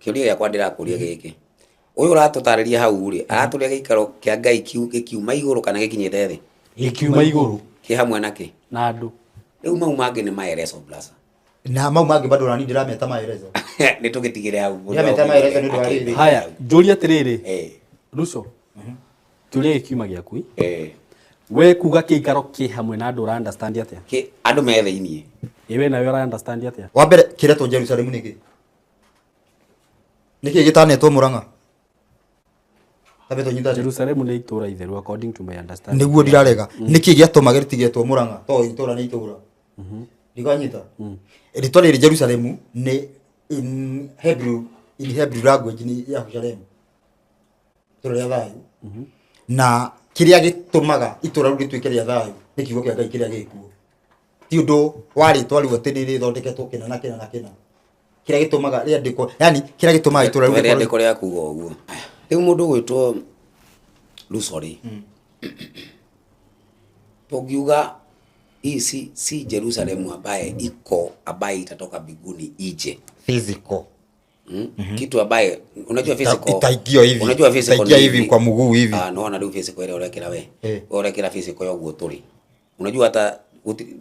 Kĩũria gĩakwa ndĩrakũria gĩkĩ, ũyũ ũratũtarĩria hau rĩ, aratũria gĩikaro kĩa Ngai gĩkiuma igũrũ kana gĩkinyĩte thĩ? Gĩkiuma igũrũ. Kĩ hamwe na kĩ? Na andũ. Rĩu mau mangĩ nĩ maelezo blaza. Na mau mangĩ bado nani ndirameta maelezo. Nĩ tũgĩtigĩre hau. Ndirameta maelezo nĩ ũndũ wa rĩrĩ. Haya, njũrie atĩrĩrĩ. Ruco. Kĩũria gĩkiuma gĩaku. We kuga kĩikaro kĩ hamwe na andũ ũra understand atĩa? Kĩ andũ me thĩiniĩ. Ĩ we nawe ũra understand atĩa? Wa mbere kĩretwo Jerusalemu nĩkĩ? Nĩkĩ gĩtanetwo Murang'a? Tabe tũnyitane. Jerusalemu nĩ itũũra itheru according to my understanding. Nĩguo ndirarega. Nĩkĩ gĩatũma gĩtigetwo Murang'a? To itũũra nĩ itũũra. Ndikanyita. Rĩtwa rĩrĩ Jerusalemu nĩ in Hebrew, in Hebrew language nĩ Yahusalemu. Itũũra rĩa thayũ. Na kĩrĩa gĩtũmaga itũũra rĩu rĩtuĩke rĩa thayũ nĩ kiugo kĩa Ngai kĩrĩa gĩkuo. Ti ũndũ wa rĩtwa rĩu atĩ nĩ rĩthondeketwo kĩna na kĩna na kĩna. Kĩrĩa gĩtũmaga rĩandĩkwo, yani kĩrĩa gĩtũmaga itũũra rĩu Tũhe rĩkorwo rĩandĩko rĩa kuga ũguo. Rĩu mũndũ ũgwĩtwo Ruco rĩ, tũngiuga hii si Jerusalemu ambaye iko ambaye itatoka mbinguni ije physical. Kitu ambaye unajua physical Itaingio hivi. Unajua physical Itaingia ni hivi kwa mguu hivi. Ah, no rĩu physical ĩrĩa ũrekĩra we. We ũrekĩra physical ya ũguo tũrĩ. Unajua hata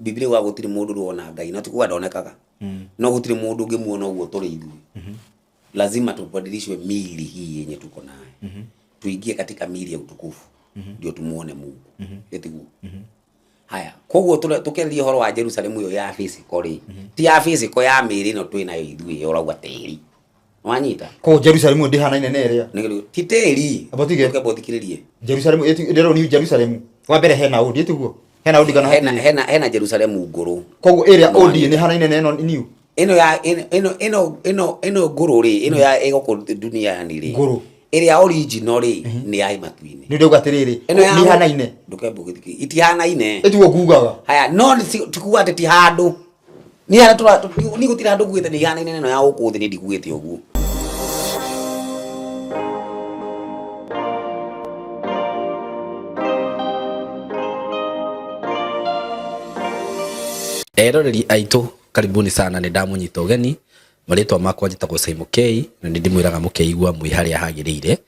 Biblia yugaga gũtirĩ mũndũ ũrona Ngai na ti kuga ndonekaga. No gũtirĩ mũndũ ũngĩmuona ũguo tũrĩ ithuĩ. Lazima tubadilishwe miili hii yenye tuko nayo. Tuingie katika miili ya utukufu. Ndio tumuone Mungu. Ĩtiguo. Haya, koguo tũkĩarĩria ũhoro wa Jerusalemu ĩyo ya physical rĩ, ti ya physical ya mĩĩrĩ ĩno twĩ nayo ithuĩ ũrauga tĩri. Wanyita? Koguo Jerusalemu ndĩhanaine na ĩrĩa. Nĩ ti tĩri. Amba tige. Ũkĩamba ũthikĩrĩrie. Jerusalemu ĩrĩa ni Jerusalemu. Wa mbere hena old ĩtiguo. Hena old kana Hena hatirĩ? hena hena Jerusalemu ngũrũ. Koguo ĩrĩa old nĩ hanaine na ĩno new. Ĩno ya ĩno ĩno ĩno ĩno ĩno ngũrũ rĩ, ĩno ya ĩgũkũ duniani rĩ. Ngũrũ. Ĩrĩa original rĩ nĩ ya matu-inĩ. Nĩ ndauga atĩrĩrĩ, Ĩno ya nĩ hanaine. Ndũkembe ũgĩthikĩrĩrie. Itihanaine. Ĩtiguo ngugaga. Haya, no nĩ ti kuga atĩ ti handũ. Niĩ harĩa tũra niĩ gũtirĩ handũ ngugĩte nĩ ihanaine na ĩno ya gũkũ thĩ, niĩ ndigugĩte ũguo. Eroreri aitũ karibuni sana, nĩ ndamũnyita ũgeni. Marĩtwa makwa njĩtagwo Simon K na nĩ ndĩmwĩraga mũkeigua mwĩ harĩa hagĩrĩire.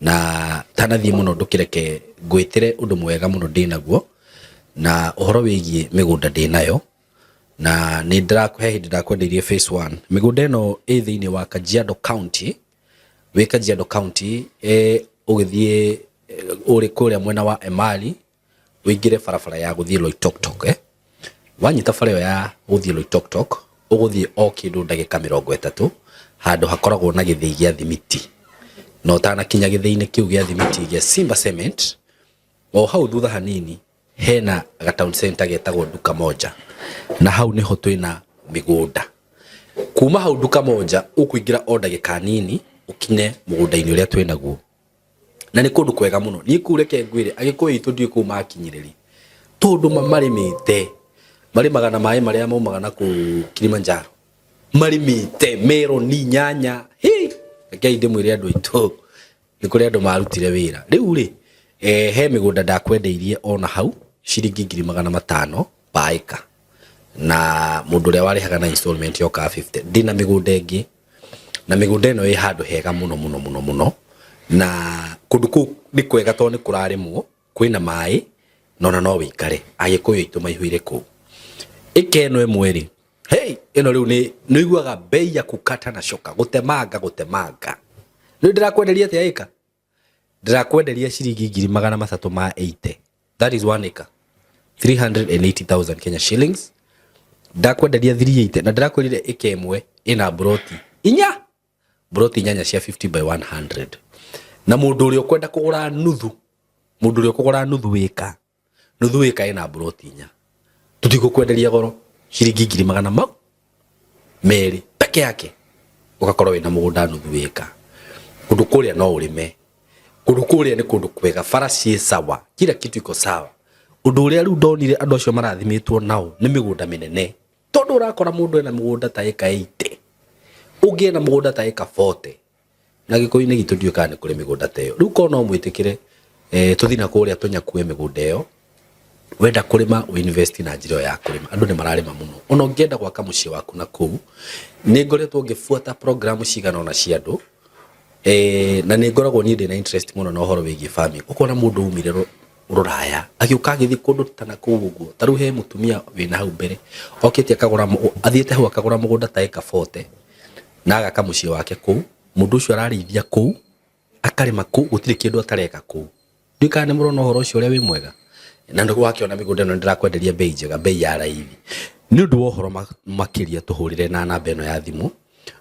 Na tanathiĩ mũno ndũkĩreke ngwĩtĩre ũndũ mwega mũno ndĩnaguo na ũhoro wĩgiĩ mĩgũnda ndĩnayo. Na nĩ ndĩrakũhe hĩndĩ ndakwendeirie phase 1. Mĩgũnda ĩno ĩ thĩinĩ wa Kajiado County. Wĩ Kajiado County, ũgĩthiĩ ũrĩ kũrĩa mwena wa Emali, ũingĩre barabara ya gũthiĩ Loitoktok, Wanyita bara ĩyo ya gũthiĩ Loitoktok, ũgũthiĩ o kĩndũ ndagĩka mĩrongo ĩtatũ, handũ hakoragwo na gĩthĩi gĩa thimiti. Na ũtanakinya gĩthĩi-inĩ kĩu gĩa thimiti gĩa Simba Cement, o hau thutha hanini hena ga town center getagwo Duka Moja, na hau nĩho twĩna mĩgũnda. Kuma hau Duka Moja ũkũingĩra o ndagĩka nini ũkinye mũgũnda-inĩ ũrĩa twĩnaguo. Na nĩ kũndũ kwega mũno. Niĩ kũu reke ngwĩre, Agĩkũyũ aitũ ndiũĩ kũu makinyire rĩ, tondũ marĩmĩte, marĩmaga na maĩ marĩa maumaga na kũu Kilimanjaro. Marĩmĩte meroni, nyanya, hĩ! Rekei ndĩmwĩre andũ aitũ, nĩ kũrĩ andũ marutire wĩra. Rĩu rĩ, he mĩgũnda ndakwendeirie ona hau, ciringi ngiri magana matano per acre. Na mũndũ ũrĩa warĩhaga na installment yokaga 50. Ndĩna mĩgũnda ĩngĩ, na mĩgũnda ĩno ĩ handũ hega mũno mũno mũno mũno. Na kũndũ kũu nĩ kwega tondũ nĩ kũrarĩmwo, kwĩna maĩ, na ona no wĩikare. Agĩkũyũ aitũ maihũire kũu. Ĩka ĩno ĩmwe rĩ, hey, ĩno rĩu nĩ ũiguaga bei ya kukata na shoka, gũtemanga gũtemanga. Rĩu ndĩrakwenderia atĩa ĩka? Ndĩrakwenderia ciringi ngiri magana matatũ ma 80. That is 1 acre. 380,000 Kenya shillings. Ndakwenderia 380 na ndĩrakwĩrire ĩka ĩmwe ĩna mburoti inya, mburoti inyanya cia 50 by 100. Na mũndũ ũrĩa ũkwenda kũgũra nuthu, mũndũ ũrĩa ũkũgũra nuthu ĩka, nuthu ĩka ĩna mburoti inya, tũtigũkwenderia goro ciringi ngiri magana mau merĩ peke yake, ũgakorwo wĩna mũgũnda nuthu ĩka. Kũndũ kũrĩa no ũrĩme, kũndũ kũrĩa nĩ kũndũ kwega, bara ciĩ sawa, kila kitu iko sawa. Ũndũ ũrĩa rĩu ndonire andũ acio marathimĩtwo nao nĩ mĩgũnda mĩnene, tondũ ũrakora mũndũ ena mũgũnda ta ĩka 80, ũngĩ ena mũgũnda ta ĩka 40. Na gĩkũyũ-inĩ gitũ ndiũĩ kana nĩ kũrĩ mĩgũnda ta ĩyo. Rĩu korwo no mwĩtĩkĩre, tũthiĩ na kũrĩa tũnyakue mĩgũnda ĩyo, Wenda kũrĩma, ũ invest na njĩra ĩyo ya kũrĩma. Andũ nĩ mararĩma mũno. Ona ũngĩenda gwaka mũciĩ waku na kũu, nĩ ngoretwo ngĩbuata program cigana ũna cia andũ, na nĩ ngoragwo niĩ ndĩna interest mũno na ũhoro wĩgiĩ farming. Ũkona mũndũ umire rũraya agĩũka agĩthiĩ kũndũ ta na kũu ũguo. Ta rĩu he mũtumia wĩna hau mbere okĩte akagũra, athiĩte hau akagũra mũgũnda ta ĩka 40 na agaka mũciĩ wake kũu. Mũndũ ũcio ararĩithia kũu, akarĩma kũu, gũtirĩ kĩndũ atareka kũu. Ndiũĩ kana nĩ mũrona ũhoro ũcio ũrĩa wĩ mwega. Na nĩ wakĩona mĩgũnda ĩno nĩndĩrakwenderia bei njega, bei ya raithi. Nĩ ũndũ wa ũhoro makĩria tũhũrĩre na namba ĩno ya thimũ.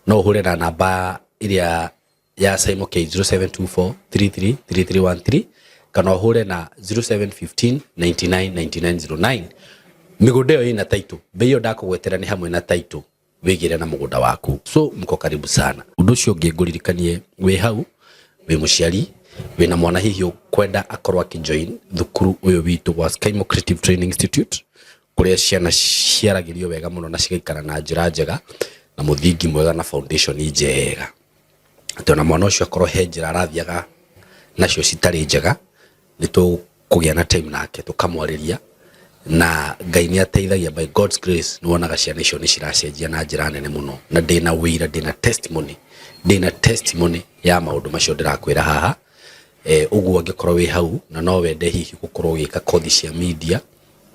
No ũhũre na namba ĩrĩa ya Simon K 0724333313 kana ũhũre na 0715 99 9909. Mĩgũnda ĩyo ĩna title, bei ĩyo ndakũgwetera nĩ hamwe na title, wĩgĩre na mũgũnda waku. So mko karibu sana. Ũndũ ũcio ũngĩ ngũririkanie, wĩ hau wĩ mũciari wĩna mwana hihi ũkwenda akorwo akĩjoin thukuru ũyũ witũ wa Skymo Creative Training Institute, kũrĩa ciana ciaragĩrio wega mũno na cigaikara na njĩra njega na mũthingi mwega na foundation njega, atĩ ona mwana ũcio akorwo he njĩra arathiaga nacio citarĩ njega, nĩ tũkũgĩa na time nake tũkamwarĩria, na Ngai nĩ ateithagia. By God's grace nĩ wonaga ciana icio nĩ ciracenjia na njĩra nene mũno, na ndĩna wĩira, ndĩna testimony ya maũndũ macio ndĩrakwĩra haha. Ũguo angĩkorwo wĩ hau na no wende hihi gũkorwo ũgĩka kothi cia media,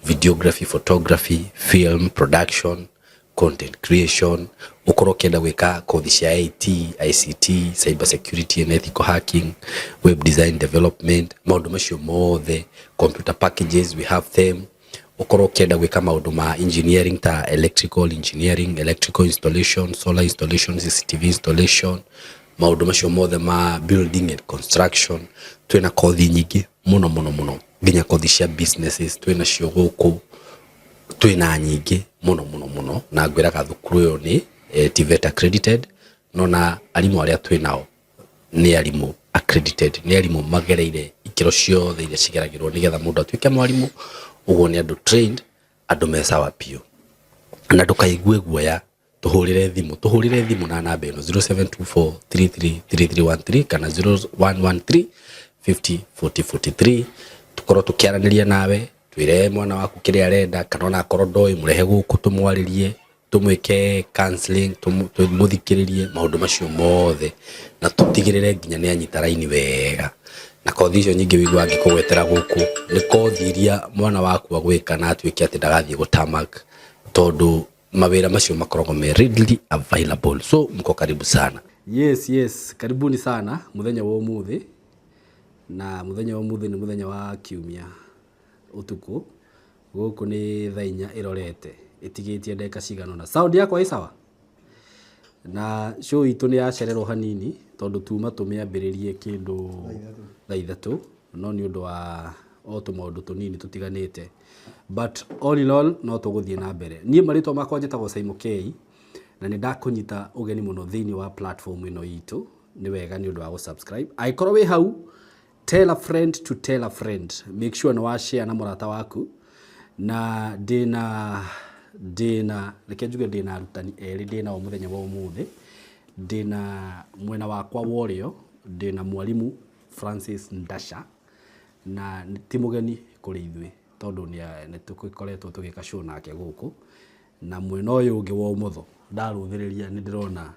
videography, photography, film production, content creation, ũkorwo ũkĩenda gwĩka kothi cia IT, ICT, cyber security and ethical hacking, web design development, maũndũ macio mothe, computer packages, we have them. Ũkorwo ũkĩenda gwĩka maũndũ ma engineering ta electrical engineering, electrical installation, solar installation, CCTV installation, maũndũ macio mothe ma building and construction, twĩna kothi nyingĩ mũno mũno mũno, nginya kothi cia businesses twĩna cio gũkũ, twĩna nyingĩ mũno mũno mũno. Na ngwĩraga thukuru ũyũ nĩ TVET accredited, no na arimũ arĩa twĩ nao nĩ arimũ accredited, nĩ arimũ magereire ikĩro ciothe iria cigeragĩrwo nĩgetha mũndũ atuĩke mwarimũ. Ũguo nĩ andũ trained, andũ me sawa biũ. Na ndũkaigue guoya, tũhũrĩre thimũ na namba ĩno 0724333313 kana 0113 50 40 43, tũkorwo tũkĩaranĩria nawe, twĩre mwana waku kĩrĩa arenda, kana ona akorwo ndoĩ, mũrehe gũkũ tũmwarĩrie, tũmwĩke counseling, tũmũthikĩrĩrie maũndũ macio mothe, na tũtigĩrĩre nginya nĩ anyita raini wega. Na kothi icio nyingĩ wĩiguaga ngĩkũgwetera gũkũ nĩ kothi iria mwana waku agwĩka na atuĩke atĩ ndagathiĩ gũtamak, tondũ mawĩra macio makoragwo me readily available. So mko karibu sana. Yes, karibuni sana muthenya wa umuthi. Na muthenya wa umuthi nĩ muthenya wa kiumia ũtukũ, gũkũ nĩ thaa 4 ĩrorete ĩtigĩtie ndagĩka cigana ũna. Sound yakwa ĩ sawa? Na show itũ nĩ yacererwo hanini tondũ tuma tũmĩambĩrĩrie kĩndũ thaa 3, no nĩ ũndũ wa o tũmaũndũ tũnini tũtiganĩte, but all in all no tũgũthiĩ na mbere. Niĩ marĩtwa makwa njĩtagwo Simon K, na nĩ ndakũnyita ũgeni mũno thĩinĩ wa platform ĩno itũ. Nĩ wega nĩ ũndũ wa gũsubscribe. Angĩkorwo wĩ hau, tell a friend to tell a friend, make sure nĩ wa share na mũrata waku. Na ndĩna reke njuge ndĩna arutani erĩ ndĩnao mũthenya wa ũmũthĩ. Ndĩna mwena wakwa wa ũrĩo ndĩna mwarimũ Francis Ndasha, na ti mũgeni kũrĩ ithuĩ tondũ nĩ tũkoretwo tũgĩka show nake gũkũ. Na mwena ũyũ ũngĩ wa ũmotho ndarũthĩrĩria nĩ ndĩrona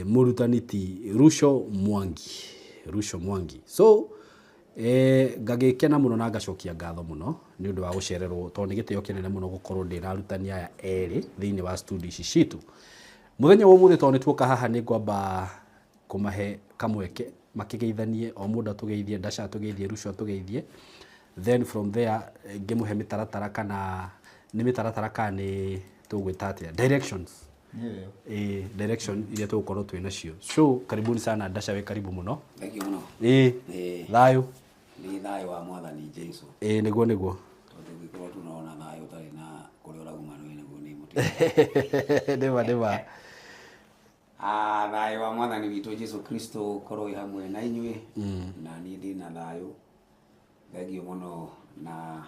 mũrutani ti Ruco Mwangi, Ruco Mwangi. So ngagĩkena mũno na ngacokia ngatho mũno nĩ ũndũ wa gũcererwo, tondũ nĩ gĩtĩo kĩnene mũno gũkorwo ndĩna arutani aya erĩ thĩinĩ wa studio ici citũ mũthenya wa ũmũthĩ. Tondũ nĩ tuoka haha, nĩ ngwamba kũmahe kamweke makĩgeithanie, o mũndũ atũgeithie, Ndasha atũgeithie, Ruco atũgeithie, then from there ngĩmũhe mĩtaratara, kana nĩ mĩtaratara kana nĩ tũgwĩta atĩa, directions, direction iria tũgũkorwo twĩ nacio. So karibuni sana. Ndasha, wĩ karibu mũno. Thank you mũno. Thayũ? Nĩ thayũ wa Mwathani Jesu. Ĩ, nĩguo. Tondũ ũngĩkorwo tunaona thayũ ũtarĩ na kũrĩa ũrauma nĩ nĩguo nĩ mũtino. Nĩma. Ah, thayũ wa Mwathani witũ Jesu Kristo ũkorwo wĩ hamwe na inyuĩ. Na niĩ ndĩ na thayũ. Thank you mũno na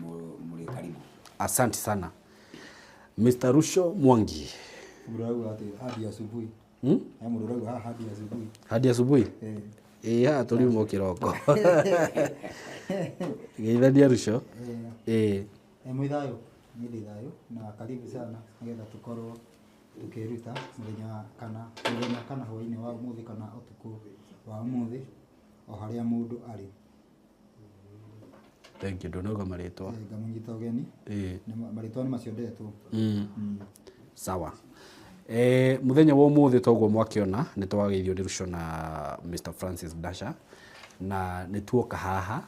mũrĩ karibu. Asante sana. Mr. Ruco Mwangi. Mũndũ ũrauga atĩ hadi asubuhi. Hmm? He mũndũ ũrauga haha hadi asubuhi. Hadi asubuhi. Eh. Ĩĩ haha tũriuma o kĩroko. Geithania Ruco. Ĩĩ. Mwĩ thayũ, niĩ ndĩ thayũ na karibu sana nĩgetha tũkorwo tũkĩruta mũthenya kana mũthenya kana hwainĩ wa ũmũthĩ kana ũtukũ wa ũmũthĩ o harĩa mũndũ arĩ. Thank you, ndũnauga marĩtwa. Ngamũnyita ũgeni. Ĩĩ. Marĩtwa nĩ macio ndetwo. Sawa. Muthenya wa umuthi toguo mwakiona nĩ twageithio nĩ Ruco na Mr Francis Dasha na nĩ tuoka haha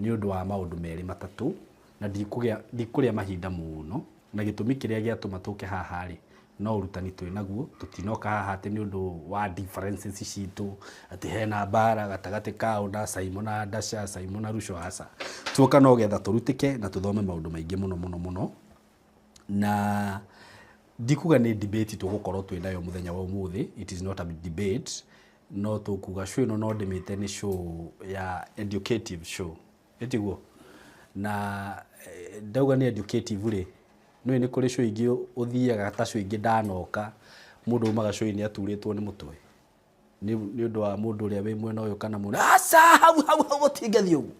nĩ ũndũ wa maũndũ merĩ matatũ na ndikũrĩa mahinda mũno na gĩtũmi kĩrĩa gĩatũma tũke haha rĩ no ũrutani twĩ naguo tũtinoka haha atĩ nĩ ũndũ wa differences citũ atĩ hena mbara gatagatĩ kao na Simon na Dasha, Simon na Ruco, aca. Tuoka no getha tũrutĩke na tũthome maũndũ maingĩ mũno mũno mũno na ndikuga nĩ debate tũgũkorwo twĩ nayo mũthenya wa ũmũthĩ, it is not a debate, no tũkuga show ĩno no ndĩmĩte nĩ show ya educative show, ĩtiguo? Na ndauga nĩ educative rĩ, nĩũĩ nĩ kũrĩ show ingĩ ũthiaga ta show ingĩ ndanoka mũndũ umaga show inĩ aturĩtwo nĩ mũtwe nĩ ũndũ wa mũndũ ũrĩa wĩ mwena ũyũ kana mũndũ aca hau hau hau gũtingĩthiĩ ũguo.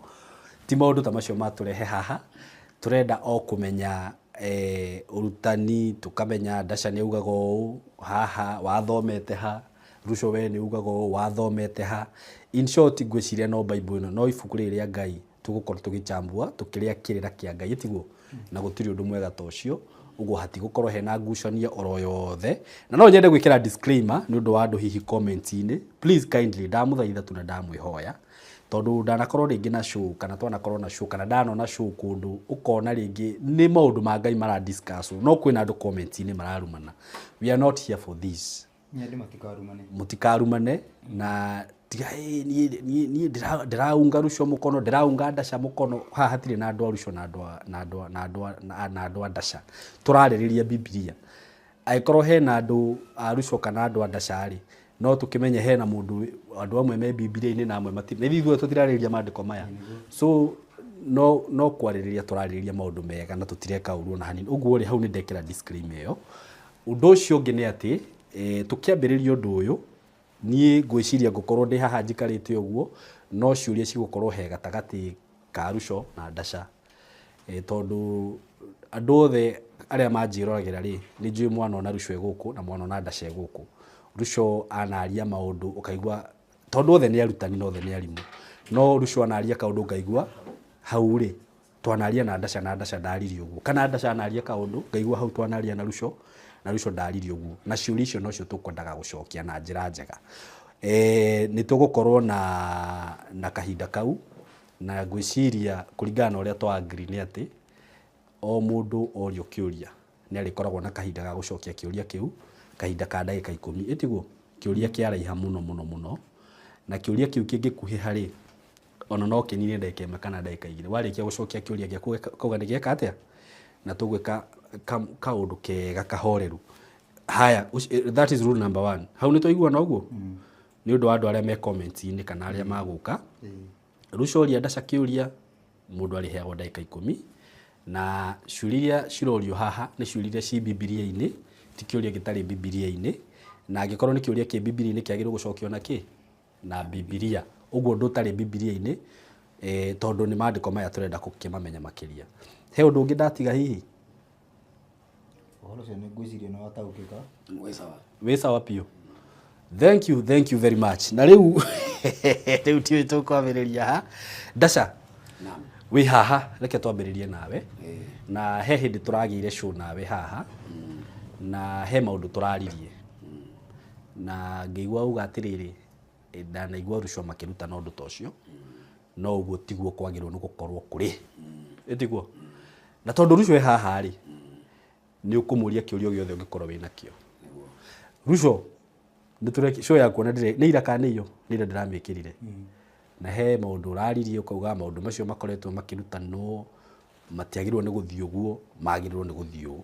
Ti maũndũ ta macio matũrehe haha, tũrenda o kũmenya ũrutani, tũkamenya Dasha nĩ augaga ũũ haha wathomete ha, Ruco we nĩ ugaga ũũ wathomete ha. In short ngwĩciria no Bible ĩno no ibuku rĩrĩ rĩa Ngai tũgũkorwo tũgĩchambua tũkĩrĩa kĩrĩra kĩa Ngai tiguo, na gũtirĩ ũndũ mwega ta ũcio. Ũguo hatigũkorwo hena ngucanio oro yothe na no nyende gwĩkĩra disclaimer nĩ ũndũ wa andũ hihi comment-inĩ, please kindly ndamũthaitha tu na ndamwĩhoya tondũ ndanakorwo rĩngĩ na show kana twanakorwo na show kana ndanona show kũndũ ũkona rĩngĩ nĩ maũndũ ma Ngai mara discuss no kwĩna andũ comment-inĩ mararumana. We are not here for this. Nyende matikarumane. Mũtikarumane na tiga niĩ ndĩraunga Ruco mũkono, ndĩraunga Dasha mũkono, haha hatirĩ na andũ a Ruco na andũ a na andũ a na andũ a na andũ a Dasha. Tũrarĩrĩria Bibilia. Angĩkorwo hena andũ a Ruco kana andũ a Dasha rĩ, no tũkĩmenye hena mũndũ andũ amwe me Bibilia-inĩ na amwe matirĩ. Na ithuĩ tũtirarĩrĩria maandĩko maya. So no kwarĩrĩria tũrarĩrĩria maũndũ mega na tũtireka ũru ona hanini. Ũguo rĩ hau nĩ ndekĩra disclaimer ĩyo. Ũndũ ũcio ũngĩ nĩ atĩ tũkĩambĩrĩria ũndũ ũyũ niĩ ngwĩciria ngũkorwo ndĩ haha njikarĩte ũguo no ciũria cigũkorwo he gatagatĩ ka Ruco na Dasha. Tondũ andũ othe arĩa manjĩroragĩra rĩ nĩ njũĩ mwanona Ruco e gũkũ na mwanona Dasha e gũkũ. Ruco anaria maũndũ ũkaigua tondũ othe nĩ arutani na othe nĩ arimũ, no Ruco anaria kaũndũ ngaigua hau rĩ twanaria na Dasha na Dasha ndaririe ũguo, kana Dasha anaria kaũndũ ngaigua hau twanaria na Ruco na Ruco ndaririe ũguo, na ciũria icio nocio tũkwendaga gũcokia na njĩra njega. Nĩ tũgũkorwo na kahinda kau na ngwĩciria kũringana na ũrĩa twa agree nĩ atĩ o mũndũ orio kĩũria nĩ arĩkoragwo na kahinda ga gũcokia kĩũria kĩu kahinda ka ndagĩka 10, ĩtiguo? Kĩũria kĩaraiha mũno mũno mũno na kĩũria kĩu kĩngĩkuhĩha rĩ ona no kĩnine ndagĩka 1 kana ndagĩka 2 warĩkia gũcokia kĩũria gĩaku kauga nĩ gĩeka atĩa na tũgwĩka kaũndũ kega kahoreru. Haya, that is rule number 1. Hau nĩ twaiguana ũguo? Nĩ ũndũ wa andũ arĩa me comment-inĩ kana arĩa magũka. Ruco oria Dasha kĩũria mũndũ arĩheagwo ndagĩka 10 na ciũria iria cirorio haha nĩ ciũria iria ci Bibilia-inĩ, ti kĩũria gĩtarĩ Bibilia-inĩ, na angĩkorwo nĩ kĩũria kĩ Bibilia-inĩ kĩagĩrĩirwo gũcokio na kĩ? Na Bibilia. Ũguo ũndũ ũtarĩ Bibilia-inĩ tondũ nĩ maandĩko maya tũrenda gũkĩmamenya makĩria. He ũndũ ũngĩ ndatiga hihi? Ũhoro ũcio nĩ ngwĩciria nĩ wataũkĩka. Wĩ sawa. Wĩ sawa biũ. Thank you, thank you very much. Na rĩu rĩu tiũĩ tũkwambĩrĩria ha. Dasha. Naam. Wĩ haha, reke twambĩrĩrie nawe. Na he hĩndĩ tũragĩire show nawe haha. Na he maũndũ tũraririe. Na ngĩigua uga atĩrĩrĩ, ndanaigua Ruco makĩrutana ũndũ ta ũcio. No ũguo tiguo kwagĩrĩirwo nĩ gũkorwo kũrĩ. Ĩtiguo? Na tondũ Ruco e haha rĩ, nĩ ũkũmũria kĩũria gĩothe ũngĩkorwo wĩ nakĩo. Ruco, nĩ tũreki show ya kuona ndĩre nĩ ira kana nĩ iyo, nĩ ira ndĩramĩkĩrire. Na he maũndũ ũraririe ũkauga maũndũ macio makoretwo makĩrutanwo matiagĩrĩirwo nĩ gũthiĩ ũguo, magĩrĩirwo nĩ gũthiĩ ũũ.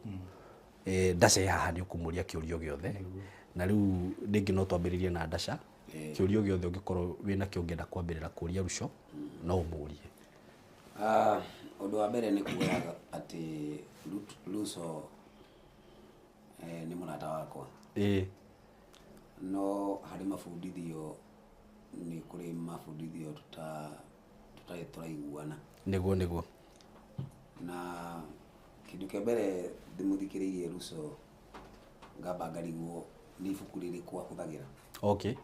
Dasha e haha nĩ ũkũmũria kĩũria gĩothe. Na rĩu rĩngĩ no twambĩrĩrie na Dasha. Kĩũria gĩothe ũngĩkorwo wĩ nakĩo ũngĩenda kwambĩrĩra kũria Ruco no ũmũrie. Ũndũ wa mbere nĩ kuga atĩ Ruco nĩ mũrata wakwa. No harĩ mabundithio Nĩ kũrĩ mabundithio tũtarĩ tũraiguana. Nĩguo nĩguo. Na kĩndũ kĩa mbere ndĩmũthikĩrĩirie Ruso ngamba ngarigwo nĩ ibuku rĩrĩkũ ahũthagĩra. Okay.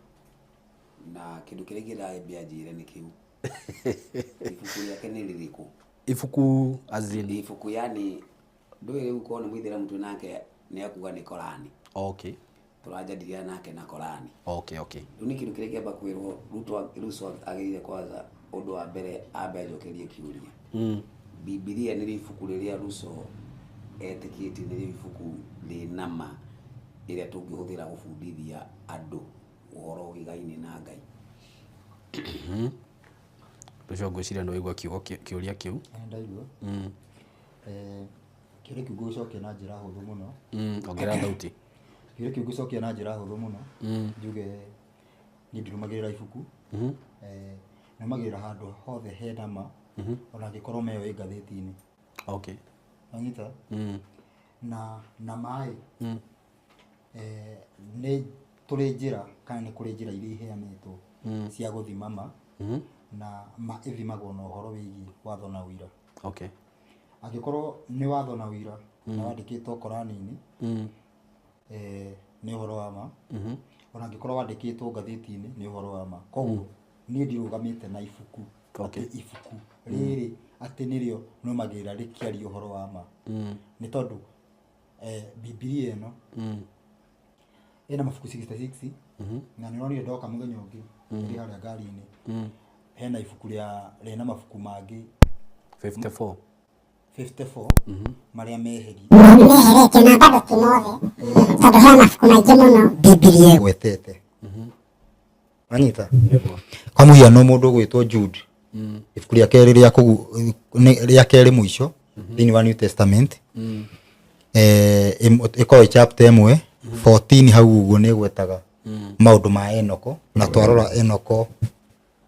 Na kĩndũ kĩrĩa ingĩenda ambe anjĩre nĩ kĩu. Ibuku rĩake nĩ rĩrĩkũ? Ibuku as in? Ibuku yani ndũĩ rĩu korwo nĩ mũithĩramu twĩ nake nĩ akuga nĩ Korani. Okay. Tũranjadilia nake na Korani. Okay, okay. Rĩu nĩ kĩndũ kĩrĩa kĩamba kwĩrwo Ruto Ruto agĩrĩire kwanza ũndũ wa mbere ambe anjokerie kĩũria. Bibilia nĩrĩo ibuku rĩrĩa Ruto etĩkĩtie nĩrĩo ibuku rĩna ma ĩrĩa tũngĩhũthĩra gũbundithia andũ ũhoro wĩgaine na Ngai. Ũcio ngwĩciria nĩ waigua kiugo kĩũria kĩu. Ndaigua. Kĩũria kĩu ngũgĩcokia na njĩra hũthũ mũno. Ongerera thauti. Kĩũria kĩu ngũcokia na njĩra hũthũ mũno. Njuge niĩ ndirũmagĩrĩra ibuku. Nũmagĩrĩra handũ hothe hena ma, ona angĩkorwo meyo ĩ ngathĩti-inĩ. Okay. Wanyita? Na maĩ, nĩ tũrĩ njĩra kana nĩ kũrĩ njĩra iria iheanĩtwo cia gũthima ma, na ma ĩthimagwo na ũhoro wĩgiĩ watho na ũira. Okay. Angĩkorwo nĩ watho na ũira na wandĩkĩtwo Korani-inĩ, nĩ ũhoro wa ma. Ona angĩkorwo wandĩkĩtwo ngathĩti-inĩ nĩ ũhoro wa ma. Koguo niĩ ndirũgamĩte na ibuku. Okay. Atĩ ibuku rĩrĩ atĩ nĩrĩo nũmagĩrĩra rĩkĩaria ũhoro wa ma. Nĩ tondũ Bibilia ĩno ĩna mabuku 66, na nĩ ũronire ndoka mũthenya ũngĩ ndĩ harĩa ngari-inĩ, hena ibuku rĩa rĩna mabuku mangĩ 54. 54 marĩa meheri meheretio na bado ti mothe tondũ he mabuku maingĩ mũno Bibilia ĩgwetete. Wanyita? Kwa mũhiano mũndũ ũgwĩtwo Jude, ibuku rĩa kerĩ rĩa rĩa kerĩ mũico thĩinĩ wa New Testament, ĩkoragwo ĩ chapter ĩmwe 14 hau ũguo nĩ ĩgwetaga maũndũ ma Enoko, na twarora Enoko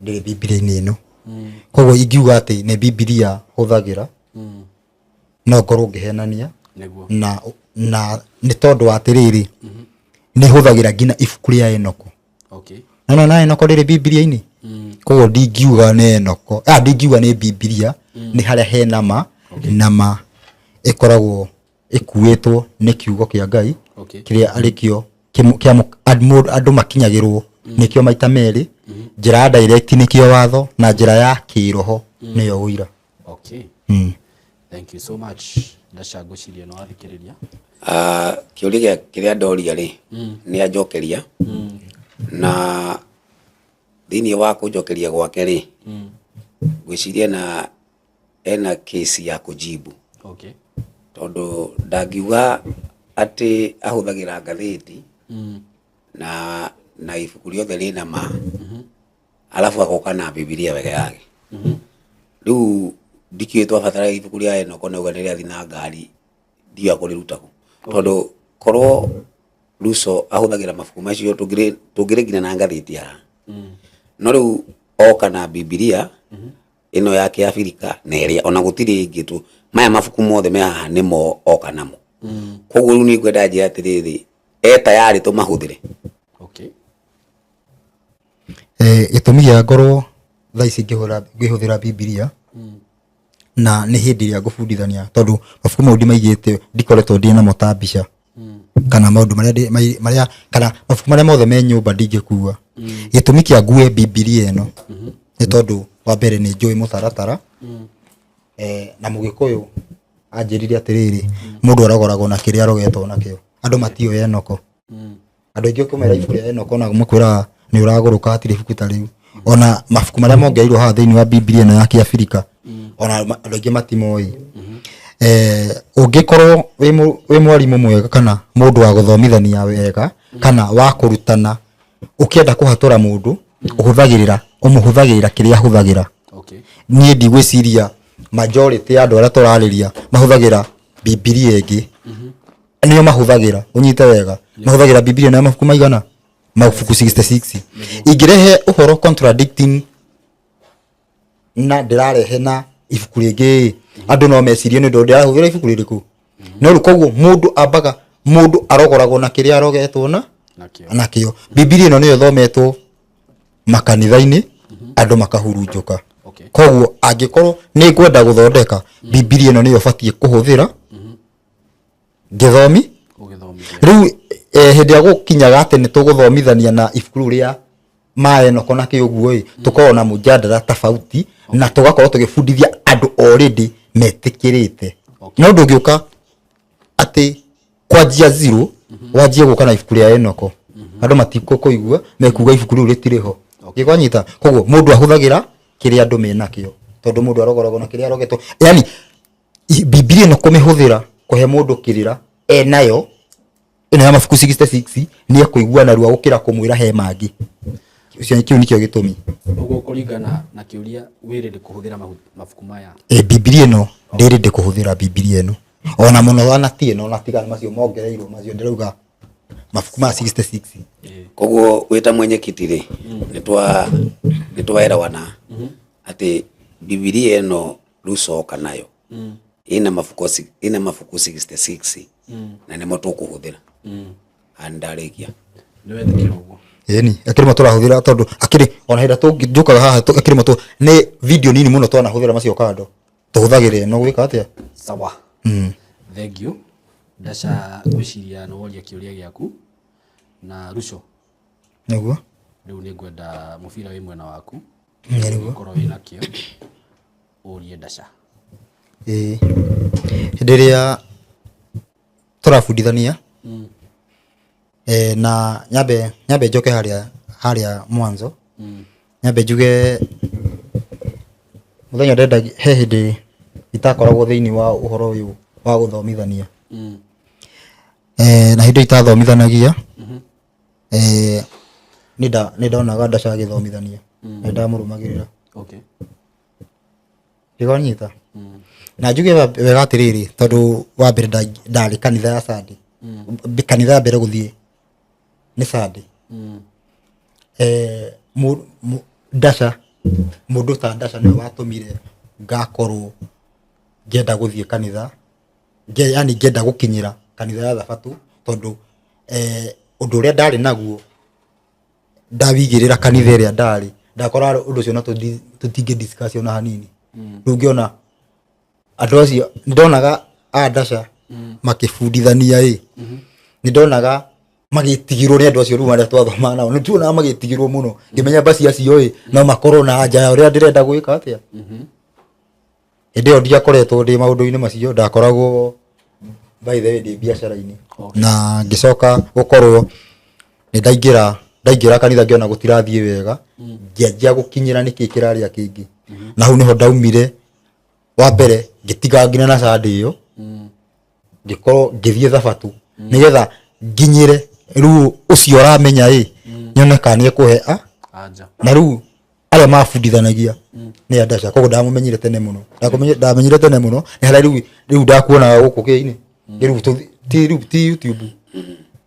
ndĩrĩ Bibilia-inĩ ĩno. Koguo ingiuga atĩ nĩ Bibilia hũthagĩra, no ngorwo ngĩhenania. Nĩguo. Na nĩ tondũ wa atĩrĩrĩ, nĩ hũthagĩra nginya ibuku rĩa Enoko. Okay. No na Enoko rĩrĩ Bibilia-inĩ. Koguo ndingiuga nĩ Enoko, ndingiuga nĩ Bibilia, nĩ harĩa hena ma, na ma ĩkoragwo ĩkuĩtwo nĩ kiugo kĩa Ngai, Okay. kĩrĩa arĩkĩo andũ makinyagĩrwo nĩkĩo maita merĩ, njĩra ya direct nĩkĩo watho, na njĩra ya kĩroho nĩyo ũira. Okay. Thank you so much. Ndasha ngwĩciria nĩ wathikĩrĩria. Kĩũria kĩrĩa ndoria rĩ, nĩ anjokeria. Na thĩinĩ wa kũnjokeria gwake rĩ, ngwĩciria na ena kesi ya kũjibu. Okay. Tondũ ndangiuga atĩ ahũthagĩra ngathĩti na ibuku rĩothe rĩna ma, alafu agoka na Bibilia wega yake. Rĩu ndikĩũĩ twabatara ibuku rĩa Enoko na uga nĩ rĩathiĩ na ngari, ndiũĩ akũrĩruta kũ. Tondũ korwo Ruso ahũthagĩra mabuku macio tũngĩrĩ nginya na ngathĩti haha. No rĩu oka na Bibilia ĩno ya Kĩabirika na ĩrĩa ona gũtirĩ ĩngĩ tu, maya mabuku mothe me haha nĩmo oka namo. Koguo rĩu nĩ ngwenda njĩre atĩrĩrĩ, e tayari tũmahũthĩre. Okay. Gĩtũmi gĩa ngorwo thaa ici ngĩhũthĩra Bibilia, na nĩ hĩndĩ ĩrĩa ngũbundithania, tondũ mabuku mau ndimaigĩte, ndikoretwo ndĩ namo ta mbica, kana maũndũ marĩa marĩa, kana mabuku marĩa mothe me nyũmba ndingĩkua. Gĩtũmi kĩa ngue Bibilia ĩno nĩ tondũ wa mbere nĩ njũĩ mũtaratara, na Mũgĩkũyũ anjĩrire atĩrĩrĩ, mũndũ arogoragwo na kĩrĩa arogetwo nakĩo. Andũ matiũĩ Enoko. Andũ aingĩ ũkĩmera ibuku rĩa Enoko na makwĩraga nĩ ũragũrũka, hatirĩ ibuku ta rĩu. Ona mabuku marĩa mongereirwo haha thĩinĩ wa Bibilia ĩno ya Kĩabirika, ona andũ aingĩ matimoĩ. Ũngĩkorwo wĩ mwarimũ mwega kana mũndũ wa gũthomithania wega kana wa kũrutana, ũkĩenda kũhatũra mũndũ, ũmũhũthagĩrĩra kĩrĩa ahũthagĩra. Okay. Niĩ ndigwĩciria majority ya andũ arĩa tũrarĩria mahũthagĩra Bibilia ĩngĩ. Nĩo mahũthagĩra, ũnyite wega. Mahũthagĩra Bibilia na mabuku maigana? Mabuku 66. Ingĩrehe ũhoro contradicting na ndĩrarehe na ibuku rĩngĩ, andũ no mecirie nĩ ũndũ ndĩrahũthĩra ibuku rĩrĩkũ. No rĩu koguo mũndũ ambaga, mũndũ arogoragwo na kĩrĩa arogetwo Nakĩo. nakĩo. Bibilia ĩno nĩyo ĩthometwo Makanitha-inĩ andũ makahurunjũka. Koguo angĩkorwo nĩ ngwenda gũthondeka, Bibilia ĩno nĩyo batiĩ kũhũthĩra ngĩthomi. Ũgĩthomithia. Rĩu hĩndĩ ĩrĩa gũkinyaga atĩ nĩ tũgũthomithania na ibuku rĩu rĩa maenoko na kĩ ũguo ĩ, tũkoragwo na mũjadara tofauti na tũgakorwo tũgĩbundithia andũ already metĩkĩrĩte. No ndũngĩũka atĩ kwanjia zero, wanjie gũka na ibuku rĩa Enoko, andũ matikũkũigua, mekuga ibuku rĩu rĩtirĩ ho. Gĩkwanyita? Koguo mũndũ ahũthagĩra kĩrĩa andũ menakĩo, tondũ mũndũ arogoragwo na kĩrĩa arogetwo. Yani Bibilia ĩno kũmĩhũthĩra kũhe mũndũ kĩrĩra enayo ĩno ya mabuku 66, nĩ ekũigua narua gũkĩra kũmwĩra he mangĩ. Ũcio kĩu nĩkĩo gĩtũmi. Ũguo kũringana na kĩũria, wĩ ready kũhũthĩra mabuku maya? E, Bibilia ĩno ndĩrĩ ndĩ kũhũthĩra Bibilia ĩno ona mũno, ona ti ĩno, ona tiga macio mongereirwo macio, ndĩrauga mabuku ma 66. Koguo wĩ ta mwenyekiti rĩ, nĩ twaerewana atĩ Bibilia ĩno rĩu coka nayo ĩna mabuku 66 na nĩmo tũkũhũthĩra. Haha ndarĩkia. Nĩ wetĩkĩra ũguo? Ĩni, akĩrĩ mo tũrahũthĩra, tondũ akĩrĩ ona hĩndĩ tũngĩũkaga haha akĩrĩ mo nĩ video nini mũno twanahũthĩra macio kando, tũhũthagĩra ĩno gwĩka atĩa? Sawa. Thank you. Ndaca, ngwĩciria nĩ woria kĩũria gĩaku na Ruco. Nĩguo. Rĩu nĩ ngwenda mũbira wĩ mwena waku. Nĩguo. Ũkorwo wĩ nakĩo ũrie Ndaca. Ĩĩ, hĩndĩ ĩrĩa tũrabundithania na nyambe njoke harĩa mwanzo, nyambe njuge mũthenya ndenda he hĩndĩ itakoragwo thĩinĩ wa ũhoro ũyũ wa gũthomithania. Na hĩndĩ ĩyo itathomithanagia, nĩ ndonaga Ndaca agĩthomithania na ndamũrũmagĩrĩra. Ndĩranyita na njuge wega atĩrĩrĩ, tondũ wa mbere ndarĩ kanitha ya Sunday. Kanitha ya mbere gũthiĩ nĩ Sunday. Ndaca, mũndũ ta Ndaca nĩwe watũmire ngakorwo ngĩenda gũthiĩ kanitha, yani ngĩenda gũkinyĩra kanitha ya thabatũ, tondũ ũndũ ũrĩa ndarĩ naguo ndawigĩrĩra kanitha ĩrĩa ndarĩ, ndakora ũndũ ũcio na tũtingĩ discuss ona hanini. Rĩu ngĩona andũ acio, nĩndonaga a Ndaca makĩbundithania ĩ, nĩndonaga magĩtigirwo nĩ andũ acio rĩu arĩa twathomaga nao, nĩtuonaga magĩtigirwo mũno. Ngĩmenya basi acio ĩ no makorwo na anja ya ũrĩa ndĩrenda gwĩka atĩa. Hĩndĩ ĩyo ndiakoretwo ndĩ maũndũ-inĩ macio, ndakoragwo by the way ndĩ biacara-inĩ. Na ngĩcoka gũkorwo nĩ ndaingĩra kanitha, ngĩona gũtirathiĩ wega, ngĩanjia gũkinyĩra nĩkĩ kĩrarĩa kĩngĩ, na hau nĩho ndaumire wa mbere ngĩtiga nginya na Sunday ĩyo, ngĩkorwo ngĩthiĩ thabatũ nĩgetha nginyĩre rĩu ũcio ũramenya ĩ, nyone kana nĩ ekũhe a Anja. Na rĩu arĩa mabundithanagia nĩ Andaca, koguo ndamũmenyire tene mũno. Ndamenyire tene mũno nĩ harĩa rĩu ndakuonaga gũkũ kĩ-inĩ rĩu ti rĩu ti YouTube,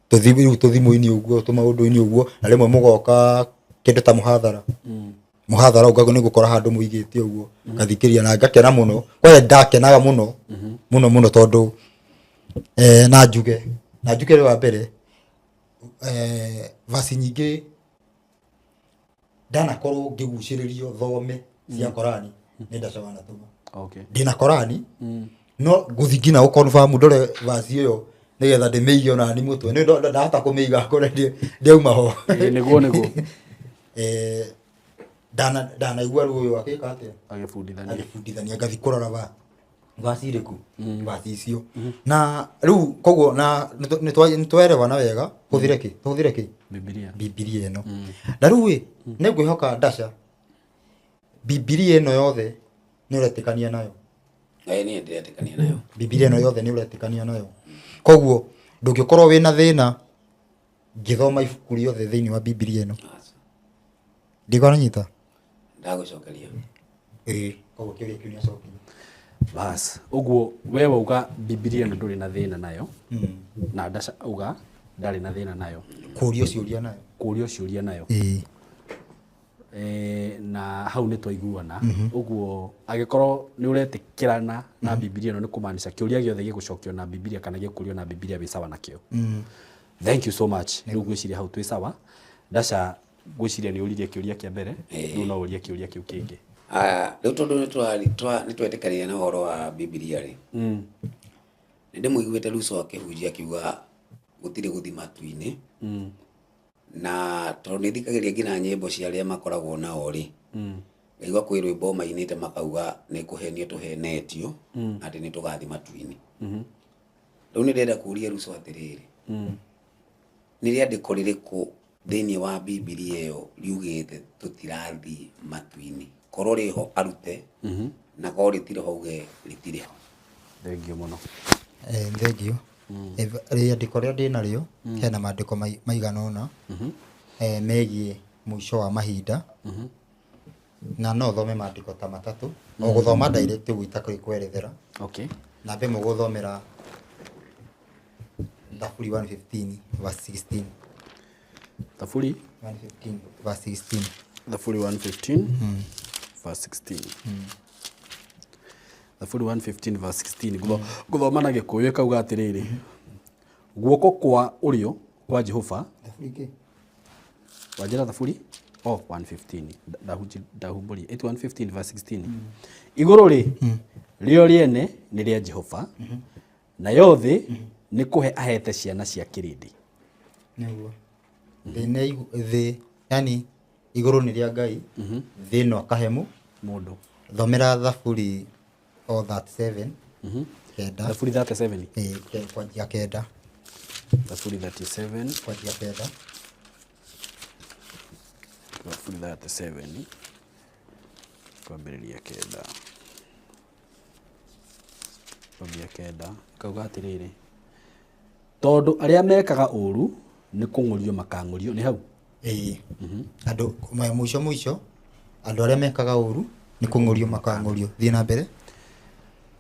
tũthi rĩu tũthimũ-inĩ ũguo, tũmaũndũ-inĩ ũguo, na rĩmwe mũgoka kĩndũ ta mũhathara ũgago nĩ gũkora handũ mũigĩte ũguo, ngathikĩrĩria na ngakena mũno. Kwaya ndakenaga mũno mũno mũno, tondũ na njuge wa mbere, vasi nyingĩ ndanakorwo ngĩgucĩrĩrio thome cia Korani nĩ Ndaca wanatũma. Ndĩna Korani, no ngũthi nginya gũ confirm ndore vasi ĩyo nĩgetha ndĩmĩige ona ni mũtwe nĩ ndahota kũmĩiga kũrĩa ndĩauma ho. Ĩĩ, nĩguo. Ndanaigua ruo ũyũ agĩka atĩa? Agĩbundithania. Agĩbundithania, ngathi kũrora va vasi irĩkũ, vasi icio. Na rĩu koguo na nĩtwerewana wega, hũthĩre kĩ, tũhũthĩre kĩ? Bibilia. Bibilia ĩno. Na rĩu ĩ, nĩ ngwĩhoka Ndaca, Bibilia ĩno yothe nĩ ũretĩkania nayo? Ĩĩ, niĩ ndĩretĩkania nayo. Bibilia ĩno yothe nĩ ũretĩkania nayo, koguo ndũngĩkorwo wĩna thĩna ngĩthoma ibuku rĩothe thĩinĩ wa Bibilia ĩno? Ndikwananyita. Ndagũcokeria. Ĩĩ, koguo kĩũria kĩu nĩacokia. Bas, ũguo we wauga Bibilia ĩno ndũrĩ na thĩna nayo, na Ndaca auga ndarĩ na thĩna nayo. Kũrio ciũria nayo. Kũrio ciũria nayo. Ĩĩ. Na hau nĩ twaiguana. Ũguo angĩkorwo nĩ ũretĩkĩrana na Bibilia ĩno, nĩ kũmaanisha kĩũria gĩothe gĩgũcokio na Bibilia kana gĩkũrio na Bibilia, wĩ sawa nakĩo. Thank you so much. Rĩu ngwĩciria hau twĩ sawa. Ndaca. Ngwĩciria nĩ ũririe kĩũria kĩa mbere, rĩu no ũrie kĩũria kĩu kĩngĩ. Aya, rĩu tondũ nĩ twetĩkanire na ũhoro wa Bibilia rĩ, nĩ ndĩmũiguĩte Ruco akĩhunjia akiuga gũtirĩ gũthiĩ matu-inĩ, na tondũ nĩ thikagĩrĩria nginya nyĩmbo cia arĩa makoragwo nao rĩ, ngaigua kwĩ rwĩmbo mainĩte makauga nĩ kũhenio tũhenetio atĩ nĩ tũgathiĩ matu-inĩ. Rĩu nĩ ndĩrenda kũria Ruco atĩrĩrĩ, nĩ rĩandĩko rĩrĩkũ thĩinĩ wa Bibilia ĩyo riugĩte tũtirathiĩ matu-inĩ? Korwo rĩho arute, na korwo rĩtirĩ ho auge rĩtirĩ ho. Thengiũ mũno. Thengiũ. Rĩandĩko rĩrĩa ndĩ narĩo, hena maandĩko maigana ũna megiĩ mũico wa mahinda, na no thome maandĩko ta matatũ, o gũthoma direct ũguo itakũrĩ kwerethera. Na mbe mũgũthomera Thaburi 115 verse 16. Thaburi 115 verse 16. Thaburi 115 verse 16. Thaburi 115 verse 16. Ngũthoma na Gĩkũyũ ĩkauga atĩrĩrĩ, guoko kwa ũrĩo kwa Jehova. Thaburi kĩ? Wanjĩra Thaburi? Oh, 115. Ndahumbũria. Ĩti 115 verse 16. Igũrũ rĩ, rĩo rĩene nĩ rĩa Jehova, nayo thĩ nĩ kũhe ahete ciana cia kĩrĩndĩ. Nĩguo. Thĩ nĩ thĩ, yani igũrũ nĩ rĩa Ngai, thĩ ĩno akahe mũndũ. Thomera Thaburi o 37 kenda. Thaburi 37. Ĩĩ, kwanjia kenda. Thaburi 37 kwanjia kenda. Thaburi 37 kwambĩrĩria kenda. Kwambia kenda kauga atĩrĩrĩ, tondũ arĩa mekaga ũru nĩ kũng'ũrio makang'ũrio. Nĩ hau? Ĩĩ. Andũ mũico mũico, andũ arĩa mekaga ũru nĩ kũng'ũrio makang'ũrio. Thiĩ na mbere.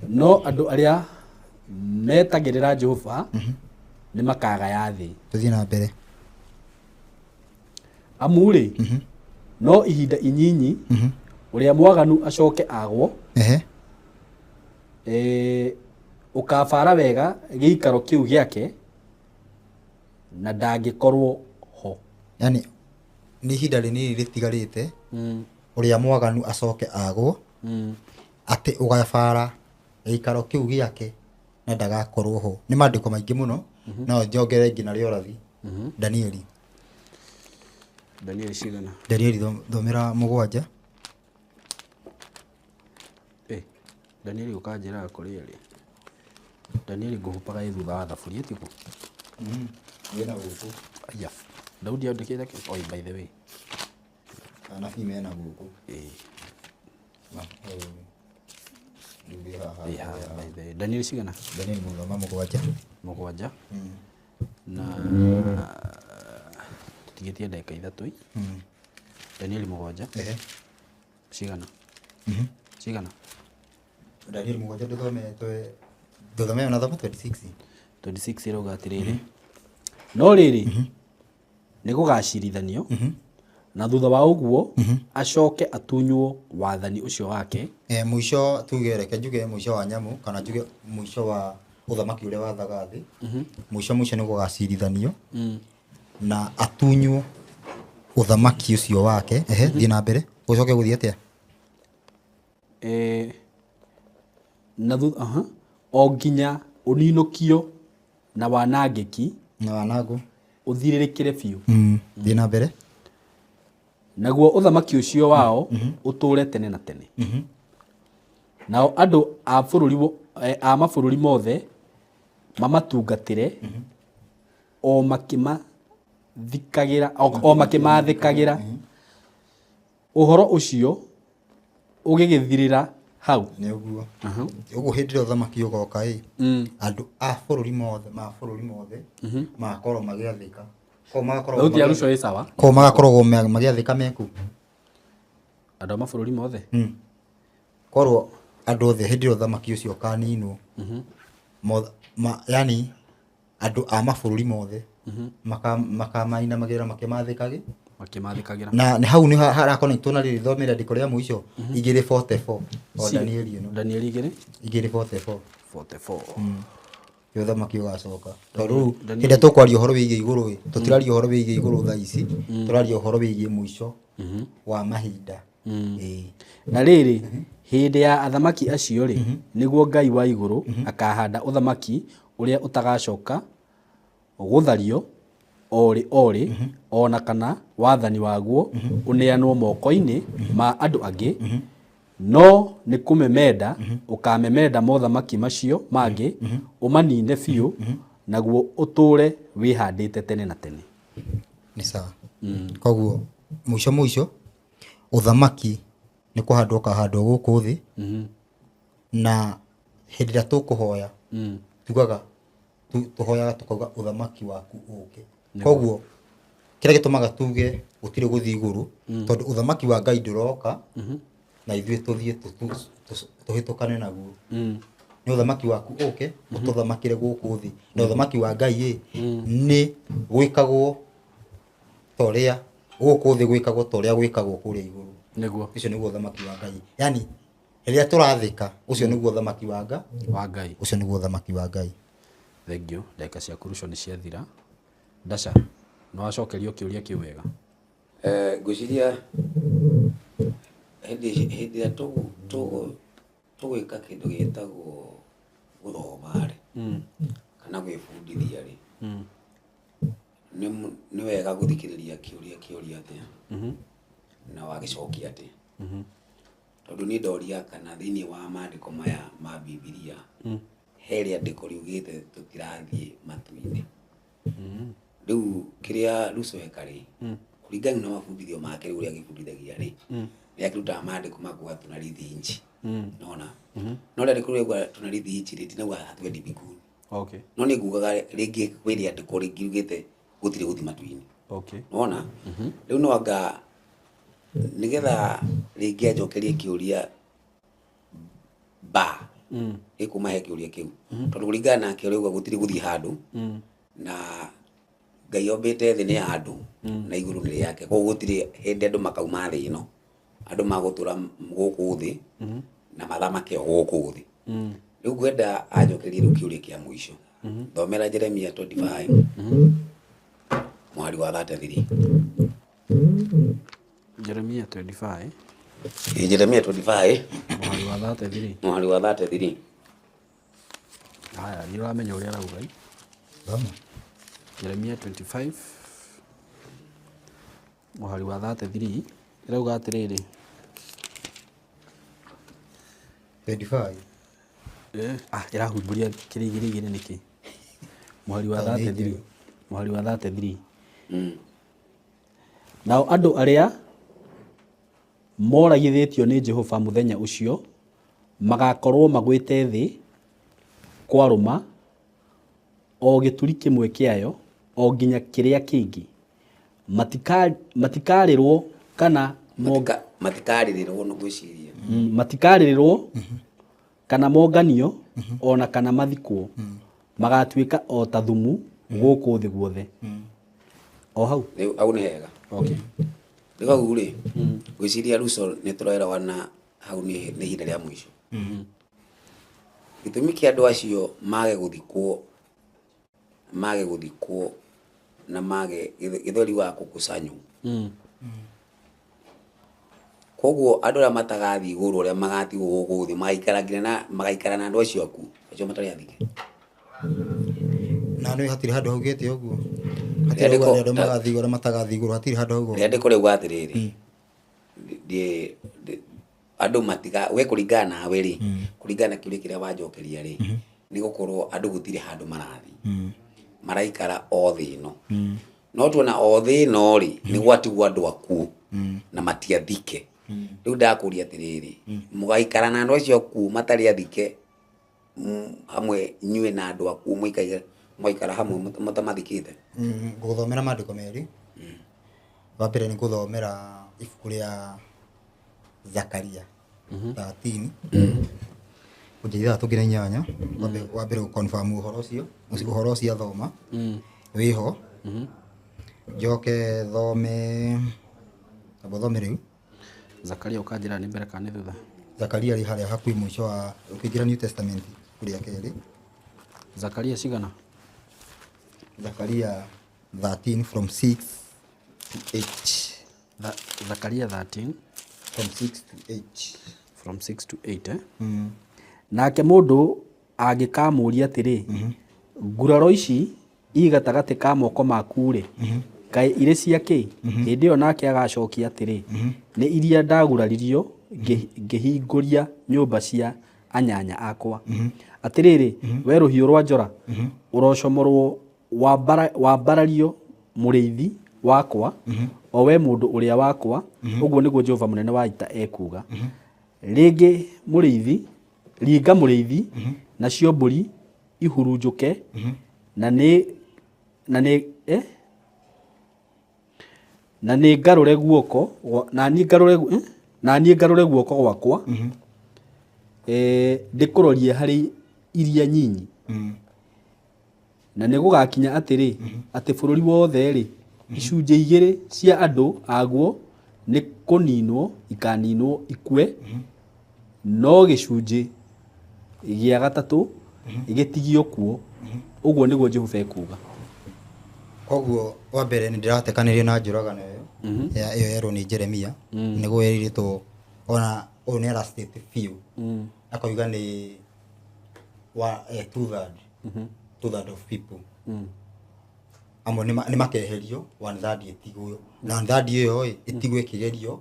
No andũ arĩa metagĩrĩra Jehova nĩ makagaya thĩ. Tũthiĩ na mbere. Amu rĩ, no ihinda inyinyi ũrĩa mwaganu acoke agwo, ũkabara wega gĩikaro kĩu gĩake na ndangĩkorwo ho. Yani nĩ ihinda rĩnini rĩtigarĩte ũrĩa mwaganu acoke agwo, atĩ ũgabara gĩikaro kĩu gĩake na ndagakorwo ho. Nĩ maandĩko maingĩ mũno, no njongerere nginya rĩa ũrathi. Danieli. Danieli cigana? Danieli thomera 7. Danieli ũkanjĩraga kũrĩa rĩ. Danieli ngũhupaga ĩ thutha wa thaburia tiguo? Ĩna gũkũ. Aya. Daudi andĩkĩte kĩ? Oi, by the way. Anabii mena gũkũ. By the way. Danieli cigana? Danieli mũthoma 7. 7. Na tũtigĩtie ndagĩka 3. Danieli 7. Cigana? Cigana? Danieli 7 ndũthomete, ndũthome ona thoma 26. 26 ĩrauga atĩrĩrĩ, no rĩrĩ, nĩ gũgacirithanio, na thutha wa ũguo acoke atunywo wathani ũcio wake. Mũico tuge, reke njuge mũico wa nyamũ, kana njuge mũico wa ũthamaki ũrĩa wathaga thĩ. Mũico mũico nĩ gũgacirithanio na atunywo ũthamaki ũcio wake. Thiĩ na mbere. Ũcoke gũthiĩ atĩa? Na thutha, o nginya ũninũkio na wanangĩki na wanango ũthirĩrĩkĩre biũ. Thiĩ na mbere. Naguo ũthamaki ũcio wao ũtũũre tene na tene. Nao andũ a bũrũri a mabũrũri mothe mamatungatĩre, o makĩmathikagĩra, o makĩmathĩkagĩra. Ũhoro ũcio ũgĩgĩthirĩra hau. Nĩ ũguo. Ũguo hĩndĩ ĩrĩa ũthamaki ũgoka ĩ, andũ a bũrũri mothe, ma bũrũri mothe, magakorwo magĩathĩka. Koguo magakoragwo Thauti ya Ruco ĩ sawa? Koguo magakoragwo magĩathĩka meku. Andũ a mabũrũri mothe? Korwo andũ othe hĩndĩ ĩrĩa ũthamaki ũcio ũkaninwo, yani andũ a mabũrũri mothe makamainamagĩrĩra makĩmathĩkagĩ. Makĩmathĩkagĩra. Na nĩ hau nĩ harakonectwo na rĩrĩ thomera rĩandĩko rĩa mũico, 2:44. O Danieli ĩno. Danieli igĩrĩ? 2:44. 44. Nĩ ũthamaki ũgacoka. Tondũ rĩu hĩndĩ ĩrĩa tũkwaria ũhoro wĩgiĩ igũrũ ĩ, tũtiraria ũhoro wĩgiĩ igũrũ thaa ici, tũraria ũhoro wĩgiĩ mũico wa mahinda. Ĩĩ. Na rĩrĩ, hĩndĩ ya athamaki acio-rĩ, nĩguo Ngai wa igũrũ akahanda ũthamaki ũrĩa ũtagacoka gũthario o rĩ o rĩ, o na kana wathani waguo ũneanwo moko-inĩ ma andũ angĩ, no nĩ kũmemenda ũkamemenda mothamaki macio mangĩ, ũmanine biũ, naguo ũtũũre wĩhandĩte tene na tene. Nĩ sawa. Koguo mũico mũico ũthamaki nĩ kũhandwo ũkahandwo gũkũ thĩ, na hĩndĩ ĩrĩa tũkũhoya tugaga tũhoyaga tũkauga ũthamaki waku ũke. Koguo kĩrĩa gĩtũmaga tuge gũtirĩ gũthiĩ igũrũ, tondũ ũthamaki wa Ngai ndũroka na ithuĩ tũthiĩ tũhĩtũkane naguo. Nĩ ũthamaki waku ũke ũtũthamakĩre gũkũ thĩ. Na ũthamaki wa Ngai ĩ nĩ gwĩkagwo ta ũrĩa gũkũ thĩ gwĩkagwo ta ũrĩa gwĩkagwo kũrĩa igũrũ. Nĩguo. Ũcio nĩguo ũthamaki wa Ngai. Yani rĩrĩa tũrathĩka, ũcio nĩguo ũthamaki wa Ngai. Wa Ngai. Ũcio nĩguo ũthamaki wa Ngai. Thank you. Ndagĩka ciaku Ruco nĩ ciathira. Dasha, nĩ wacokerio kĩũria kĩu wega? Ngwĩciria hĩndĩ ĩrĩa tũgwĩka kĩndũ gĩtagwo gũthoma rĩ, kana gwĩbundithia rĩ, nĩ wega gũthikĩrĩria kĩũria kĩũria atĩa na wagĩcokia atĩa. Tondũ niĩ ndoria kana thĩinĩ wa maandĩko maya ma Bibilia he rĩandĩko riugĩte tũtirathiĩ matu-inĩ. Rĩu kĩrĩa Ruco eka rĩ, kũringana na mabundithio make rĩu ũrĩa agĩbundithagia rĩ, nĩ akĩrutaga maandĩko ma kuga tunarithi nchi. Nona? No rĩandĩko rĩu tunarithi nchi rĩ, tinauga hatuendi mbinguni. Okay. No nĩ ngugaga rĩngĩ kwĩ rĩandĩko rĩngĩ riugĩte gũtirĩ gũthiĩ matu-inĩ. Okay. Nona? Rĩu no anga nĩgetha rĩngĩ anjokerie kĩũria ba gĩkuma he kĩũria kĩu. Tondũ kũringana nake ũrĩa auga gũtirĩ gũthiĩ handũ, na Ngai ombĩte thĩ nĩ ya andũ na igũrũ nĩ rĩake. Koguo gũtirĩ hĩndĩ andũ makauma thĩ ĩno, andũ magũtũra gũkũ thĩ na mathamake o gũkũ thĩ. Rĩu ngwenda anjokerie rĩu kĩũria kĩa mũico. Thomera Jeremia 25 mũhari wa 33. Jeremia 25 Ĩ, Jeremia 25 mũhari wa 33. Mũhari wa 33. Haya, nĩ ũramenya ũrĩa arauga. Thoma. Jeremia 25 mũhari wa 33 ĩrauga atĩrĩrĩ. 25. Ĩrahumbũria kĩrĩa igĩrĩ igĩrĩ nĩkĩ? Mũhari wa 33. Mũhari wa 33. Nao andũ arĩa moragithĩtio nĩ Jehova mũthenya ũcio magakorwo magwĩte thĩ kwarũma o gĩturi kĩmwe kĩayo o nginya kĩrĩa kĩngĩ. Matikarĩrwo kana Matikarĩrĩrwo nĩ gwĩciria. Matikarĩrĩrwo kana monganio ona kana mathikwo, magatuĩka o ta thumu gũkũ thĩ guothe. O hau. Rĩu hau nĩ hega. Okay. Rĩu hau rĩ, ngwĩciria Ruco nĩ tũrerewana hau nĩ ihinda rĩa mũico. Gĩtũmi kĩa andũ acio mage gũthikwo, mage gũthikwo na mage gĩthweri wa kũkucanywo. Koguo andũ arĩa matagathiĩ igũrũ, arĩa magatigwo gũkũ thĩ, magaikara nginya na magaikara na andũ acio akuũ, acio matarĩ athike. Na nĩ hatirĩ handũ haugĩte ũguo. Hatirĩ Rĩandĩko handũ andũ magathiĩ igũrũ, matathiĩ igũrũ, hatirĩ handũ hauga. Rĩandĩko rĩuga atĩrĩrĩ, andũ matiga, we kũringana nawe rĩ, kũringana na kĩũria kĩrĩa wanjokeria rĩ, nĩ gũkorwo andũ gũtirĩ handũ marathiĩ. Maraikara o thĩ ĩno. No tuona o thĩ ĩno rĩ, nĩ gwatigwo andũ akuũ na matiathike. Rĩu ndakũria atĩrĩrĩ, mũgaikara na andũ acio akuũ matarĩ athike hamwe inyuĩ na andũ akuũ mũgaikara hamwe mũtamathikĩte? Ngũgũthomera maandĩko merĩ. Wa mbere nĩ ngũthomera ibuku rĩa Zakaria 13 kũnjia ithathatũ nginya inyanya. Wa mbere gũ-confirm ũhoro ũcio, ũhoro ũcio athoma wĩho. Njoke thome, amba thome rĩu. Zakaria ũkanjĩra nĩ mbere kana nĩ thutha? Zakaria rĩ harĩa hakuhĩ mũico wa ũkĩingĩra New Testament ibuku rĩa kerĩ. Zakaria cigana? Zakaria 13 from 6 to 8. Zakaria 13 From 6 to 8. From 6 to 8, eh? Nake mũndũ angĩkamũũria atĩrĩ, nguraro ici ii gatagatĩ ka moko maku-rĩ, kaĩ irĩ cia kĩ? Hĩndĩ ĩyo nake agacokia atĩrĩ, nĩ iria ndaguraririo ngĩhingũria nyũmba cia anyanya akwa. Atĩrĩrĩ, we rũhiũ rwa njora, ũrocomorwo wambarario mũrĩithi wakwa, o we mũndũ ũrĩa wakwa, ũguo nĩguo Jehova mũnene wa ita ekuuga. Rĩngĩ mũrĩithi, ringa mũrĩithi, nacio mbũri ihurunjũke, na nĩ na nĩ eh? Na nĩ ngarũre guoko na niĩ ngarũre eh? Na niĩ ngarũre guoko gwakwa, ndĩkũrorie harĩ iria nyinyi. Na nĩ gũgakinya atĩrĩ, atĩ bũrũri wothe-rĩ, icunjĩ igĩrĩ cia andũ aguo nĩ kũninwo ikaninwo ikue, no gĩcunjĩ gĩa gatatũ gĩtigio kuo, ũguo nĩguo Jehova ekuuga. Koguo wa mbere nĩ ndĩratekanĩrio na njũragano ĩyo ya ĩyo yerwo nĩ Jeremia, nĩguo yerĩtwo ona ũyũ nĩ ara state biũ, akoiga nĩ wa two third of people amwe nĩ makeherio, one third ĩtigwo, na one third ĩyo ĩ ĩtigwo ĩkĩgerio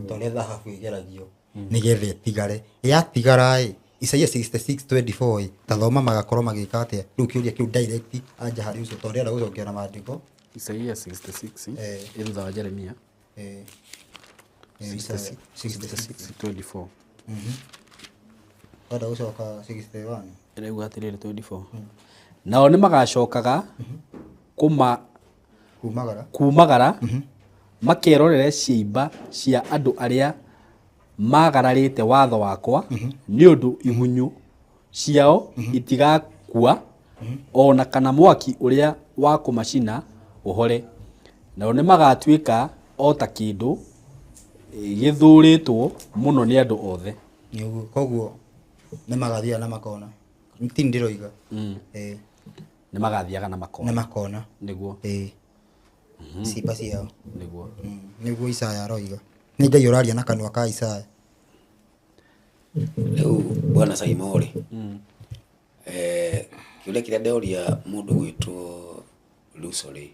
ta ũrĩa thahabu ĩgeragio nĩgetha ĩtigare. Yatigara ĩ, Isaia 66:24 ĩ, ta thoma, magakorwo magĩka atĩa? Rĩu kĩũria kĩu direct anja harĩ ũcio, tondũ ndĩrenda gũcokia na maandĩko. Isaia 66. Eh. Ĩ thutha wa Jeremia. Isaia 66. 24. Wenda gũcoka 61. Ĩrauga atĩrĩrĩ, 24, nao nĩ magacokaga kũma Kumagara. Kumagara makerorere ciimba cia andũ arĩa magararĩte watho wakwa, nĩ ũndũ igunyũ ciao itigakua, ona kana mwaki ũrĩa wa kũmacina ũhore, nao nĩ magatuĩka o ta kĩndũ gĩthũrĩtwo mũno nĩ andũ othe. Nĩguo, koguo nĩ magathiaga na makona, ti ndĩroiga. Nĩ magathiaga na makona. Nĩ makona. Nĩguo. Ciimba ciao. Nĩguo. Nĩguo Isaya aroiga, nĩ Ngai ũraria na kanua ka Isaya. Rĩu bwana Saimo rĩ, kĩũria kĩrĩa ndoria mũndũ gwĩtwo Luso rĩ,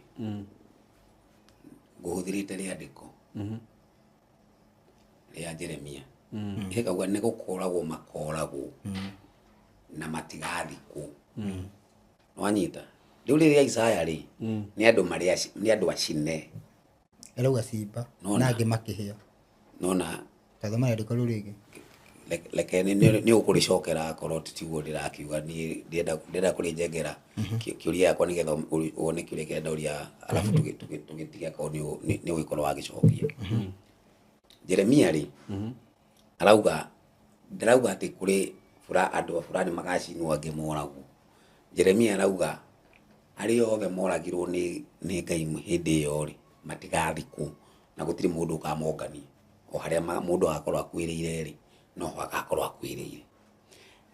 ngũhũthĩrĩte rĩandĩko rĩa Jeremia, ĩkauga nĩ gũkoragwo makoragwo na matigathikwo. Wanyita? Rĩu rĩrĩa Isaya rĩ, nĩ andũ marĩ nĩ andũ acine. Arauga ciimba. Nona. Na angĩ makĩhĩa. Nona. Tathoma rĩandĩko rĩu rĩngĩ. Reke nĩ ũkũrĩcokera akorwo tiguo ndĩrakiuga. Niĩ ndĩrenda kũrĩnjengera kĩũria gĩakwa nĩgetha wone kĩũria kĩrĩa ndoria, arabu tũgĩtige akorwo nĩ ũgĩkorwo wagĩcokia. Jeremia rĩ, arauga, ndarauga atĩ kũrĩ andũ a fulani magacinwo, angĩ moragwo. Jeremia arauga arĩa othe moragirwo nĩ Ngai hĩndĩ ĩyo rĩ, matigathikwo na gũtirĩ mũndũ ũkamongania. O harĩa mũndũ agakorwo akuĩrĩire rĩ, noho agakorwo akuĩrĩire.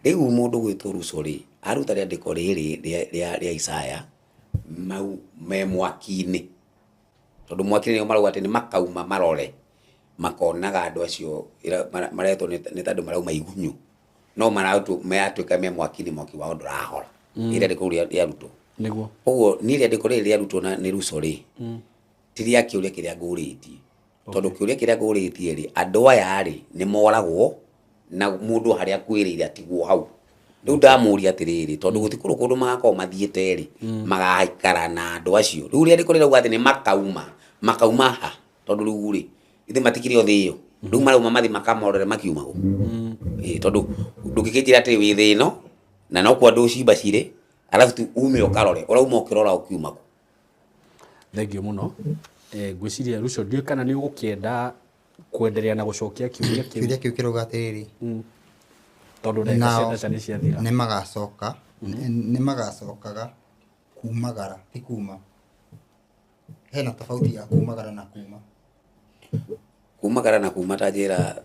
Rĩu mũndũ gwĩtwo Ruco rĩ, aruta rĩandĩko rĩrĩ rĩa Isaya mau me mwaki-inĩ, tondũ mwaki-inĩ nĩo marauga atĩ nĩ makauma marore makonaga andũ acio maretwo nĩ ta andũ marauma igunyũ, no maratuĩka me mwaki-inĩ, mwaki wao ndũrahora. Ĩ rĩandĩko rĩu rĩarutwo. Nĩguo. Koguo niĩ rĩandĩko rĩrĩ rĩarutwo na nĩ Ruco rĩ, ti rĩa kĩũria kĩrĩa ngũrĩtie, tondũ kĩũria kĩrĩa ngũrĩtie rĩ, andũ aya rĩ, nĩ moragwo na mũndũ harĩa akuĩrĩire atigwo hau. Rĩu ndamũria atĩrĩrĩ, tondũ gũtikũrũ kũndũ magakorwo mathiĩte rĩ, magaikara na andũ acio. Rĩu rĩandĩko rĩrauga atĩ nĩ makauma ha? Tondũ rĩu rĩ, ithe matikĩrĩ o thĩ ĩyo. Rĩu marauma mathi makamorore makiuma kũ? Ĩĩ, tondũ ndũngĩkĩnjĩra atĩ wĩ thĩ ĩno na no kuo andũ cimba cirĩ, arabu tu ume ũkarore, ũrauma ũkĩrora ũkiuma kũ? Thengiũ mũno. Ngwĩciria Ruco, ndiũĩ kana nĩ ũgũkĩenda kwenderea na gũcokia kĩũria kĩu. Kĩũria kĩu kĩrauga atĩrĩrĩ, Tondũ ndagĩka cia nao mbeca nĩ ciathira. Nĩ magacoka, nĩ magacokaga kumagara, ti kuma. Hena tofauti ya kumagara na kuma. Kumagara na kuma, ta njĩra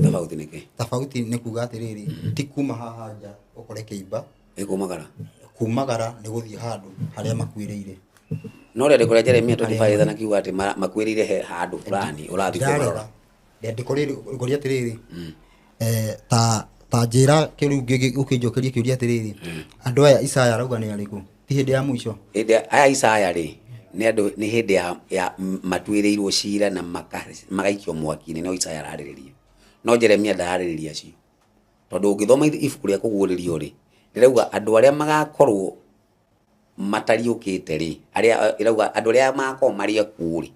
tofauti nĩkĩ? Tofauti nĩ kuga atĩrĩrĩ, ti kuma haha nja ũkore kĩimba. Ĩ kumagara. Kumagara nĩ gũthiĩ handũ harĩa makuĩrĩire. No rĩandĩko rĩa Jeremia 25 ithana kiuga atĩ makuĩrĩire he handũ fulani ũrathiĩ kũmarora. Ndirarega rĩandĩko rĩrĩ ngũria atĩrĩrĩ, ta ta njĩra kĩrĩu ũkĩnjokeria kĩũria atĩrĩrĩ, andũ aya Isaya arauga nĩ arĩkũ? Ti hĩndĩ ya mũico? Hĩndĩ aya Isaya rĩ, nĩ andũ nĩ hĩndĩ ya matuĩrĩirwo cira na magaikio mwaki-inĩ, no Isaya ararĩrĩria. No Jeremia ndararĩrĩria acio. Tondũ ũngĩthoma ibuku rĩa kũguũrĩrio rĩ, rĩrauga andũ arĩa magakorwo matariũkĩte rĩ, arĩa ĩrauga andũ arĩa magakorwo marĩ akuũ rĩ,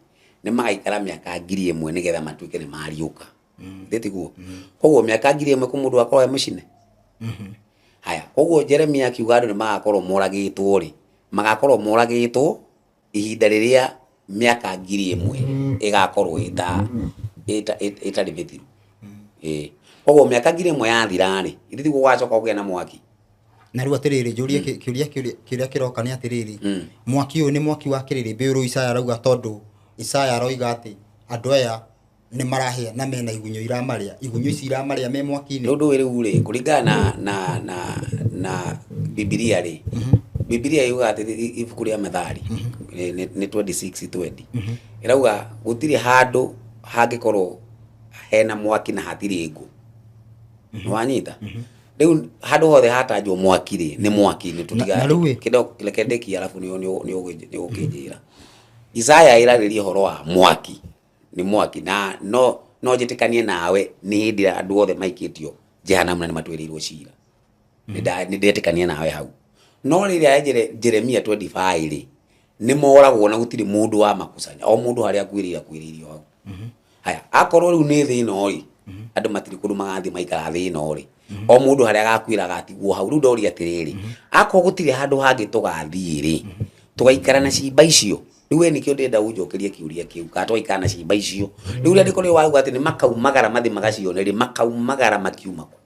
nĩ magaikara mĩaka 1000 nĩgetha matuĩke nĩ mariũka. Githĩ tiguo? Koguo mĩaka 1000 kũ mũndũ akorwo e mũcine. Haya, koguo Jeremia akiuga andũ nĩ magakorwo moragĩtwo rĩ, magakorwo moragĩtwo ihinda rĩrĩa mĩaka 1000 ĩgakorwo ĩtarĩ mĩthiru. Ĩĩ. Koguo mĩaka 1000 yathira rĩ, githĩ tiguo gũgacoka kũgĩa na mwaki? Na rĩu atĩrĩrĩ, njũrie kĩũria kĩrĩa kĩroka nĩ atĩrĩrĩ, mwaki ũyũ nĩ mwaki wa kĩrĩrĩmbĩ ũrĩa Isaya arauga, tondũ Isaya aroiga atĩ andũ aya nĩ marahĩa na mena igunyũ iramarĩa, igunyũ ici iramarĩa me mwaki-inĩ. Rĩu ndũĩ rĩu rĩ, kũringana na Bibilia rĩ, Bibilia yugaga atĩ ibuku rĩa Methali nĩ 26:20 ĩrauga gũtirĩ handũ hangĩkorwo hena mwaki na hatirĩ ngũ. Nĩwanyita? Rĩu handũ hothe hatanjwo mwaki rĩ, nĩ mwaki nĩ tũtiga. Na rĩu ĩ? Kĩndo reke ndĩkie arabu nĩ ũgũkĩnjĩra. Isaya ĩrarĩria ũhoro wa mwaki, nĩ mwaki na no njĩtĩkanie nawe nĩ hĩndĩ ĩrĩa andũ othe maikĩtio jehanamu na nĩ matuĩrĩirwo cira. Nĩ ndetĩkania nawe hau. No rĩrĩa Jeremia 25 rĩ, nĩ moragwo na gũtirĩ mũndũ wa makusanya, o mũndũ harĩa akuĩrĩire akuĩrĩirio hau. Haya, akorwo rĩu nĩ thĩ ĩno rĩ, andũ matirĩ kũndũ magathiĩ maikara thĩ ĩno rĩ, o mũndũ harĩa agakuĩra agatigwo hau. Rĩu ndoria atĩrĩrĩ, akorwo gũtirĩ handũ hangĩ tũgathiĩ rĩ, tũgaikara na cimba icio. Rĩu we nĩkĩo ndĩrenda ũnjokerie kĩũria kĩu, kana tũgaikara na cimba icio. Rĩu rĩandĩko rĩrĩ wauga atĩ nĩ makaumagara mathiĩ magacione rĩ, makaumagara makiuma kũ?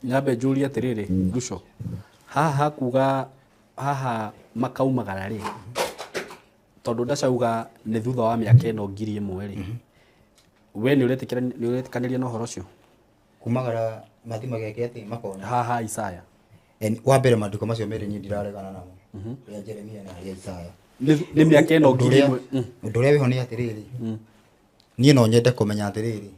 Nyambe njũrie atĩrĩrĩ, Ruco, haha hakuga haha makaumagara rĩ, tondũ ndacauga nĩ thutha wa mĩaka ĩno 1000 rĩ, we nĩ ũretĩkanĩria na ũhoro ũcio? Kumagara mathi mageke atĩ makona. Haha Isaya. Wa mbere maandĩko macio merĩ niĩ ndiraregana namo, rĩa Jeremia na rĩa Isaya. Nĩ mĩaka ĩno 1000. Ũndũ ũrĩa wĩho nĩ atĩrĩrĩ, niĩ no nyende kũmenya atĩrĩrĩ,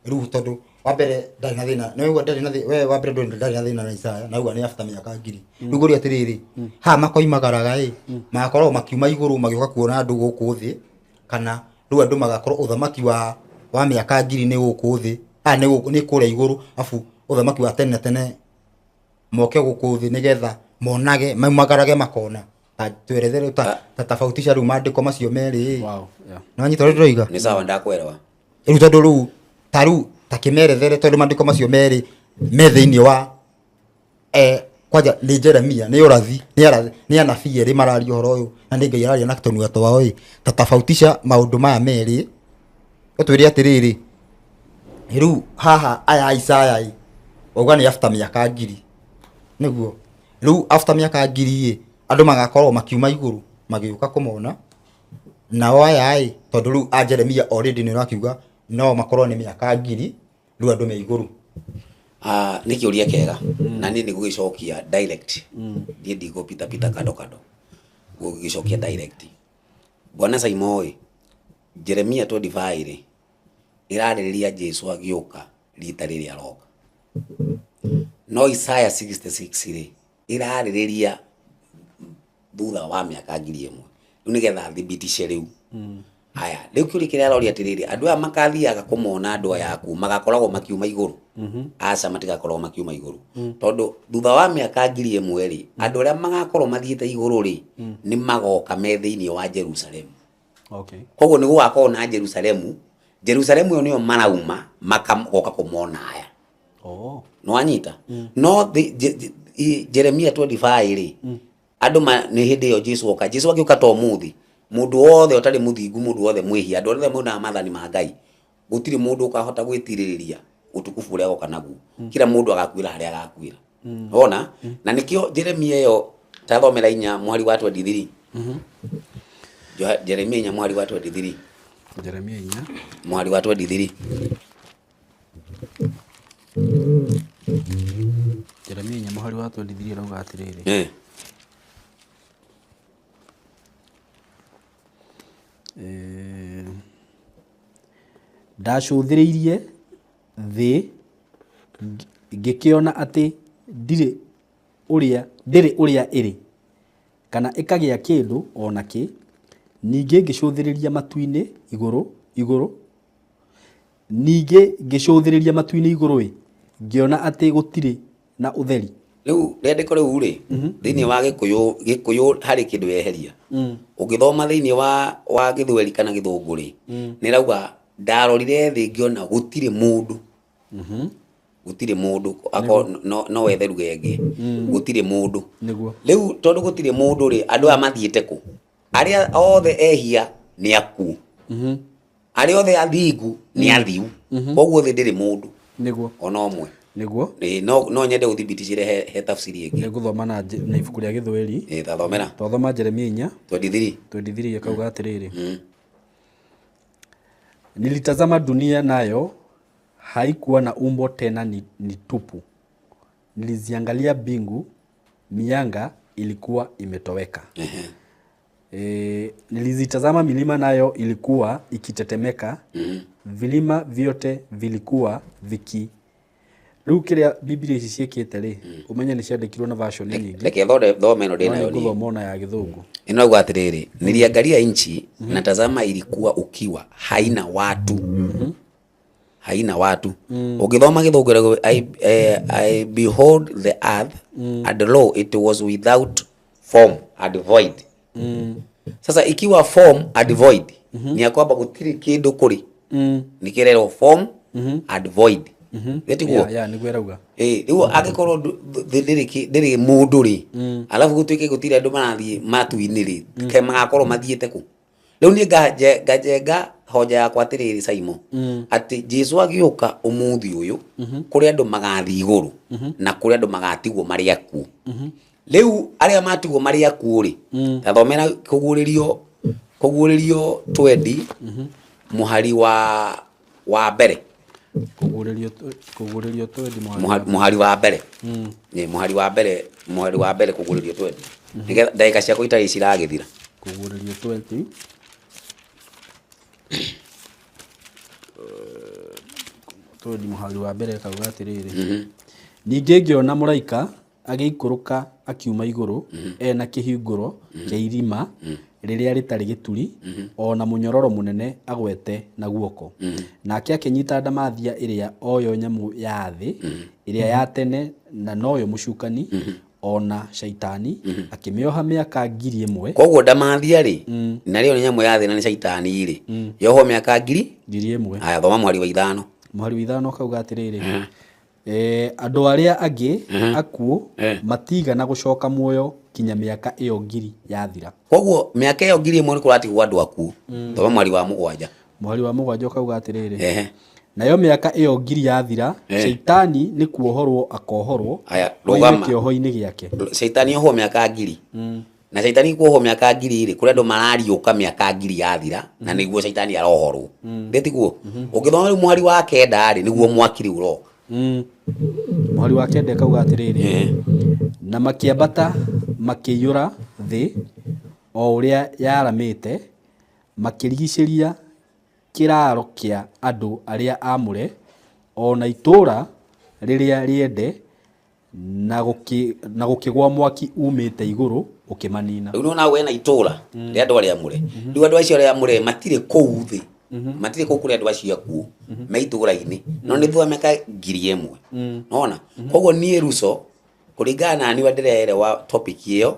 rĩu tondũ wa mbere ndarĩ na thĩna, nĩ waigua ndarĩ na thĩna, we wa mbere ndarĩ na thĩna na Isaya, na auga nĩ after mĩaka 1000. Rĩu ngũria atĩrĩrĩ, haha makoimagaraga ĩ, magakorwo makiuma igũrũ magĩũka kuona andũ gũkũ thĩ, kana rĩu andũ magakorwo ũthamaki wa mĩaka 1000 nĩ gũkũ thĩ, haha nĩ kũrĩa igũrũ, abu ũthamaki wa tene na tene moke gũkũ thĩ nĩgetha monage, maumagarage makona. Ta twerethere ta tofautisha rĩu maandĩko macio merĩ. Wow, yeah. Nĩwanyita ũrĩa ndĩroiga? Nĩ sawa, ndakwelewa. Rĩu tondũ rĩu ta rĩu ta kĩmerethere tondũ maandĩko macio merĩ me thĩinĩ wa kwanja nĩ Jeremia, nĩ ũrathi, nĩ anabii erĩ mararia ũhoro ũyũ, na nĩ Ngai araria na tũnua twao ĩ, ta tofautisha maũndũ maya merĩ, ũtwĩre atĩrĩrĩ, rĩu haha aya a Isaya ĩ, wauga nĩ after mĩaka 1000, nĩguo rĩu after mĩaka 1000 ĩ, andũ magakorwo makiuma igũrũ magĩũka kũmona, nao aya ĩ, tondũ rĩu a Jeremia already nĩ ũrakiuga no makorwo nĩ mĩaka 1000, rĩu andũ me igũrũ. Nĩ kĩũria kĩega na niĩ nĩ gũgĩcokia direct, niĩ ndigũpita pita kando kando, gũgĩcokia direct. Bwana Saimo ĩ, Jeremia 25 rĩ, ĩrarĩrĩria Jesu agĩũka rita rĩrĩa aroka. No Isaya 66 rĩ, ĩrarĩrĩria thutha wa mĩaka 1000. Rĩu nĩgetha thibitishe rĩu. Haya, rĩu kĩũria kĩrĩa aroria atĩrĩrĩ, andũ aya makathiaga kũmona andũ aya akuũ, magakoragwo makiuma igũrũ? Aca, matigakoragwo makiuma igũrũ. Tondũ thutha wa mĩaka 1000 rĩ, andũ arĩa magakorwo mathiĩte igũrũ rĩ, nĩ magoka me thĩinĩ wa Jerusalemu. Okay. Koguo nĩ gũgakorwo na Jerusalemu, Jerusalemu ĩyo nĩyo marauma makoka kũmona aya. Oh. Nĩwanyita? No Jeremia 25 rĩ, andũ nĩ hĩndĩ ĩyo Jesu oka. Jesu agĩũka to mũthĩ, mũndũ wothe ũtarĩ mũthingu, mũndũ wothe mwĩhia, andũ othe maunaga maathani ma Ngai, gũtirĩ mũndũ ũkahota gwĩtirĩrĩria ũtukufu ũrĩa agoka naguo. Kila mũndũ agakuĩra harĩa agakuĩra. Wona? Na nĩkĩo Jeremia ĩyo tathomera 4 mweri wa 23. Jeremia 4 mweri wa 23. Jeremia 4 mweri wa 23. Jeremia 4 mũhari wa 23 ĩrauga atĩrĩrĩ. Ndacũthĩrĩirie thĩ ngĩkĩona atĩ ndirĩ ũrĩa ndĩrĩ ũrĩa ĩrĩ kana ĩkagĩa kĩndũ o na kĩ. Ningĩ ngĩcũthĩrĩria matu-inĩ igũrũ igũrũ ningĩ ngĩcũthĩrĩria matu-inĩ igũrũ ĩ ngĩona atĩ gũtirĩ na ũtheri. Rĩu rĩandĩko rĩu rĩ, thĩinĩ wa Gĩkũyũ, Gĩkũyũ harĩ kĩndũ yeheria. Ũngĩthoma thĩinĩ wa Gĩthweri kana Gĩthũngũ rĩ, nĩ rauga ndarorire thĩ ngĩona gũtirĩ mũndũ. Gũtirĩ mũndũ, akorwo no wethe ruga ĩngĩ. Gũtirĩ mũndũ. Nĩguo. Rĩu tondũ gũtirĩ mũndũ rĩ, andũ aya mathiĩte kũ? Arĩa othe ehia nĩ akuũ. Arĩa othe athingu nĩ athiu. Koguo thĩ ndĩrĩ mũndũ. Nĩguo. Ona ũmwe. Nĩguo. Ĩĩ, no nyende ũthibitishĩre he tafsiri ĩngĩ. Nĩ ngũthoma na ibuku rĩa Gĩthweri. Ĩĩ, tathomera. Twathoma Jeremia 4 23. 23 ĩkauga atĩrĩrĩ. Nilitazama dunia nayo haikuwa na umbo tena ni tupu. Niliziangalia mbingu, mianga ilikuwa imetoweka. Nilizitazama milima nayo ilikuwa ikitetemeka. Vilima vyote vilikuwa viki. Rĩu kĩrĩa Biblia ici ciĩkĩte rĩ, ũmenye nĩ ciandĩkirwo na version nyingĩ. Reke thome ĩno ndĩ No nayo niĩ. nĩngũthoma ona ya Gĩthũngũ. Inauga atĩrĩrĩ, niliangalia nchi na tazama ilikuwa ukiwa, haina watu. Haina watu. Ũngĩthoma Gĩthũngũ ĩrauga, I behold the earth and lo it was without form and void. Sasa ikiwa form and void, ni ya kwamba gũtirĩ kĩndũ kũrĩ. Nĩ kĩrerwo form and void. Gĩtiguo? Ya, nĩguo ĩrauga. Ĩĩ, rĩu angĩkorwo thĩ ndĩrĩ mũndũ rĩ, alafu gũtuĩke gũtirĩ andũ marathiĩ matu-inĩ rĩ, ke magakorwo mathiĩte kũ? Rĩu niĩ ngajenga hoja yakwa atĩrĩrĩ, Saimo, atĩ Jesũ agĩũka ũmũthĩ ũyũ, kũrĩ andũ magathiĩ igũrũ, na kũrĩ andũ magatigwo marĩ akuũ. Rĩu arĩa matigwo marĩ akuũ rĩ, tathomera kũguũrĩrio 20, mũhari wa mbere. Kũguũrĩrio 20 mũhari wa Mũhari wa mbere. Nĩ mũhari wa mbere, mũhari wa mbere kũguũrĩrio 20. Nĩgetha ndagĩka ciakwa itarĩ ciragĩthira. Kũguũrĩrio 20. 20 mũhari wa mbere kauga atĩrĩrĩ. Ningĩ ngĩona mũraika agĩikũrũka akiuma igũrũ, ena kĩhingũro kĩa irima rĩrĩa rĩtarĩ gĩturi, ona mũnyororo mũnene agwete na guoko. Nake akĩnyita ndamathia ĩrĩa oyo nyamũ ya thĩ, ĩrĩa ya tene na noyo mũcukani, ona shaitani, akĩmĩoha mĩaka 1000. Koguo ndamathia rĩ, na rĩo nĩ nyamũ ya thĩ na nĩ shaitani rĩ, yohwo mĩaka ngiri? 1000. Aya, thoma mũhari wa 5. Mũhari wa 5 kauga atĩrĩrĩ. Andũ arĩa angĩ akuũ matigana gũcoka muoyo kinya mĩaka ĩyo 1000 yathira. Koguo mĩaka ĩyo 1000 nĩ kũratigwo andũ akuũ. Thoma mũhari wa 7. Mũhari wa 7 kauga atĩrĩrĩ. Nayo mĩaka ĩyo 1000 yathira, shaitani nĩ kuohorwo akohorwo Aya, oime rũgama. kĩoho-inĩ gĩake. Shaitani ohwo mĩaka 1000. Na shaitani kuohwo mĩaka 1000 rĩ, kũrĩ andũ marariũka mĩaka 1000 yathira, na nĩguo shaitani arohorwo. Ndĩtiguo? Ũngĩthoma rĩu mũhari wa 9 rĩ, nĩguo mwaki rĩu ũroka. Mũhari wa 9 kauga atĩrĩrĩ. Na makĩambata makĩiyũra thĩ o ũrĩa yaramĩte, makĩrigicĩria kĩraaro kĩa andũ arĩa aamũre, o na itũũra rĩrĩa rĩende, na gũkĩgwa mwaki umĩte igũrũ ũkĩmanina. Rĩu nĩwona wena itũũra rĩa andũ arĩa aamũre. Rĩu andũ acio arĩa aamũre matirĩ kũu thĩ. Matirĩ kũu kũrĩ andũ acio akuũ, me itũũra-inĩ. No nĩ thutha wa mĩaka 1000. Nĩwona? Koguo niĩ Ruso, kũringana na niĩ ũrĩa ndĩrerewa topic ĩyo,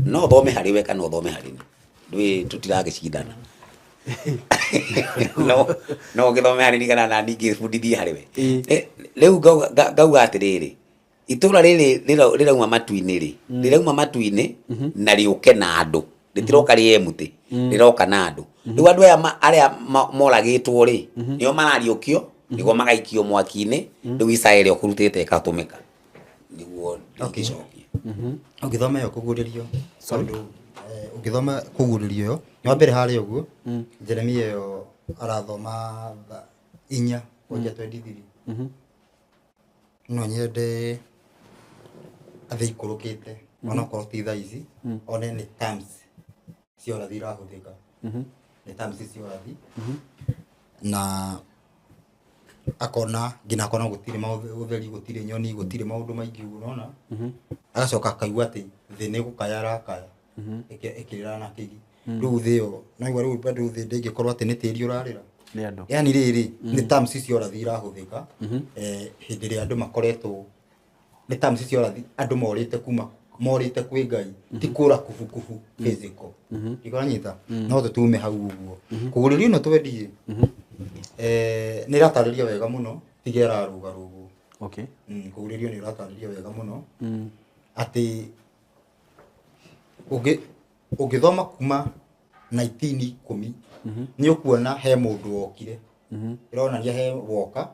no ũthome harĩ we kana ũthome harĩ niĩ. Ndũĩ tũtiragĩcindana. No ũgĩthome harĩ niĩ kana nani ngĩbundithie harĩ we. Rĩu ngauga atĩrĩrĩ, itũũra rĩrĩ rĩrauma matu-inĩ rĩ, rĩrauma matu-inĩ na rĩũke na andũ. Rĩtiroka rĩ empty, rĩroka na andũ. Rĩu andũ aya arĩa moragĩtwo rĩ, nĩo marariũkio, nĩguo magaikio mwaki-inĩ, rĩu Isaya ĩrĩa ũkũrutĩte ĩgatũmĩka. Nĩguo ndingĩcokia. Ũngĩthoma ĩyo kũguũrĩrio, tondũ, ũngĩthoma kũguũrĩrio ĩyo, nĩ wa mbere harĩa ũguo, Jeremia ĩyo arathoma 4 kwanjia 23. No nyende athiĩ ikũrũkĩte, onokorwo ti thaa ici, one nĩ terms cia ũrathi irahũthĩka. Nĩ terms cia ũrathi na akona nginya akona gũtirĩ ũtheri, gũtirĩ nyoni, gũtirĩ maũndũ maingĩ ũguo nona. Agacoka akaigua atĩ thĩ nĩ gũkaya arakaya ĩkĩrĩra na kĩgi. Rĩu thĩ ĩyo naigua rĩu bado thĩ ndĩngĩkorwo atĩ nĩ tĩri ũrarĩra. Nĩ andũ. Yani rĩrĩ nĩ terms cia ũrathi irahũthĩka hĩndĩ ĩrĩa andũ makoretwo, nĩ terms cia ũrathi andũ morĩte kuma morĩte kwĩ Ngai, ti kũra kubukubu physical. Ikoranyita no tũtume hau ũguo kũgũrĩrio ĩno twendie nĩ ĩratarĩria wega mũno, tiga ĩrarũgarũgwo. Kũgũrĩrio nĩ ĩratarĩria wega mũno atĩ ũngĩthoma kuma 19:10 nĩ ũkuona he mũndũ wokire, ĩronania he woka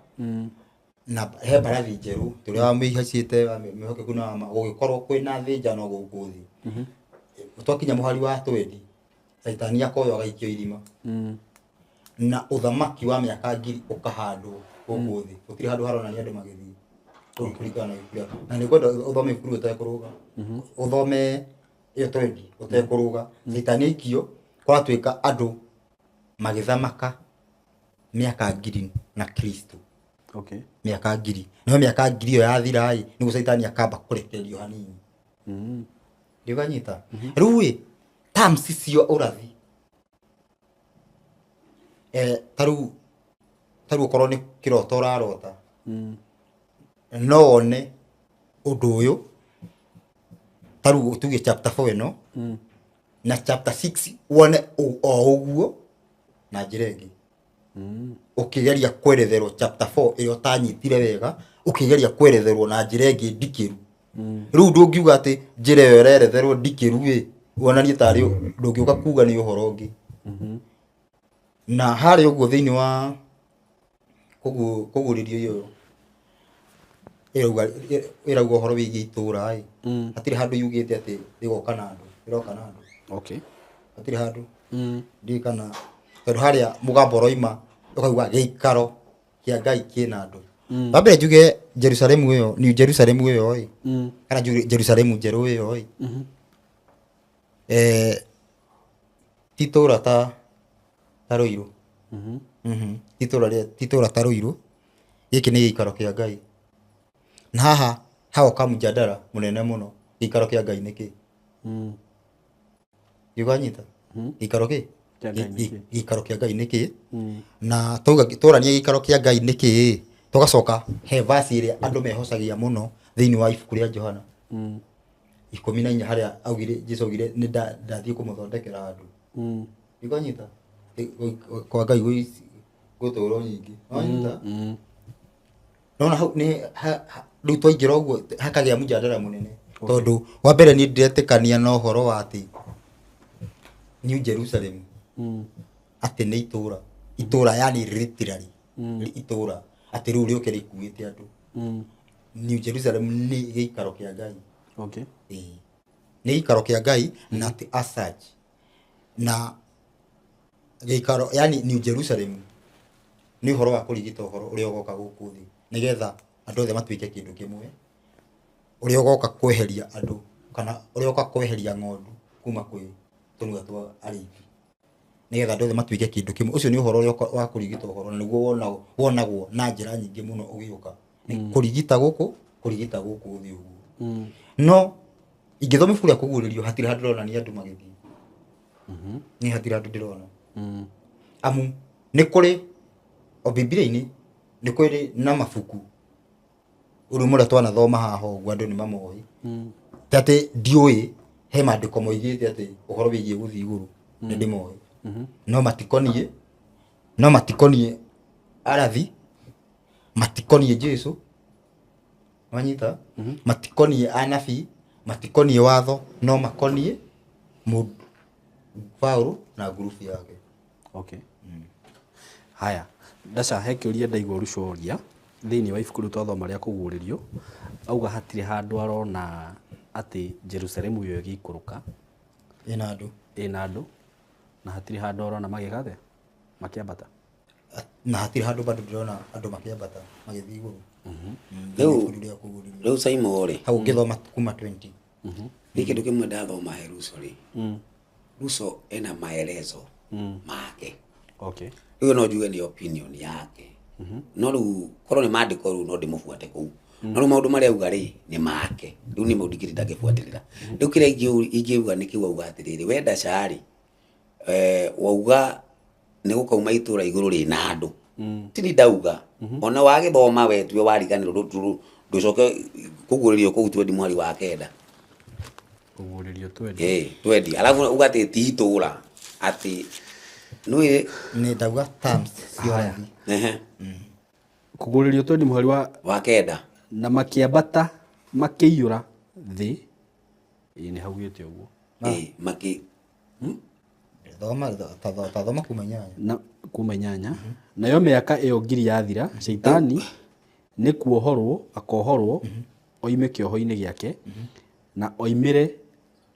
na he mbarathi njerũ tũrĩa wamĩhaicĩte wamĩhokeku na wama gũgĩkorwo kwĩna thĩnjano gũkũ thĩ. Twakinya mũhari wa twendi, Caitani akoywo agaikio irima na ũthamaki wa mĩaka 1000 ũkahandwo gũkũ thĩ. Gũtirĩ handũ haronania andũ magĩthiĩ kũu kũringana na ibuku rĩa, na nĩ ngwenda ũthome ibuku rĩu ũtekũrũga, ũthome ĩyo twendi ũtekũrũga. Caitani aikio, kũratuĩka andũ magĩthamaka mĩaka 1000 na Kristo. Mĩaka 1000, no mĩaka 1000 ĩyo yathira ĩ, nĩguo Caitani akamba kũrekererio hanini. Ndĩũkanyita rĩu ĩ terms cia ũrathi tarĩu okorwo nĩ kĩroto ũrarota, no wone ũndũ ũyũ tarĩu tuge chapter 4 ĩno na chapter 6 wone o ũguo na njĩra ĩngĩ. Ũkĩgeria kweretherwo chapter 4 ĩrĩa ũtanyitire wega, ũkĩgeria kweretherwo na njĩra ĩngĩ ndikĩru. Rĩu ndũngiuga atĩ njĩra ĩyo ĩreretherwo ndikĩru ĩ wonanie tarĩ ndũngĩũka kuga nĩ ũhoro ũngĩ. Na harĩa ũguo thĩinĩ wa kũgũrĩrio ĩyo ĩrauga ũhoro wĩgiĩ itũũra ĩ, hatirĩ handũ yugĩte atĩ rĩgoka na andũ, rĩroka na andũ. Hatirĩ handũ. Ndiũĩ kana tondũ harĩa mũgambo ũroima ũkauga gĩikaro kĩa Ngai kĩna andũ. Wambere njuge Jerusalemu ĩyo, New Jerusalem ĩyo ĩ, kana Jerusalemu njerũ ĩyo ĩ, ti itũũra ta Ruiru. Ti itũũra ta Ruiru. Gĩkĩ nĩ gĩikaro kĩa Ngai. Na haha hagoka mjadala mũnene mũno, gĩikaro kĩa Ngai nĩ kĩ? Nĩũkanyita? Gĩikaro kĩ? Kĩa Ngai nĩ kĩ? Gĩikaro kĩa Ngai nĩ kĩ? Na twauga tũranie gĩikaro kĩa Ngai nĩ kĩ, tũgacoka he verse ĩrĩa andũ mehocagia mũno thĩinĩ wa ibuku rĩa Johana 14 harĩa augire, Jesu augire nĩ ndathiĩ kũmũthondekera handũ. Nĩũkanyita? Kwa Ngai gwĩ tũũro nyingĩ. Nĩwanyita? Nona hau nĩ rĩu twaingĩra ũguo hakagĩa mjadala mũnene. Tondũ wa mbere niĩ ndiretĩkania na ũhoro wa atĩ New Jerusalem atĩ nĩ itũũra, itũũra yani literally itũũra atĩ rĩu rĩũke rĩkuĩte andũ. New Jerusalem nĩ gĩikaro kĩa Ngai. Ĩĩ. Nĩ gĩikaro kĩa Ngai na atĩ as such na gĩikaro yani New Jerusalem nĩ ũhoro wa kũrigita ũhoro ũrĩa ũgoka gũkũ thĩ nĩgetha andũ othe matuĩke kĩndũ kĩmwe, ũrĩa ũgoka kweheria andũ kana ũrĩa ũgoka kweheria ng'ondu kuma kwĩ tũnua twa arĩithi nĩgetha andũ othe matuĩke kĩndũ kĩmwe. Ũcio nĩ ũhoro ũrĩa wa kũrigita ũhoro na nĩguo wonagwo na njĩra nyingĩ mũno ũgĩũka. Nĩ kũrigita gũkũ, kũrigita gũkũ thĩ ũguo. No ingĩthoma ibuku rĩa kũguũrĩrio hatirĩ handũ ndĩronania andũ magĩthiĩ. Niĩ hatirĩ handũ ndĩrona. Amu nĩ kũrĩ o Bibilia-inĩ nĩ kũrĩ na mabuku ũrĩa mũrĩa twanathoma haha ũguo andũ nĩ mamoĩ. Ti atĩ ndiũĩ, he maandĩko moigĩte atĩ ũhoro wĩgiĩ gũthiĩ igũrũ nĩ ndĩmoĩ. No matikoniĩ arathi, matikoniĩ Jesu, wanyita? Matikoniĩ anabii, matikoniĩ watho, no makoniĩ mũndũ Paulo na ngurubu yake. Haya, Ndaca, he kĩũria ndaigua ũrucoria thĩinĩ wa ibuku rĩu twathoma rĩa kũguũrĩrio, auga hatirĩ handũ arona atĩ Jerusalemu ĩyo ĩgĩikũrũka ĩna andũ, ĩna andũ, na hatirĩ handũ arona magĩka atĩa, makĩambata, na hatirĩ handũ bado ndĩrona andũ makĩambata magĩthiĩ igũrũ. Rĩu rĩu Saimo rĩ, hau ũngĩthoma kuma 20 nĩ kĩndũ kĩmwe ndathoma he Ruso rĩ, Ruso ena maelezo. Make. Okay. Rĩu no njuge nĩ opinion yake, no rĩu korwo nĩ maandĩko rĩu no ndĩmũbuate kũu, no rĩu maũndũ marĩa auga rĩ nĩ make. Rĩu nĩ maũndũ ingĩtinda ngĩbuatĩrĩra. Rĩu kĩrĩa ingĩuga nĩ kĩu auga atĩrĩrĩ, we Ndasha rĩ, wauga nĩ gũkauma itũra igũrũ rĩna andũ. Tini ndauga ona wagĩthoma we tuwe wariganĩrwo, ndũcoke kũguũrĩrio kũu twendi mweri wa kenda. Kũguũrĩrio twendi. Ĩ twendi, alafu uga atĩ ti itũra atĩ nĩ Nĩ ndauga terms ciorathi. Ehe. Kũguũrĩrio twendi mũhari wa wa kenda. Na makĩambata makĩiyũra thĩ. Ĩĩ, nĩ haugĩte ũguo. Ĩ maki Thoma, tathoma kuma 8. Na kuma 8. Nayo mĩaka ĩyo 1,000 yathira, Shaitani nĩ kuohorwo akohorwo oime kĩoho-inĩ gĩake, na oimĩre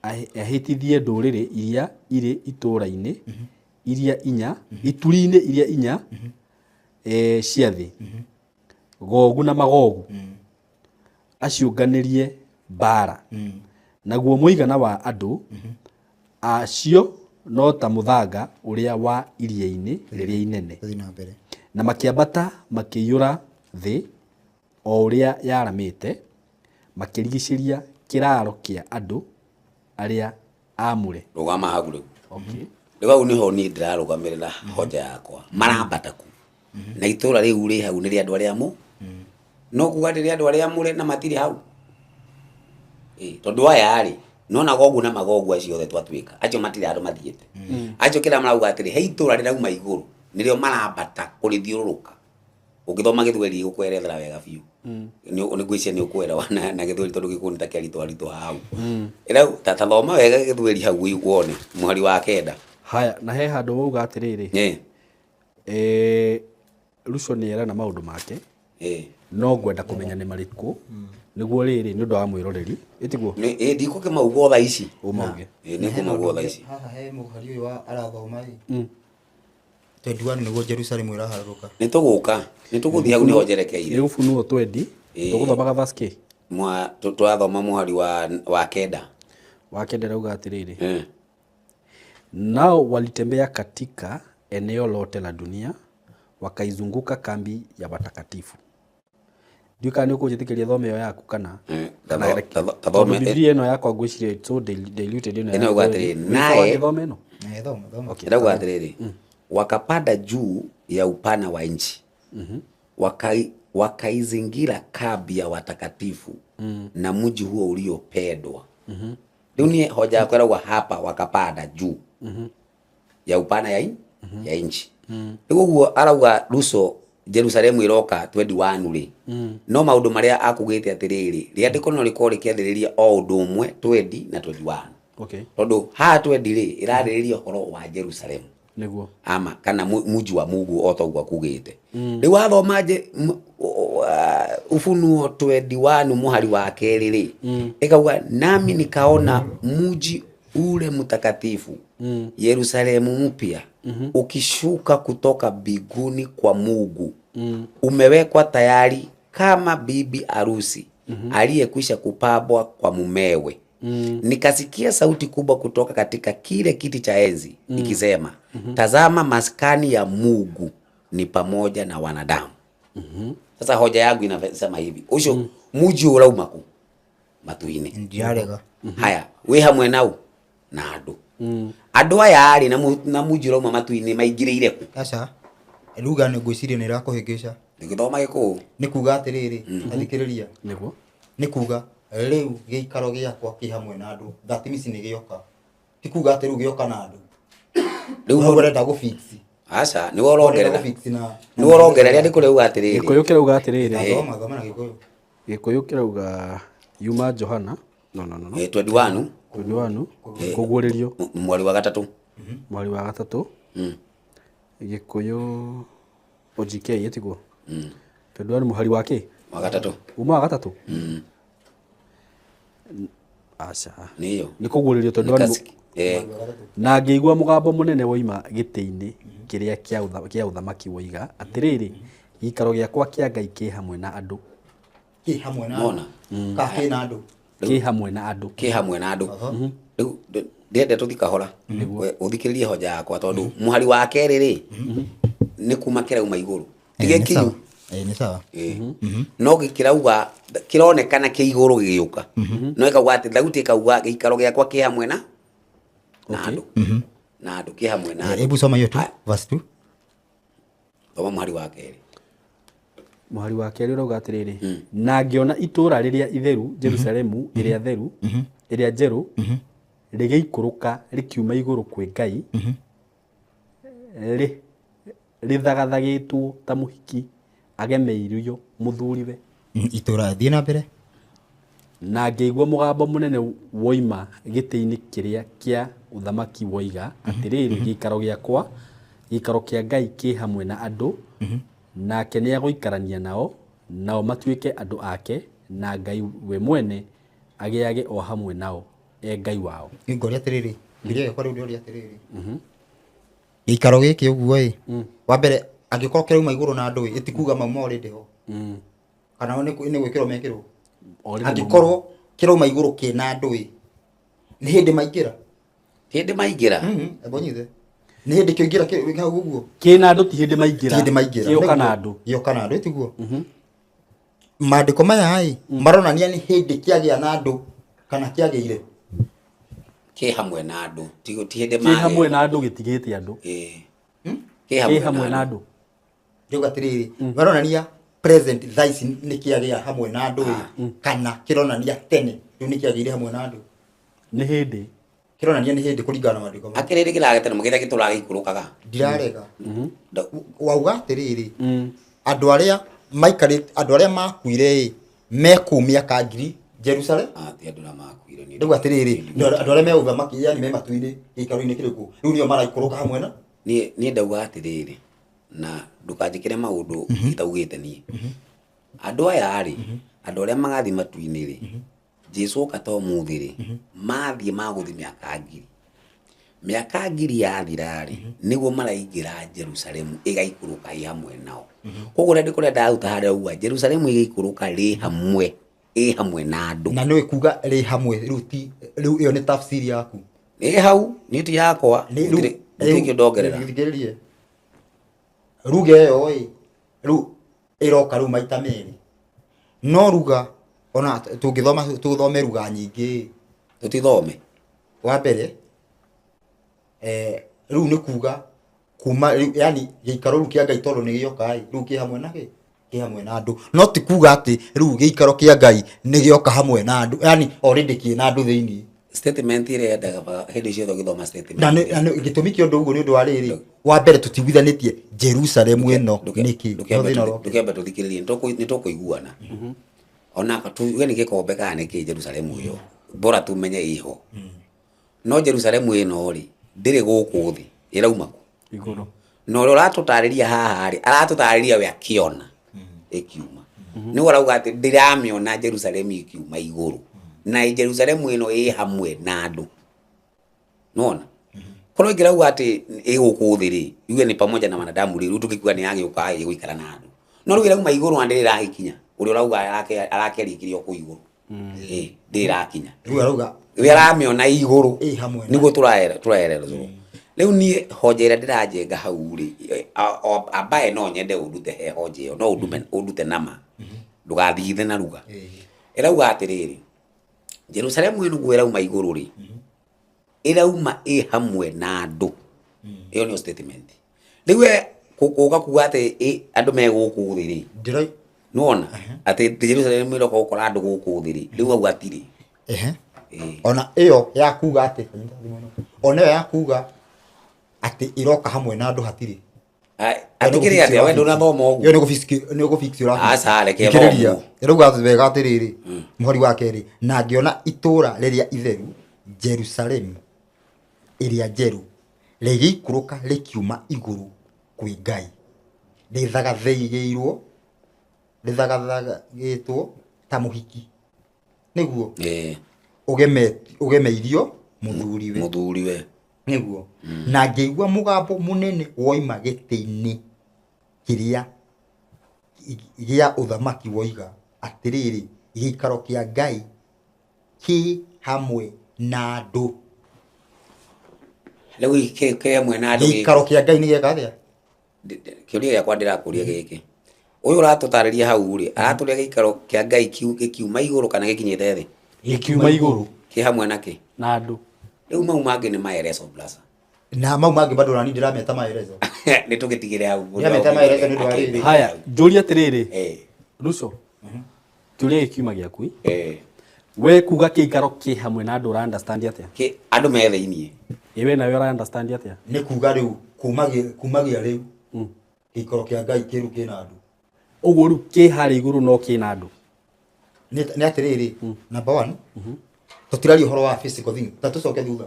ahĩtithie ndũrĩrĩ iria irĩ itũra-inĩ iria inya, ituri-inĩ iria inya cia thĩ, Gogu na Magogu, aciũnganĩrie mbara. Naguo mũigana wa andũ acio no ta mũthanga ũrĩa wa iria-inĩ rĩrĩa inene. Tũthiĩ na mbere. Na makĩambata makĩiyũra thĩ o ũrĩa yaramĩte, makĩrigicĩria kĩraaro kĩa andũ arĩa aamũre. Rũgama hau rĩu. Okay. Rĩu hau nĩho niĩ ndĩrarũgamĩrĩra hoja yakwa. Marambata ku na itũra rĩu rĩ hau nĩ rĩa andũ arĩa mũ no kuga nĩ rĩa andũ arĩa amũre na matirĩ hau. Ĩ, tondũ aya rĩ nona Gogu na Magogu acio othe twatuĩka acio matirĩ handũ mathiĩte. Acio kĩrĩa marauga atĩrĩ, he itũra rĩrauma igũrũ nĩrĩo marambata kũrĩthiũrũrũka. Ũngĩthoma gĩthweri gĩgũkwerethera wega biũ. Nĩ ngwĩciria nĩ ũkũelewa na gĩthweri tondũ gĩkũyũ nĩ ta kĩaritũ aritũ hau. Rĩu ta thoma wega gĩthweri hau wone mũhari wa kenda. Haya, na he handũ wauga atĩrĩrĩ, Ruco nĩ erana maũndũ make, no ngwenda kũmenya nĩ marĩkũ nĩguo rĩrĩ nĩ ũndũ wa mwĩroreri, ĩtiguo? Ĩ ndikũkĩmauga o thaa ici. Ũmauge. Ĩ, nĩngũmauga o thaa ici. Haha he mũhari ũyũ wa arathoma ĩ 21 nĩguo Jerusalemu ĩraharũrũka. Nĩ tũgũka, nĩ tũgũthiĩ hau nĩho njerekeire. Nĩ Ũfunuo twendi. Tũgũthomaga verse kĩ? Tũrathoma mũhari wa kenda. Wa kenda rauga atĩrĩrĩ, nao walitembea katika eneo lote la dunia wakaizunguka kambi ya watakatifu. Ndiũĩ kana nĩ ũkũnjĩtĩkĩria thome ĩyo yaku kana Tathome. Tondũ Biblia ĩno yakwa ngwĩciria it's so diluted ĩno Ĩno ya ĩuga Thweri. atĩrĩrĩ, Wĩ naye- sawa ngĩthoma ĩno? Eh, thoma, thoma. Okay. Ĩrauga atĩrĩrĩ, wakapanda juu ya upana wa nchi, wakaizingira kambi ya watakatifu na mji huo uliopendwa. Rĩu niĩ hoja yakwa ĩrauga hapa wakapanda juu ya upana ya nchi. Rĩu ũguo arauga Ruso Jerusalemu ĩroka 21 rĩ, no maũndũ marĩa akugĩte atĩrĩrĩ, rĩandĩko no rĩkorwo rĩkĩarĩrĩria o ũndũ ũmwe 20 na 21. Tondũ haha 20 rĩ ĩrarĩrĩria ũhoro wa Jerusalemu Nĩguo. Ama kana muji wa Mungu o toguo akugĩte. Rĩu wathoma Ufunuo 21 mũhari wa kerĩ rĩ, ĩkauga nami nikaona muji ule mtakatifu Yerusalemu mpya ukishuka kutoka mbinguni kwa Mungu, umewekwa tayari kama bibi harusi aliyekwisha kupambwa kwa mumewe. Nikasikia sauti kubwa kutoka katika kile kiti cha enzi ikisema, tazama maskani ya Mungu ni pamoja na wanadamu. Sasa hoja yangu inasema hivi, ucio muji urauma ku matu-inĩ. Ndirarega. Haya, wĩ hamwe nau na andũ. Andũ aya rĩ na muji ũrauma matu-inĩ maingĩrĩire kũ? Aca, ruga nĩ ngwĩciria nĩ ĩrakũhĩngĩca. Ndĩgĩthoma gĩkũyũ. Nĩ kuga atĩrĩrĩ, athikĩrĩria. Nĩguo. Nĩ kuga rĩu gĩikaro gĩakwa kĩ hamwe na andũ. That means nĩ gĩoka. Ti kuga atĩ rĩu gĩoka na andũ. Rĩu Hau ũrenda gũ fix. Aca, nĩwe ũrongerera. Ũrenda gũ fix na Nĩwe ũrongerera rĩandĩko rĩauga atĩrĩrĩ. Gĩkũyũ kĩrauga atĩrĩrĩ. Thoma, thoma na Gĩkũyũ. Gĩkũyũ kĩrauga yuma Johana. No, no, no, no. 21. 21. Kũguũrĩrio. Mweri wa gatatũ. Mweri wa gatatũ. Gĩkũyũ OGK ĩtiguo? 21 mũhari wa kĩ? Wa gatatũ. Uma wa gatatũ? Aca. Nĩyo. Nĩ kũguũrĩrio tondũ wa Na ngĩigua mũgambo mũnene woima gĩtĩ-inĩ kĩrĩa kĩa ũthamaki woiga atĩrĩrĩ, gĩikaro gĩakwa kĩa Ngai kĩ hamwe na andũ. Kĩ hamwe na Mona. andũ. Ka kĩ na andũ. Kĩ hamwe na andũ. Kĩ hamwe na andũ. Rĩu Ndĩrenda tũthi kahora. Ũthikĩrĩrie hoja yakwa tondũ mũhari wa kerĩ rĩ, nĩ kuma kĩrauma igũrũ. Ti Nĩ gĩkinyu. sawa. Nĩ sawa. Ĩĩ. No gĩkĩrauga kĩronekana kĩ igũrũ gĩgĩũka. No ĩkauga atĩ thauti ĩkauga gĩikaro gĩakwa kĩ hamwe na na andũ. Na andũ kĩ hamwe na andũ. Hebu soma hiyo tu verse 2. Thoma mũhari wa kerĩ. Mũhari wa kerĩ ũrauga atĩrĩrĩ, na ngĩona itũũra rĩrĩa itheru Jerusalemu ĩrĩa theru ĩrĩa njerũ rĩgĩikũrũka rĩkiuma igũrũ kwĩ Ngai, rĩthagathagĩtwo ta mũhiki agemeirio mũthuriwe. Itũũra thiĩ na mbere. Na ngĩigua mũgambo mũnene woima gĩtĩ-inĩ kĩrĩa kĩa ũthamaki woiga atĩrĩrĩ, gĩikaro gĩakwa, gĩikaro kĩa Ngai kĩ hamwe na andũ, nake nĩagũikarania nao, nao matuĩke andũ ake, na Ngai we mwene agĩage o hamwe nao, e Ngai wao. Ngoria atĩrĩrĩ, kĩũria gĩakwa rĩu ndĩroria atĩrĩrĩ, gĩikaro gĩkĩ ũguo ĩ, wa mbere angĩkorwo kĩrauma igũrũ na andũ ĩ, ĩtikuga mauma already ho, kana nĩ gwĩkĩrwo mekĩrwo? Angĩkorwo kĩrauma igũrũ kĩna andũ ĩ, nĩ hĩndĩ maingĩra? Hĩndĩ maingĩra? Ebo nyithe. Nĩ hĩndĩ kĩoingĩra kĩ hau ũguo? Kĩna andũ ti hĩndĩ maingĩra. Ti hĩndĩ maingĩra. Gĩoka na andũ. Gĩoka na andũ, tiguo? Maandĩko maya ĩ, maronania nĩ hĩndĩ kĩagĩa na andũ kana kĩagĩire? Kĩ hamwe na andũ. Ti hĩndĩ Kĩ hamwe na andũ gĩtigĩte andũ. Kĩ hamwe na andũ. Ndĩrauga atĩrĩrĩ, maronania present thaa ici nĩ kĩagĩa hamwe na andũ ĩ, kana kĩronania tene rĩu nĩ kĩagĩire hamwe na andũ? Nĩ hĩndĩ. Kĩronania nĩ hĩndĩ kũringana na maandĩko maya. Akĩrĩrĩ kĩragete na mũgĩtha gĩtũraga gĩikũrũkaga. Ndirarega. Wauga atĩrĩrĩ, andũ arĩa maikarĩte, andũ arĩa makuire ĩ, mekũu mĩaka ngiri Jerusalem? Ti andũ arĩa makuire nĩ. Ndauga atĩrĩrĩ, andũ arĩa me ũthamaki, yani me matu-inĩ, gĩikaro-inĩ kĩrĩkũ, rĩu nĩo maraikũrũka hamwe na? Niĩ ndauga atĩrĩrĩ, na ndũkanjĩkĩre maũndũ itaugĩte niĩ. Andũ aya rĩ, andũ arĩa magathiĩ matu-inĩ rĩ, Jesu oka ta ũmũthĩ rĩ, mathiĩ magũthiĩ mĩaka ngiri. Mĩaka ngiri yathira rĩ, nĩguo maraingĩra Jerusalemu ĩgaikũrũka ĩ hamwe nao. Koguo rĩandĩko rĩrĩa ndaruta harĩa rauga Jerusalemu ĩgĩikũrũka rĩ hamwe, ĩ hamwe na andũ. Na nĩũĩ kuga rĩ hamwe, rĩu ti, rĩu ĩyo nĩ tafsiri yaku. Ĩ hau, niĩ ti yakwa, gũtirĩ kĩndũ ndongerera. Thikĩrĩrie. Ruga ĩyo ĩ, rĩu ĩroka rĩu maita merĩ. No ruga, ona tũngĩthoma, tũthome ruga nyingĩ. Tũtithome. Wa mbere, rĩu nĩ kuga kuma rĩu, yani gĩikaro rĩu kĩa Ngai tondũ nĩ gĩoka ĩ, rĩu kĩ hamwe na kĩ? Kĩ hamwe na andũ. No ti kuga atĩ rĩu gĩikaro kĩa Ngai nĩ gĩoka hamwe na andũ, yani already kĩ na andũ thĩinĩ. Statement ĩrĩa yendaga hĩndĩ ciothe ũgĩthoma statement. Na nĩ gĩtũmi kĩa ũndũ ũguo nĩ ũndũ wa rĩrĩ, wa mbere tũtigwithanĩtie Jerusalemu ĩno nĩkĩ? No thĩna ũroka. Ndũkĩambe tũthikĩrĩrie, nĩ tũkũiguana. Ona tuge nĩ gĩkombe kana nĩ kĩ Jerusalemu ĩyo, bora tumenye ĩho. No Jerusalemu ĩno rĩ, ndĩrĩ gũkũ thĩ, ĩrauma kũ? Igũrũ. Na ũrĩa ũratũtarĩria haha rĩ, aratũtarĩria we akĩona ĩkiuma. Nĩguo arauga atĩ ndĩramĩona Jerusalemu ĩkiuma igũrũ. Na Jerusalemu ĩno ĩ hamwe na andũ. Nĩwona? Korwo ĩngĩrauga atĩ ĩ gũkũ thĩ rĩ, yuge nĩ pamoja na wanadamu rĩ, rĩu tũngĩkiuga nĩ yagĩũka ĩgũikara na andũ. No rĩu ĩrauma igũrũ na ndĩrĩ ĩragĩkinya. Ũrĩa ũrauga arakĩaria kĩrĩa o kũu igũrũ. Ndĩrĩ ĩrakinya. Rĩu arauga Rĩu aramĩona igũrũ. Ĩ hamwe na Nĩguo tũraererwo. Rĩu niĩ hoja ĩrĩa ndĩranjenga hau rĩ, ambaye no nyende ũndute he hoja ĩyo, no ũndute nama. Ndũgathigithe na ruga. Ĩrauga atĩrĩrĩ, Jerusalemu ĩno ũguo ĩrauma igũrũ rĩ, ĩrauma ĩ hamwe na andũ. Ĩyo nĩyo statement. Rĩu we gũka kuga atĩ andũ me gũkũ thĩ rĩ, nĩwona atĩ Jerusalemu ĩroka gũkora andũ gũkũ thĩ rĩ, rĩu hau hatirĩ. Ona ĩyo ya kuga atĩ, ona ĩyo ya kuga atĩ ĩroka hamwe na andũ hatirĩ. Atikĩrĩ atĩa we ndũnathoma ũguo? Ĩyo nĩ gũfix, nĩ gũfix ũrafix. Aca, reke Thikĩrĩria. thomwo. Ĩrauga wega atĩrĩrĩ, mũhari wa kerĩ, na ngĩona itũũra rĩrĩa itheru, Jerusalemu ĩrĩa njerũ, rĩgĩikũrũka rĩkiuma igũrũ kwĩ Ngai, rĩthagathagĩirwo, rĩthagathagĩtwo ta mũhiki. Nĩguo? Ũgemeirio mũthuriwe. Mũthuriwe. Nĩguo. Na ngĩigua mũgambo mũnene woima gĩtĩ-inĩ kĩrĩa gĩa ũthamaki woiga atĩrĩrĩ, gĩikaro kĩa Ngai kĩ hamwe na andũ. Rĩu kĩ hamwe na andũ gĩkĩ? Gĩikaro kĩa Ngai nĩ gĩeka atĩa? Kĩũria gĩakwa ndĩrakũria gĩkĩ, ũyũ ũratũtarĩria hau rĩ, aratũria gĩikaro kĩa Ngai gĩkiuma igũrũ kana gĩkinyĩte thĩ? Gĩkiuma igũrũ. Kĩ hamwe na kĩ? Na andũ. Rĩu mau mangĩ nĩ maelezo brother. Na mau mangĩ bado nani ndĩrameta maelezo. Nĩ tũgĩtigĩre hau. Ndĩrameta maelezo nĩ ũndũ wa rĩrĩ. Haya, njũrie atĩrĩrĩ. Eh. Ruco. Kĩũria gĩkiuma gĩaku. Eh. We kuga kĩikaro kĩ hamwe na andũ ũra understand atĩa? Kĩ andũ me thĩiniĩ. Ĩ we nawe ũra understand atĩa? Nĩ kuga rĩu kumagia rĩu gĩikaro kĩa Ngai kĩrũ kĩna andũ. Ũguo rĩu kĩ harĩa igũrũ no kĩna andũ. Nĩ atĩrĩrĩ, number one, tũtiraria ũhoro wa physical thing, ta tũcoke thutha.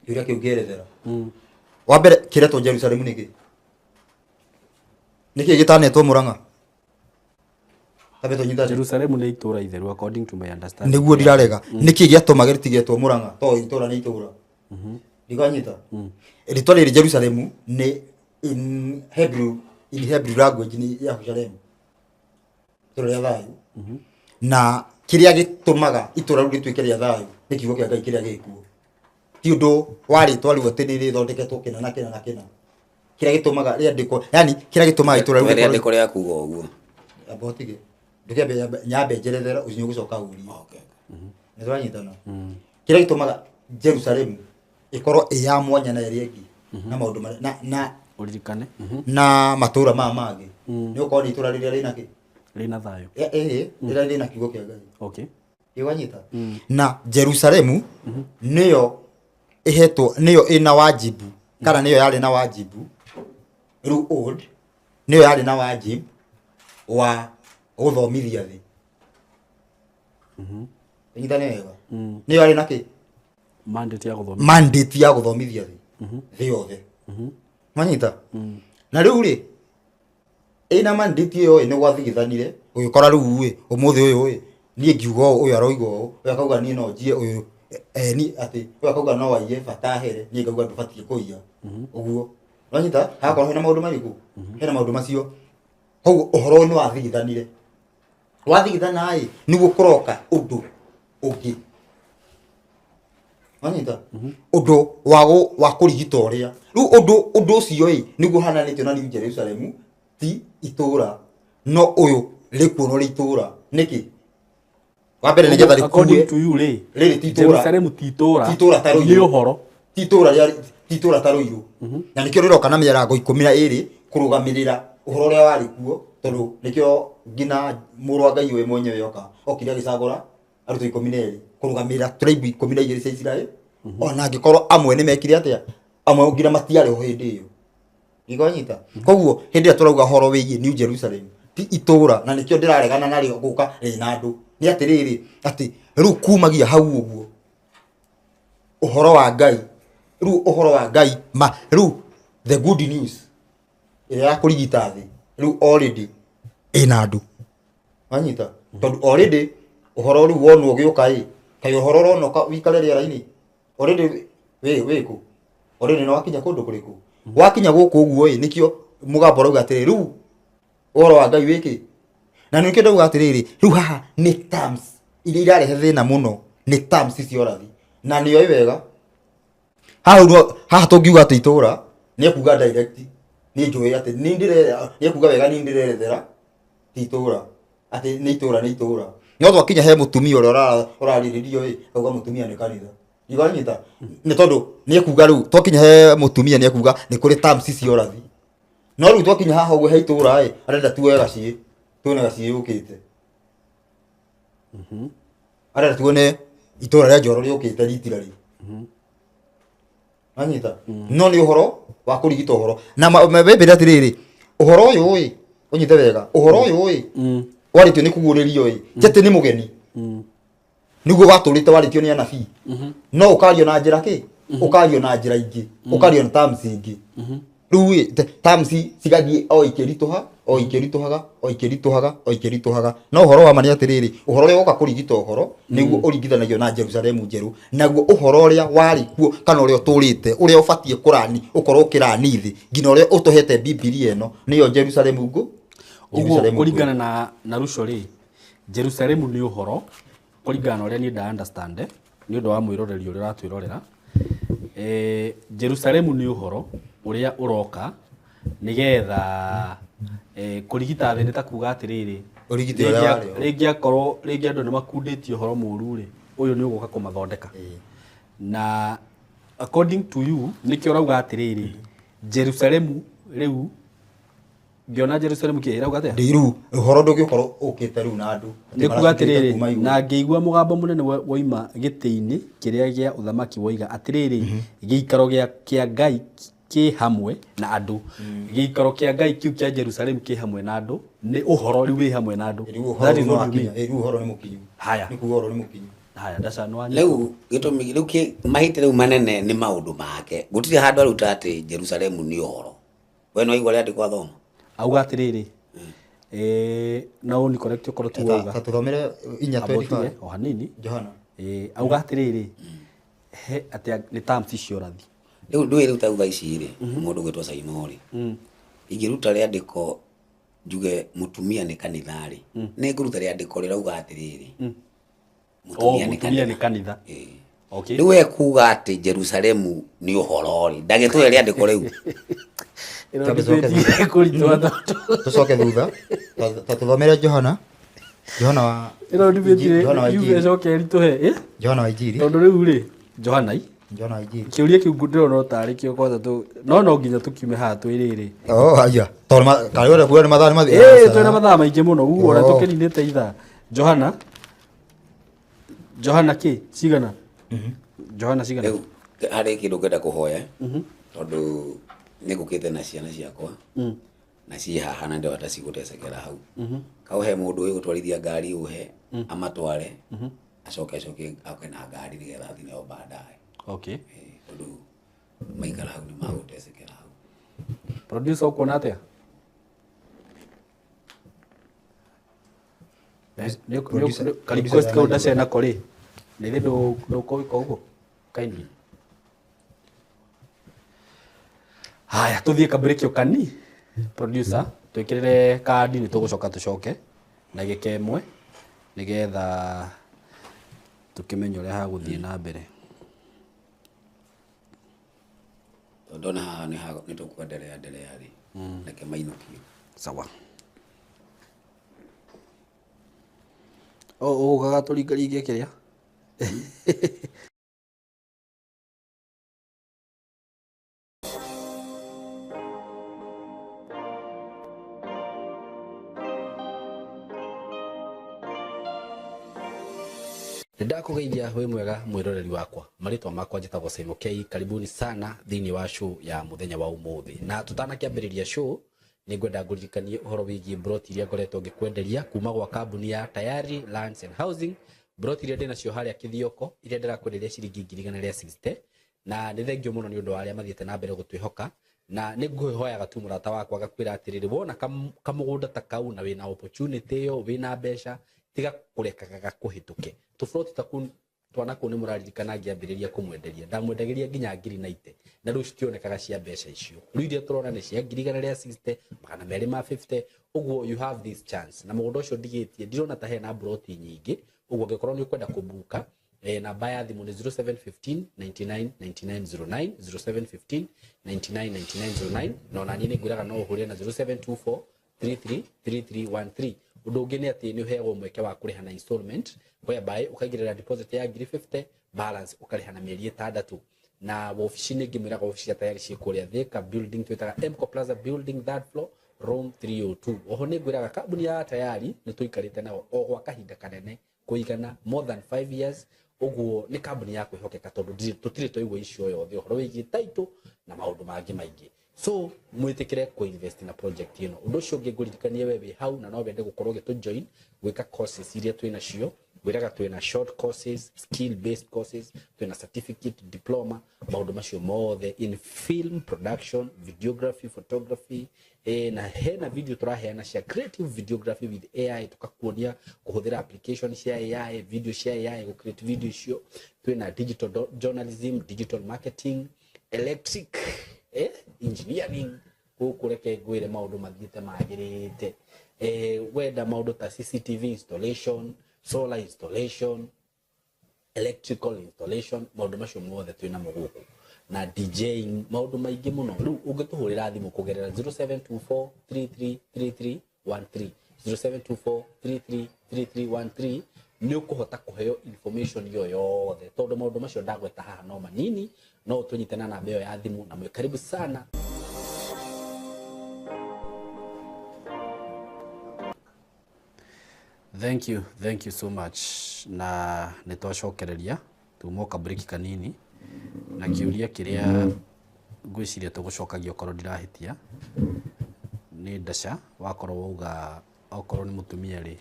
Kĩũria kĩu ngĩerethera. Wa mbere kĩretwo Jerusalemu nĩkĩ? Nĩkĩ gĩtanetwo Mũrang'a? Tambe tũnyitane. Jerusalemu nĩ itũũra itheru according to my understanding. Nĩguo ndirarega. Nĩkĩ gĩatũma gĩtigetwo Mũrang'a? To itũũra nĩ itũũra. Ndikanyita. Rĩtwa rĩrĩ Jerusalemu nĩ in Hebrew, in Hebrew language nĩ Yahusalemu. Itũũra rĩa thayũ. Na kĩrĩa gĩtũmaga itũũra rĩu rĩtuĩke rĩa thayũ nĩ kiugo kĩa Ngai kĩrĩa gĩkuo. Ti ũndũ wa rĩtwa rĩu atĩ nĩ rĩthondeketwo kĩna na kĩna na kĩna. Kĩrĩa gĩtũmaga rĩandĩkwo, yani kĩrĩa gĩtũmaga itũũra rĩu Tũhe rĩkorwo rĩandĩko rĩa kuga ũguo. Amba ũtige. Ndũkĩambe nyambe njerethera ũcio nĩũgũcoka ũrie. Okay. Nĩ tũranyitana. Kĩrĩa gĩtũmaga Jerusalemu ĩkorwo ĩ ya mwanya na ĩrĩa ĩngĩ na maũndũ marĩa na Ũririkane. na matũũra maya mangĩ nĩ gũkorwo nĩ itũũra rĩrĩa rĩna kĩ? Rĩna thayũ. Rĩrĩa rĩna kiugo kĩa Ngai. Okay. Nĩwanyita? Na Jerusalemu nĩyo ĩhetwo, nĩyo ĩna wajibu kana nĩyo yarĩ na wajibu rĩu old nĩyo yarĩ na wajibu wa gũthomithia thĩ. Ũnyitane wega. Nĩyo yarĩ na kĩ? Mandate ya gũthomithia. Mandate ya gũthomithia thĩ. Thĩ yothe. Mwanyita? Na rĩu rĩ, ĩna mandate ĩyo ĩ, nĩ gwathigithanire, ũgĩkora rĩu ĩ, ũmũthĩ ũyũ ĩ, niĩ ngiuga ũũ, ũyũ aroiga ũũ, ũyũ akauga niĩ no njiye ũyũ, niĩ atĩ, ũyũ akauga no aiye bata ahere, niĩ ngauga ndũbatiĩ kũiya. Ũguo. Wanyita? Hagakorwo hena maũndũ marĩkũ? Hena maũndũ macio. Koguo ũhoro ũyũ nĩ wathigithanire. Wathigithana ĩ, nĩguo kũroka ũndũ ũngĩ. Wanyita? Ũndũ wa kũrigita ũrĩa. Rĩu ũndũ ũcio ĩ, nĩguo ũhananĩtio na New Jerusalem, ti itũũra. No ũyũ rĩkuonwo rĩ itũũra. Nĩkĩ? Wa mbere nĩgetha rĩkue. According to you rĩ, Rĩrĩ ti itũũra. Jerusalemu ti itũũra. Ti itũũra ta rũirũ. Nĩ ũhoro. Ti itũũra rĩa, ti itũũra ta rũirũ. Na nĩkĩo rĩroka na mĩarango 12 kũrũgamĩrĩra ũhoro ũrĩa warĩ kuo, tondũ nĩkĩo nginya mũrũ wa Ngai ũyũ mwenyewe oka, okire agĩcagũra arutwo 12 kũrũgamĩrĩra tribe 12 cia Isiraeli. Ona angĩkorwo amwe nĩ mekire atĩa, amwe nginya matiarĩ ho hĩndĩ ĩyo. Nĩkwanyita? Koguo hĩndĩ ĩrĩa tũrauga ũhoro wĩgiĩ New Jerusalem ti itũũra, na nĩkĩo ndĩraregana narĩo gũka rĩna andũ. Nĩ atĩrĩrĩ, atĩ rĩu kumagia hau ũguo ũhoro wa Ngai, rĩu ũhoro wa Ngai ma rĩu the good news ĩrĩa ya kũrigita thĩ rĩu already ĩna andũ. Wanyita? Tondũ already ũhoro rĩu wonwo ũgĩũka ĩ, kaĩ ũhoro ũrona ũikare rĩera-inĩ already wĩ kũ? Already nĩ wakinya kũndũ kũrĩkũ? Wakinya gũkũ ũguo ĩ, nĩkĩo mũgambo ũrauga atĩrĩ, rĩu ũhoro wa Ngai wĩkĩ? Na nĩkĩo ndauga atĩrĩrĩ, rĩu haha nĩ terms iria irarehe thĩna mũno, nĩ terms cia ũrathi. Na nĩoĩ wega, haha ũguo, haha tũngiuga atĩ itũũra, nĩ ekuga direct, niĩ njũĩ atĩ nĩ ndĩrere-, nĩ ekuga wega nĩ ndĩrerethera, ti itũũra, atĩ nĩ itũũra, nĩ itũũra. No twakinya he mũtumia ũrĩa ũrarĩrĩrio ĩ, auga mũtumia nĩ kanitha. Nĩwanyita? Nĩ tondũ nĩ ekuga rĩu, twakinya he mũtumia nĩ ekuga nĩ kũrĩ terms cia ũrathi. No rĩu twakinya haha ũguo he itũũra ĩ, arenda tuoe gaciĩ, tuone gaciĩ yũkĩte. Arenda tuone itũũra rĩa Njoro rĩũkĩte ritira rĩ. Wanyita? No nĩ ũhoro wa kũrigita ũhoro. Na wĩmbĩre atĩrĩrĩ, ũhoro ũyũ ĩ, ũnyite wega, ũhoro ũyũ ĩ, warĩtio nĩ kũguũrĩrio ĩ, ti atĩ nĩ mũgeni. Nĩguo watũrĩte warĩtio nĩ anabii. No ũkario na njĩra kĩ? Ũkario na njĩra ingĩ, ũkario na terms ingĩ. Rĩu ĩ, terms cigathiĩ o ikĩritũha, o ikĩritũhaga, o ikĩritũhaga, o ikĩritũhaga. No ũhoro wa ma nĩ atĩrĩrĩ, ũhoro ũrĩa woka kũrigita ũhoro, nĩguo ũringithanagio na Jerusalemu njerũ. Naguo ũhoro ũrĩa warĩ kuo, kana ũrĩa ũtũrĩte, ũrĩa ũbatiĩ kũrani, ũkorwo ũkĩrani thĩ, nginya ũrĩa ũtũhete Bibilia ĩno, nĩyo Jerusalemu ngũ? Ũguo Jerusalemu ngũ. kũringana na Ruco rĩ, Jerusalemu nĩ ũhoro, kũringana na ũrĩa niĩ nda understand, nĩ ũndũ wa mwĩroreri ũrĩa ũratwĩrorera. Jerusalemu nĩ ũhoro ũrĩa ũroka nĩgetha kũrigita thĩ nĩ ta kuga atĩrĩrĩ, Ũrigiti ũrĩa warĩ ho. Rĩngĩ akorwo rĩngĩ andũ nĩ makundĩtie ũhoro mũru rĩ, ũyũ nĩ ũgũka kũmathondeka. Na according to you nĩkĩo ũrauga atĩrĩrĩ, Jerusalemu rĩu ngĩona Jerusalemu kĩ ĩrauga atĩa? Rĩu ũhoro ndũngĩkorwo ũkĩte rĩu na andũ. Nĩ kuga atĩrĩrĩ, na ngĩigua mũgambo mũnene woima gĩtĩ-inĩ kĩrĩa gĩa ũthamaki woiga atĩrĩrĩ, gĩikaro kĩa Ngai kĩ hamwe na andũ. Gĩikaro kĩa Ngai kĩu kĩa Jerusalemu kĩ hamwe na andũ, nĩ ũhoro rĩu wĩ hamwe na andũ. Rĩu That is what you mean. rĩu ũhoro nĩ mũkinyu. Haya. Nĩ kuga ũhoro nĩ mũkinyu. Haya, ndaca nĩ wanyita. Rĩu gĩtũmi rĩu mahĩtia rĩu manene nĩ maũndũ make. Gũtirĩ handũ aruta atĩ Jerusalemu nĩ ũhoro. We no igua rĩandĩko athoma. Auga atĩrĩrĩ, no ũni correct okorwo ti wauga. Ta tũthomere inya Amba ũtige, 25. o hanini. Johana. Auga atĩrĩrĩ, he atĩa nĩ terms icio ũrathi. Rĩu ndũĩ rĩu ta thaa ici rĩ, mũndũ ũgwĩtwo Saimo rĩ, ingĩruta rĩandĩko njuge mũtumia nĩ kanitha rĩ, nĩ ngũruta rĩandĩko rĩrauga atĩrĩrĩ, Oh, mũtumia nĩ kanitha. Ĩĩ. Okay. Rĩu we kuga atĩ Jerusalemu nĩ ũhoro rĩ, ndagĩtũhe rĩandĩko rĩu. Ĩno Tondũ debate ĩkũritũha tondũ Tũcoke thutha. Ta tũthomere Johana. Johana wa ĩno debate Johana wa yuge Injiri. ĩcoke ĩritũhe, ĩ? Johana wa Injiri. Tondũ rĩu rĩ, Johana i Johana wa Injiri. kĩũria kĩu ndĩrona tarĩ kĩo kwanza tũ no nginya tũkiume haha twĩrĩrĩ. Oh, aya. Tondũ karĩ ũrĩa kuga nĩ mathaa nĩ mathiĩ. Ĩĩ, twĩna mathaa maingĩ mũno ũguo ona Oh. tũkĩninĩte ithaa. Johana Johana kĩ cigana? Johana cigana? Rĩu harĩ kĩndũ ngwenda kũhoya tondũ nĩ ngũkĩte na ciana ciakwa na ciĩ haha na ndĩrona ta cigũtecekera hau. Kau he mũndũ ũĩ gũtwarithia ngari ũhe amatware acoke acoke oke na ngari nĩgetha athiĩ nayo baadaye. Okay. Ĩĩ, tondũ maikara hau nĩ magũtecekera hau. Producer ũkuona atĩa? Ka request kau ndacia nako rĩ, nĩ thĩ ndũkũgĩka ũguo kindly. Haya, tũthiĩ kabreak o kani. Producer, twĩkĩrĩre kandi nĩ tũgũcoka tũcoke ndagĩka ĩmwe nĩgetha tũkĩmenye ũrĩa hagũthiĩ na mbere. Tondũ ndona haha nĩ tũkwendelea endelea rĩ, reke mainũkio. Sawa. Ũgũkaga tũringaringe kĩrĩa? Ndakũgeithia wĩ mwega mwĩroreri wakwa, marĩtwa makwa njĩtagwo Simon K. Karibuni sana thĩinĩ wa show ya mũthenya wa ũmũthĩ. Na tũtanakĩambĩrĩria show nĩ ngwenda ngũririkanie ũhoro wĩgiĩ broti iria ngoretwo ngĩkwenderia kuma gwa kambuni ya Tayari Lands and Housing. Broti iria ndĩnacio harĩa Kĩthioko iria ndĩrakwenderia ciringi ngiri igana rĩa 60, na nĩ thengio mũno nĩ ũndũ wa arĩa mathiĩte na mbere gũtwĩhoka. Na nĩ ngũhoyaga tu mũrata wakwa ngakwĩra atĩrĩrĩ, wona kamũgũnda ta kau na wĩna opportunity ĩyo, wĩna mbeca, tiga kũrekaga gakũhĩtũke. Tũburoti ta kũu twana kũu nĩ mũraririkana ngĩambĩrĩria kũmwenderia, ndamwendagĩria nginya ngiri 90, na rĩu citionekaga cia mbeca icio. Rĩu iria tũrona nĩ cia ngiri igana rĩa 60, magana merĩ ma 50, ũguo you have this chance. Na mũgũnda ũcio ndigĩtie, ndirona ta hena broti nyingĩ, ũguo angĩkorwo nĩ ũkwenda kũbuka, namba ya thimũ nĩ 0715 99 99 09, 0715 99 99 09, na ona niĩ nĩ ngwĩraga no ũhũre na 0724 33 33 13. Ũndũ ũngĩ nĩ atĩ nĩ ũheagwo mweke wa kũrĩha na installment, whereby ũkaigĩrĩra deposit ya ngiri 50, balance ũkarĩha na mĩeri 6. Na wabici nĩ ngĩmwĩraga wabici cia Tayari ciĩ kũrĩa Thika building, twĩtaga Mco Plaza building, third floor, room 302. Oho nĩ ngwĩraga kambuni ya Tayari nĩ tũikarĩte nao o gwa kahinda kanene kũigana more than 5 years, ũguo nĩ kambuni ya kwĩhokeka tondũ tũtirĩ twaigua icio yothe ũhoro wĩgiĩ title na maũndũ mangĩ maingĩ. So mwĩtĩkĩre kũ-invest na project ĩno. Ũndũ ũcio ũngĩ ngũririkanie we wĩ hau na no wende gũkorwo ũgĩtũ join gwĩka courses iria twĩ nacio, ngwĩraga twĩ na short courses, skill based courses, twĩ na certificate, diploma, maũndũ macio mothe in film production, videography, photography, na hena video tũraheana cia creative videography with AI, tũkakuonia kũhũthĩra application cia AI, video cia AI, gũ create video icio. Twĩ na digital journalism, digital marketing, electric, engineering, gũkũ reke ngwĩre maũndũ mathiĩte magĩrĩte. Wenda maũndũ ta CCTV installation, solar installation, electrical installation, maũndũ macio mothe twĩ namo gũkũ. Na DJing maũndũ maingĩ mũno. Rĩu ũngĩtũhũrĩra thimũ kũgerera 0724333313, 0724333313, nĩ ũkũhota kũheo information ĩyo yothe, tondũ maũndũ macio ndagweta haha no manini. No ũtũnyite na namba ĩyo ya thimũ, na mwĩ karibu sana. Thank you, thank you so much. Na nĩ twacokereria tuma kabreki kanini, na kĩũria kĩrĩa ngwĩciria tũgũcokagia, okorwo ndirahĩtia, nĩ ndaca wakorwo wauga okorwo nĩ mũtumia rĩ,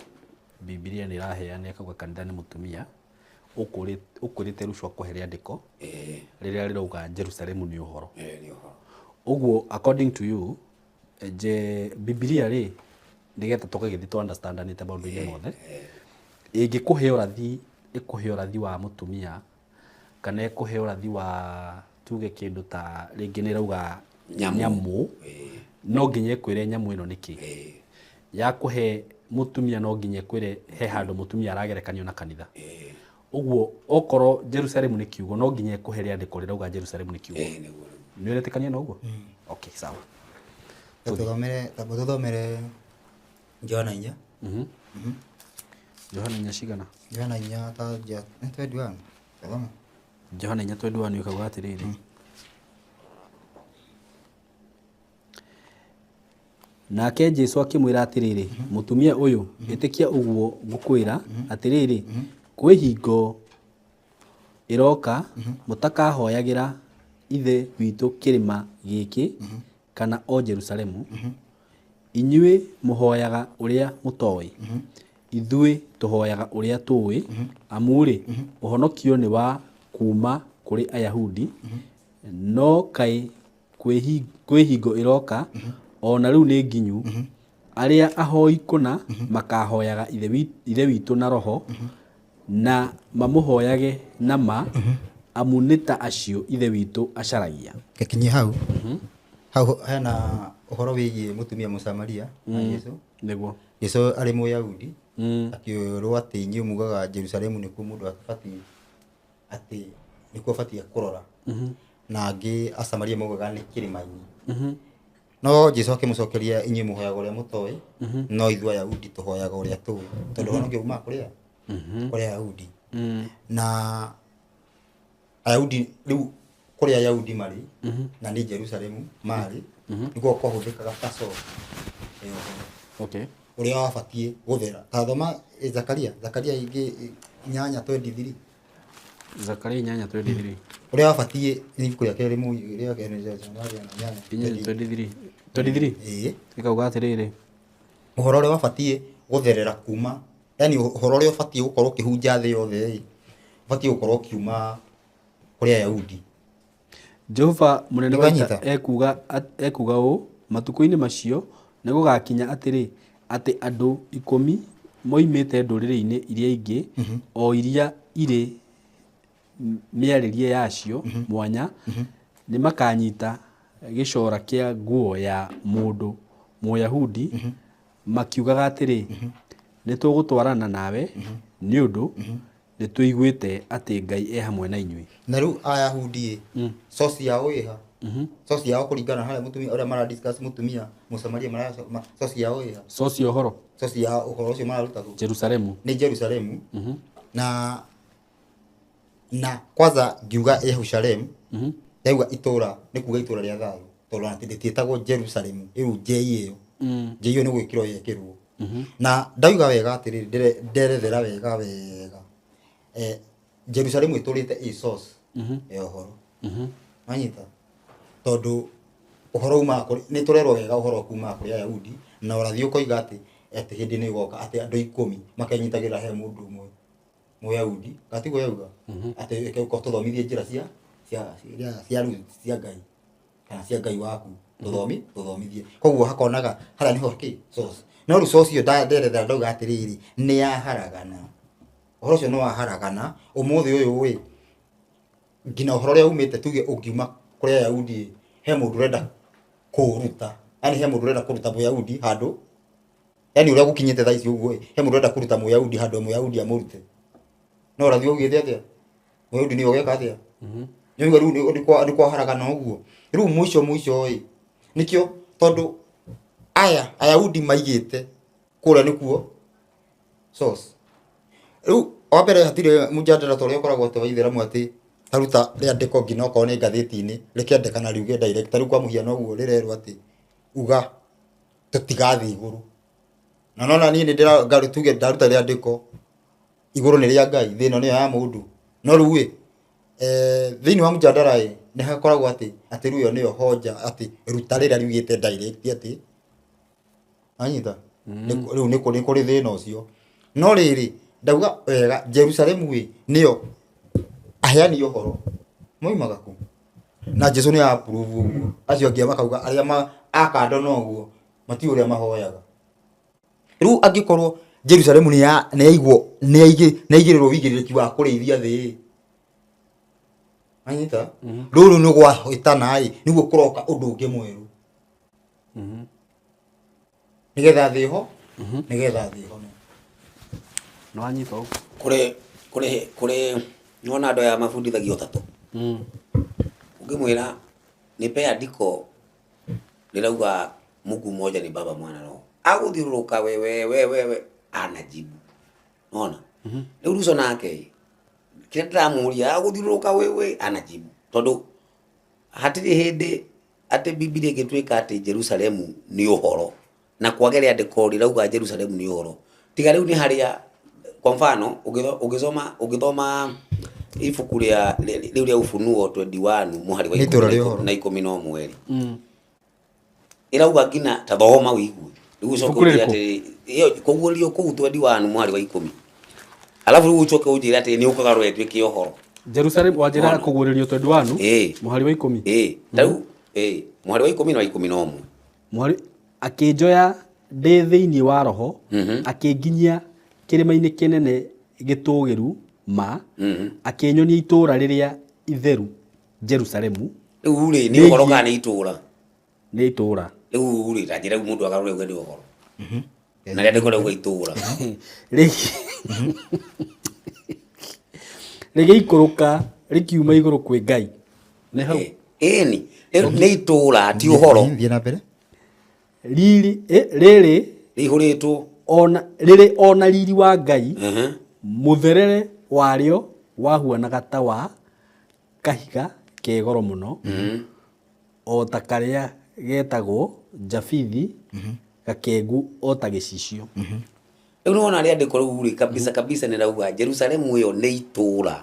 Bibilia nĩ ĩraheana ĩkauga kanitha nĩ mũtumia. Ũkwĩrĩte Rucwa kũhe rĩandĩko rĩrĩa rĩrauga Jerusalemu nĩ ũhoro. Nĩ ũhoro. Ũguo according to you, je Bibilia rĩ, nĩgetha tũgagĩthiĩ tũ understandanĩte maũndũ-inĩ mothe, ĩngĩkũhe ũrathi, ĩkũhe ũrathi wa mũtumia kana ĩkũhe ũrathi wa tuge kĩndũ ta rĩngĩ nĩ ĩrauga Nyamũ. Nyamũ, no nginya ĩkwĩre nyamũ ĩno nĩkĩ. Yakũhe mũtumia, no nginya ĩkwĩre he handũ mũtumia aragerekanio na kanitha. Ũguo okorwo Jerusalemu nĩ kiugo, no nginya ĩkũhe rĩandĩko rĩrauga Jerusalemu nĩ kiugo. Nĩguo rĩu. Nĩ ũretĩkania na ũguo? Okay, sawa. Tũthomere, tamba tũthomere Johana 4. Johana 4 cigana? Johana 4 ta nĩ 21. Thoma. Johana 4:21 ĩkauga atĩrĩrĩ, nake Jesu akĩmwĩra atĩrĩrĩ, mũtumia ũyũ, ĩtĩkia ũguo ngũkwĩra atĩrĩrĩ, kwĩ hingo ĩroka mũtakahoyagĩra Ithe witũ kĩrĩma gĩkĩ kana o Jerusalemu. Inyuĩ mũhoyaga ũrĩa mũtoĩ, ithuĩ tũhoyaga ũrĩa tũĩ, amu-rĩ, ũhonokio nĩ wa kuma kũrĩ Ayahudi. No kaĩ kwĩ hingo ĩroka, o na rĩu nĩ nginyu, arĩa ahoi kũna makahoyaga Ithe witũ na roho na mamũhoyage na ma, amu nĩ ta acio Ithe witũ acaragia. Gakinyie hau. Hau hena ũhoro wĩgiĩ mũtumia Mũsamaria na Jesu. Jesu arĩ Mũyahudi, akĩũrwo atĩ inyuĩ mugaga Jerusalemu nĩkuo mũndũ abatiĩ, atĩ nĩkuo abatiĩ kũrora, na angĩ Asamaria maugaga nĩ kĩrĩma-inĩ. No Jesu akĩmũcokeria, inyuĩ mũhoyaga ũrĩa mũtoĩ, no ithuĩ Ayahudi tũhoyaga ũrĩa tũĩ, tondũ ũhonokio umaga kũrĩa kũrĩ Ayahudi. Na Ayahudi rĩu, kũrĩa Ayahudi marĩ, na nĩ Jerusalemu marĩ, nĩkuo kwahũthĩkaga ta source ya ũhoro ũrĩa wabatiĩ gũthera. Ta thoma Zakaria ingĩ 8:23. Zakaria 8:23. Ũrĩa wabatiĩ nĩ ibuku rĩa kerĩ rĩa kerĩ 8. 8:23, 23. Ĩĩ. Ĩkauga atĩrĩrĩ, ũhoro ũrĩa wabatiĩ gũtherera kuma, yani ũhoro ũrĩa ũbatiĩ gũkorwo ũkĩhunja thĩ yothe ĩ, ũbatiĩ gũkorwo ũkiuma kũrĩ Ayahudi. Jehova mũnene wa ita Nĩwanyita? ekuga ũũ, matukũ-inĩ macio nĩgũgakinya atĩrĩ, atĩ andũ 10 moimĩte ndũrĩrĩ-inĩ iria ingĩ, o iria irĩ mĩarĩrie yacio mwanya, nĩmakanyita gĩcora kĩa nguo ya mũndũ Mũyahudi, makiugaga atĩrĩ, nĩ tũgũtwarana nawe, nĩ ũndũ nĩ tũiguĩte atĩ Ngai e hamwe na inyuĩ. Na rĩu Ayahudi ĩ, source yao ĩha? Source yao kũringana na harĩa mũtumia ũrĩa mara discuss, mũtumia Mũsamaria, source yao ĩha? Source ya ũhoro? Source ya ũhoro ũcio mararuta kũ? Jerusalemu. Nĩ Jerusalemu. Na kwanza ngiuga Jerusalem, ndauga itũra, nĩ kuga itũra rĩa thayũ, tondũ ona rĩtiĩtagwo Jerusalem ĩu. J ĩyo, J ĩyo nĩ gwĩkĩrwo yekĩrwo. Na ndauga wega atĩrĩrĩ, nderethera wega wega, Jerusalem ĩtũrĩte ĩ source ya ũhoro. Wanyita? Tondũ ũhoro umaga kũrĩ, nĩ tũrerwo wega ũhoro kumaga kũrĩ Ayahudi, na ũrathi ũkoiga atĩ hĩndĩ nĩ ĩgoka atĩ andũ 10 makenyitagĩrĩra he mũndũ ũmwe Mũyahudi, gatiguo yauga atĩ reke ũka tũthomithie njĩra cia Ngai kana cia Ngai waku, tũthomithie. Koguo hakonaga harĩa nĩho kĩ source. No rĩu source ĩyo nderethera, ndauga atĩrĩrĩ, nĩ yaharagana. Ũhoro ũcio nĩ waharagana. Ũmũthĩ ũyũ ĩ, nginya ũhoro ũrĩa umĩte, tuge ũngiuma kũrĩ Ayahudi ĩ, he mũndũ ũrenda kũũruta, yani he mũndũ ũrenda kũruta Mũyahudi handũ, yani ũrĩa gũkinyĩte thaa ici ũguo ĩ, he mũndũ ũrenda kũruta Mũyahudi handũ Mũyahudi amũrute. No ũrathi waugĩte atĩa? Mũyahudi nĩwe ũgeka atĩa? Nĩũigua rĩu nĩ kwaharagana ũguo. Rĩu mũico mũico ĩ, nĩkĩo tondũ aya Ayahudi maigĩte kũrĩa nĩkuo source. Rĩu wa mbere hatirĩ mũjadara ta ũrĩa ũkoragwo atĩ wa ithĩramu atĩ taruta rĩandĩko nginya okorwo nĩ ngathĩti-inĩ rĩkendekana riuge direct. Ta rĩu kwa mũhiano ũguo rĩrerwo atĩ uga tũtigathiĩ igũrũ. Na nona niĩ nĩ ndĩra tuge ndaruta rĩandĩko igũrũ nĩ rĩa Ngai, thĩ ĩno nĩyo ya mũndũ. No rĩu ĩ, thĩinĩ wa mũjadara ĩ, nĩ hakoragwo atĩ atĩ rĩu ĩyo nĩyo hoja atĩ ruta rĩrĩa riugĩte direct atĩ anyita rĩu nĩ kũrĩ kũrĩ thĩna ũcio. No rĩrĩ ndauga wega Jerusalemu ĩ nĩyo aheani ũhoro moimaga kũ na Jesu nĩ approve ũguo, acio angĩ makauga arĩa ma akando na ũguo matiũĩ ũrĩa mahoyaga. Rĩu angĩkorwo Jerusalemu nĩ ya nĩ yaigwo nĩ yaigĩrĩrwo wĩigĩrĩrĩki wa kũrĩithia thĩ ĩ, anyita rũrũ nĩ gwahĩtana ĩ nĩguo kũroka ũndũ ũngĩ mwerũ nĩgetha thĩ ho nĩgetha thĩ hone. Nĩ wanyita ũguo? Kũrĩ kũrĩ kũrĩ nĩwona andũ aya mabundithagio ũtatũ. Ũngĩmwĩra nipe andiko rĩrauga Mungu mmoja ni Baba, Mwana, Roho, agũthiũrũrũka we we we we we anajibu. Nona rĩu Ruto nake kĩrĩa ndĩramũria agũthiũrũrũka we we anajibu, tondũ hatirĩ hĩndĩ atĩ Bibilia ĩngĩtuĩka atĩ Jerusalemu nĩ ũhoro na kwage rĩandĩko rĩrauga Jerusalemu nĩ ũhoro, tiga rĩu nĩ harĩa kwa mfano ũgĩthoma ũgĩthoma ibuku rĩa rĩu rĩa Ufunuo 21 mũhari wa Nĩ itũũra rĩa ũhoro. Na 11 rĩ, ĩrauga nginya ta thoma ũigue rĩu ũcoke Ibuku ũnjĩre rĩrĩkũ? atĩ ĩyo kũguũrio kũu 21 mũhari wa 10, alafu rĩu ũcoke ũnjĩre atĩ nĩ ũkagarũra ĩtuĩke ũhoro. Jerusalem wanjĩra Ona. kũguũrĩrio 21 Ĩĩ. mũhari wa 10. Ĩĩ ta rĩu ĩĩ mũhari wa 10 na wa 11. Mũhari akĩnjoya ndĩ thĩinĩ wa roho, akĩnginyia kĩrĩma-inĩ kĩnene gĩtũũgĩru ma, akĩnyonia itũũra rĩrĩa itheru Jerusalemu. Rĩu rĩ nĩ ũhoro kana nĩ itũũra? Nĩ itũũra. Rĩu rĩ ta njĩra rĩu mũndũ agarũre uge nĩ ũhoro na rĩandĩko rĩauga itũũra. Rĩgĩikũrũka rĩkiuma igũrũ kwĩ Ngai. Nĩ hau. Ĩni rĩu nĩ itũũra ti ũhoro. Thiĩ na mbere. Riri rĩrĩ rĩihũrĩtwo ona rĩrĩ ona riri wa Ngai, mũtherere warĩo wahuanaga ta wa kahiga ke goro mũno, o ta karĩa getagwo jabithi, gakengu o ta gĩcicio. Rĩu nĩwona rĩandĩko rĩu rĩ kabisa kabisa nĩ rauga Jerusalemu ĩyo nĩ itũũra.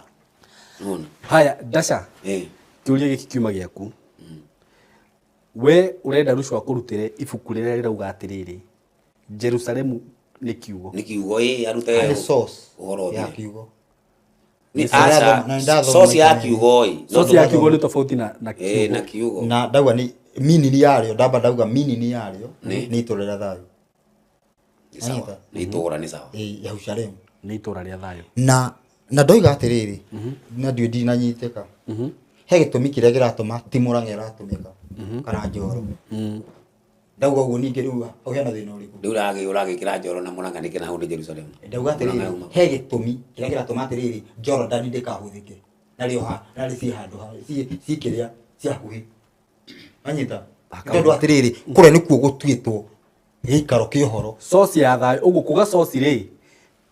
Nĩwona? Haya Dasha, kĩũria gĩkĩ kiuma gĩaku. We ũrenda Ruco akũrutĩre ibuku rĩrĩa rĩrauga atĩrĩrĩ, Jerusalemu nĩ kiugo. Nĩ kiugo ĩ arute Nĩ source ũhoro ya ũthire. kiugo. Nĩ Na aca nĩndathoma source ya maita merĩ. kiugo ĩ. Source ya kiugo nĩ tofauti na Ĩ na kiugo. kiugo. Na ndauga nĩ meaning yarĩo, ndamba ndauga meaning yarĩo nĩ itũũra rĩa thayũ. Nĩ sawa. Nĩ itũũra nĩ sawa. Ĩ Jerusalemu. Nĩ itũũra rĩa thayũ. Na ndoiga atĩrĩrĩ, na ndiũĩ ndinanyitĩka. He gĩtũmi kĩrĩa kĩratũma ti Mũrang'a ĩratũmĩka kana Njoro. Ndauga ũguo ningĩ rĩu hau hena thĩna ũrĩkũ? Rĩu ũragĩkĩra Njoro na Mũrang'a nĩkĩ na hau nĩ Jerusalemu? Ndauga Mũrang'a atĩrĩrĩ, yauma. he gĩtũmi kĩrĩa kĩratũma atĩrĩrĩ Jordan ndĩkahũthĩke narĩo ha narĩ ciĩ handũ ha ciĩ kĩrĩa ciĩ hakuhĩ. Wanyita? Tondũ atĩrĩrĩ kũrĩa nĩkuo gũtuĩtwo gĩikaro kĩa ũhoro. Source ya thayũ, ũguo kuga source rĩ,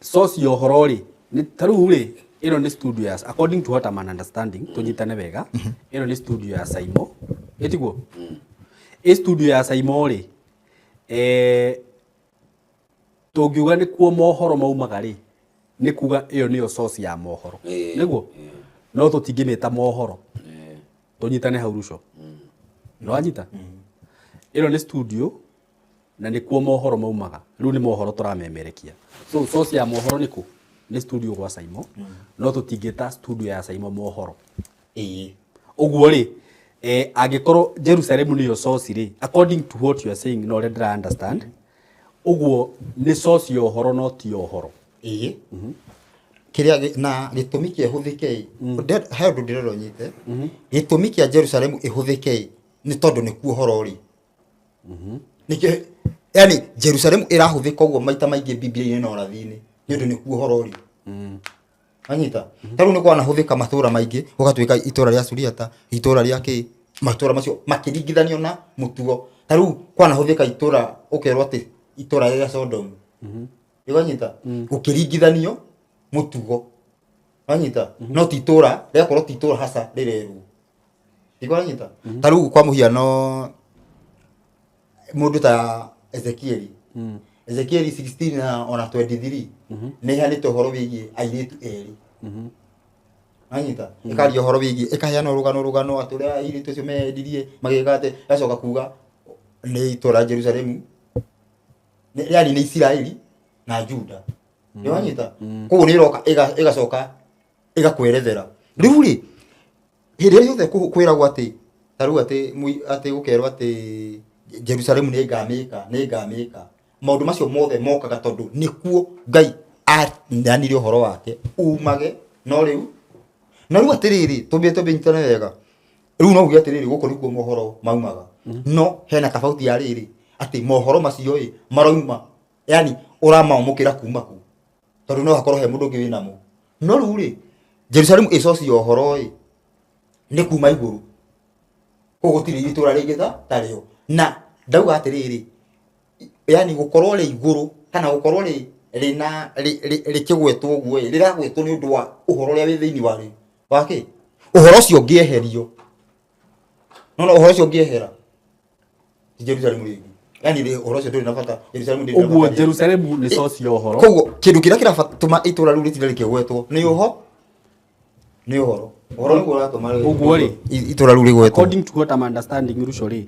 source ya ũhoro rĩ, nĩ ta rĩu rĩ, ĩno nĩ studio ya, according to what I'm understanding, tũnyitane wega, ĩno nĩ studio ya Saimo, ĩtiguo? Ĩ studio ya Saimo rĩ, tũngiuga nĩkuo mohoro maumaga rĩ, nĩ kuga ĩyo nĩyo source ya mohoro. Nĩguo? No tũtingĩmĩta mohoro. Tũnyitane hau Ruco. Nĩwanyita? Ĩno nĩ studio na nĩkuo mohoro maumaga. Rĩu nĩ mohoro tũramemerekia. So source ya mohoro nĩ kũ? Nĩ studio gwa Saimo. No tũtingĩta studio ya Saimo mohoro. Ũguo rĩ, angĩkorwo Jerusalemu nĩyo source rĩ, according to what you are saying na ũrĩa ndĩra understand, ũguo nĩ source ya ũhoro no ti ya ũhoro. Kĩrĩa na gĩtũmi kĩa ĩhũthĩke ĩ, he ũndũ ndĩrenda ũnyite. Gĩtũmi kĩa Jerusalemu ĩhũthĩke ĩ, nĩ tondũ nĩkuo ũhoro ũrĩ. Nĩkĩo, yani Jerusalemu ĩrahũthĩka ũguo maita maingĩ Bibilia-inĩ na ũrathi-inĩ, nĩ ũndũ nĩkuo ũhoro ũrĩ. Anyita ta rĩu nĩ kwanahũthĩka matũra maingĩ, gũgatuĩka itũra rĩa Suriata, itũra rĩa kĩ, matũra macio makĩringithanio na mũtugo. Ta rĩu kwanahũthĩka itũra, ũkerwo atĩ itũra rĩa Sodom. Ũkanyita gũkĩringithanio mũtugo. Wanyita no ti itũra rĩakorwo ti itũra haca rĩrerwo. Ndikũranyita ta rĩu kwa mũhiano mũndũ ta Ezekieli, Ezekieli 16 na ona 23 nĩ ĩheanĩte ũhoro wĩgiĩ airĩtu erĩ. Wanyita ĩkaria ũhoro wĩgiĩ, ĩkaheana rũgano atĩ ũrĩa airĩtu acio meendirie magĩka atĩ, ĩgacoka kuga nĩ itũra Jerusalemu, yani nĩ Isiraeli na Juda. Nĩ wanyita koguo nĩ ĩroka ĩgacoka ĩgakwerethera. Rĩu rĩ, hĩndĩ ĩrĩa yothe kwĩragwo atĩ ta rĩu atĩ atĩ gũkerwo atĩ Jerusalemu nĩ ngamĩka, nĩ ngamĩka, maũndũ macio mothe mokaga tondũ nĩkuo Ngai aneanire ũhoro wake umage. No rĩu, na rĩu atĩrĩrĩ, tũmbie tũnyitane wega. Rĩu no uge atĩrĩrĩ, gũkũ nĩkuo mohoro maumaga, no hena tofauti ya rĩrĩ atĩ mohoro macio ĩ marauma, yani ũramaamũkĩra kuma kũ, tondũ no hakorwo he mũndũ ũngĩ wĩnamo. No rĩu rĩ, Jerusalemu ĩ source ya ũhoro ĩ nĩ kuma igũrũ, koguo gũtirĩ itũra rĩngĩ ta tarĩo. Na ndauga atĩrĩrĩ, yani gũkorwo rĩ igũrũ kana gũkorwo rĩ rĩna rĩkĩgwetwo ũguo ĩ, rĩragwetwo nĩ ũndũ wa ũhoro ũrĩa wĩ thĩinĩ warĩo wake. Ũhoro ũcio ũngĩeherio, no ũhoro ũcio ũngĩehera, ti Jerusalemu rĩngĩ, yani ũhoro ũcio ndũrĩ na bata, Jerusalemu ndĩrĩ na Ũguo bata rĩngĩ. Jerusalemu nĩ source ya ũhoro. Koguo kĩndũ kĩrĩa kĩratũma itũra rĩu rĩtinde rĩkĩgwetwo nĩ ũho nĩ ũhoro, ũhoro nĩguo ũratũma Ũguo rĩ, itũra rĩu rĩgwetwo. According to what I'm understanding, Ruco rĩ,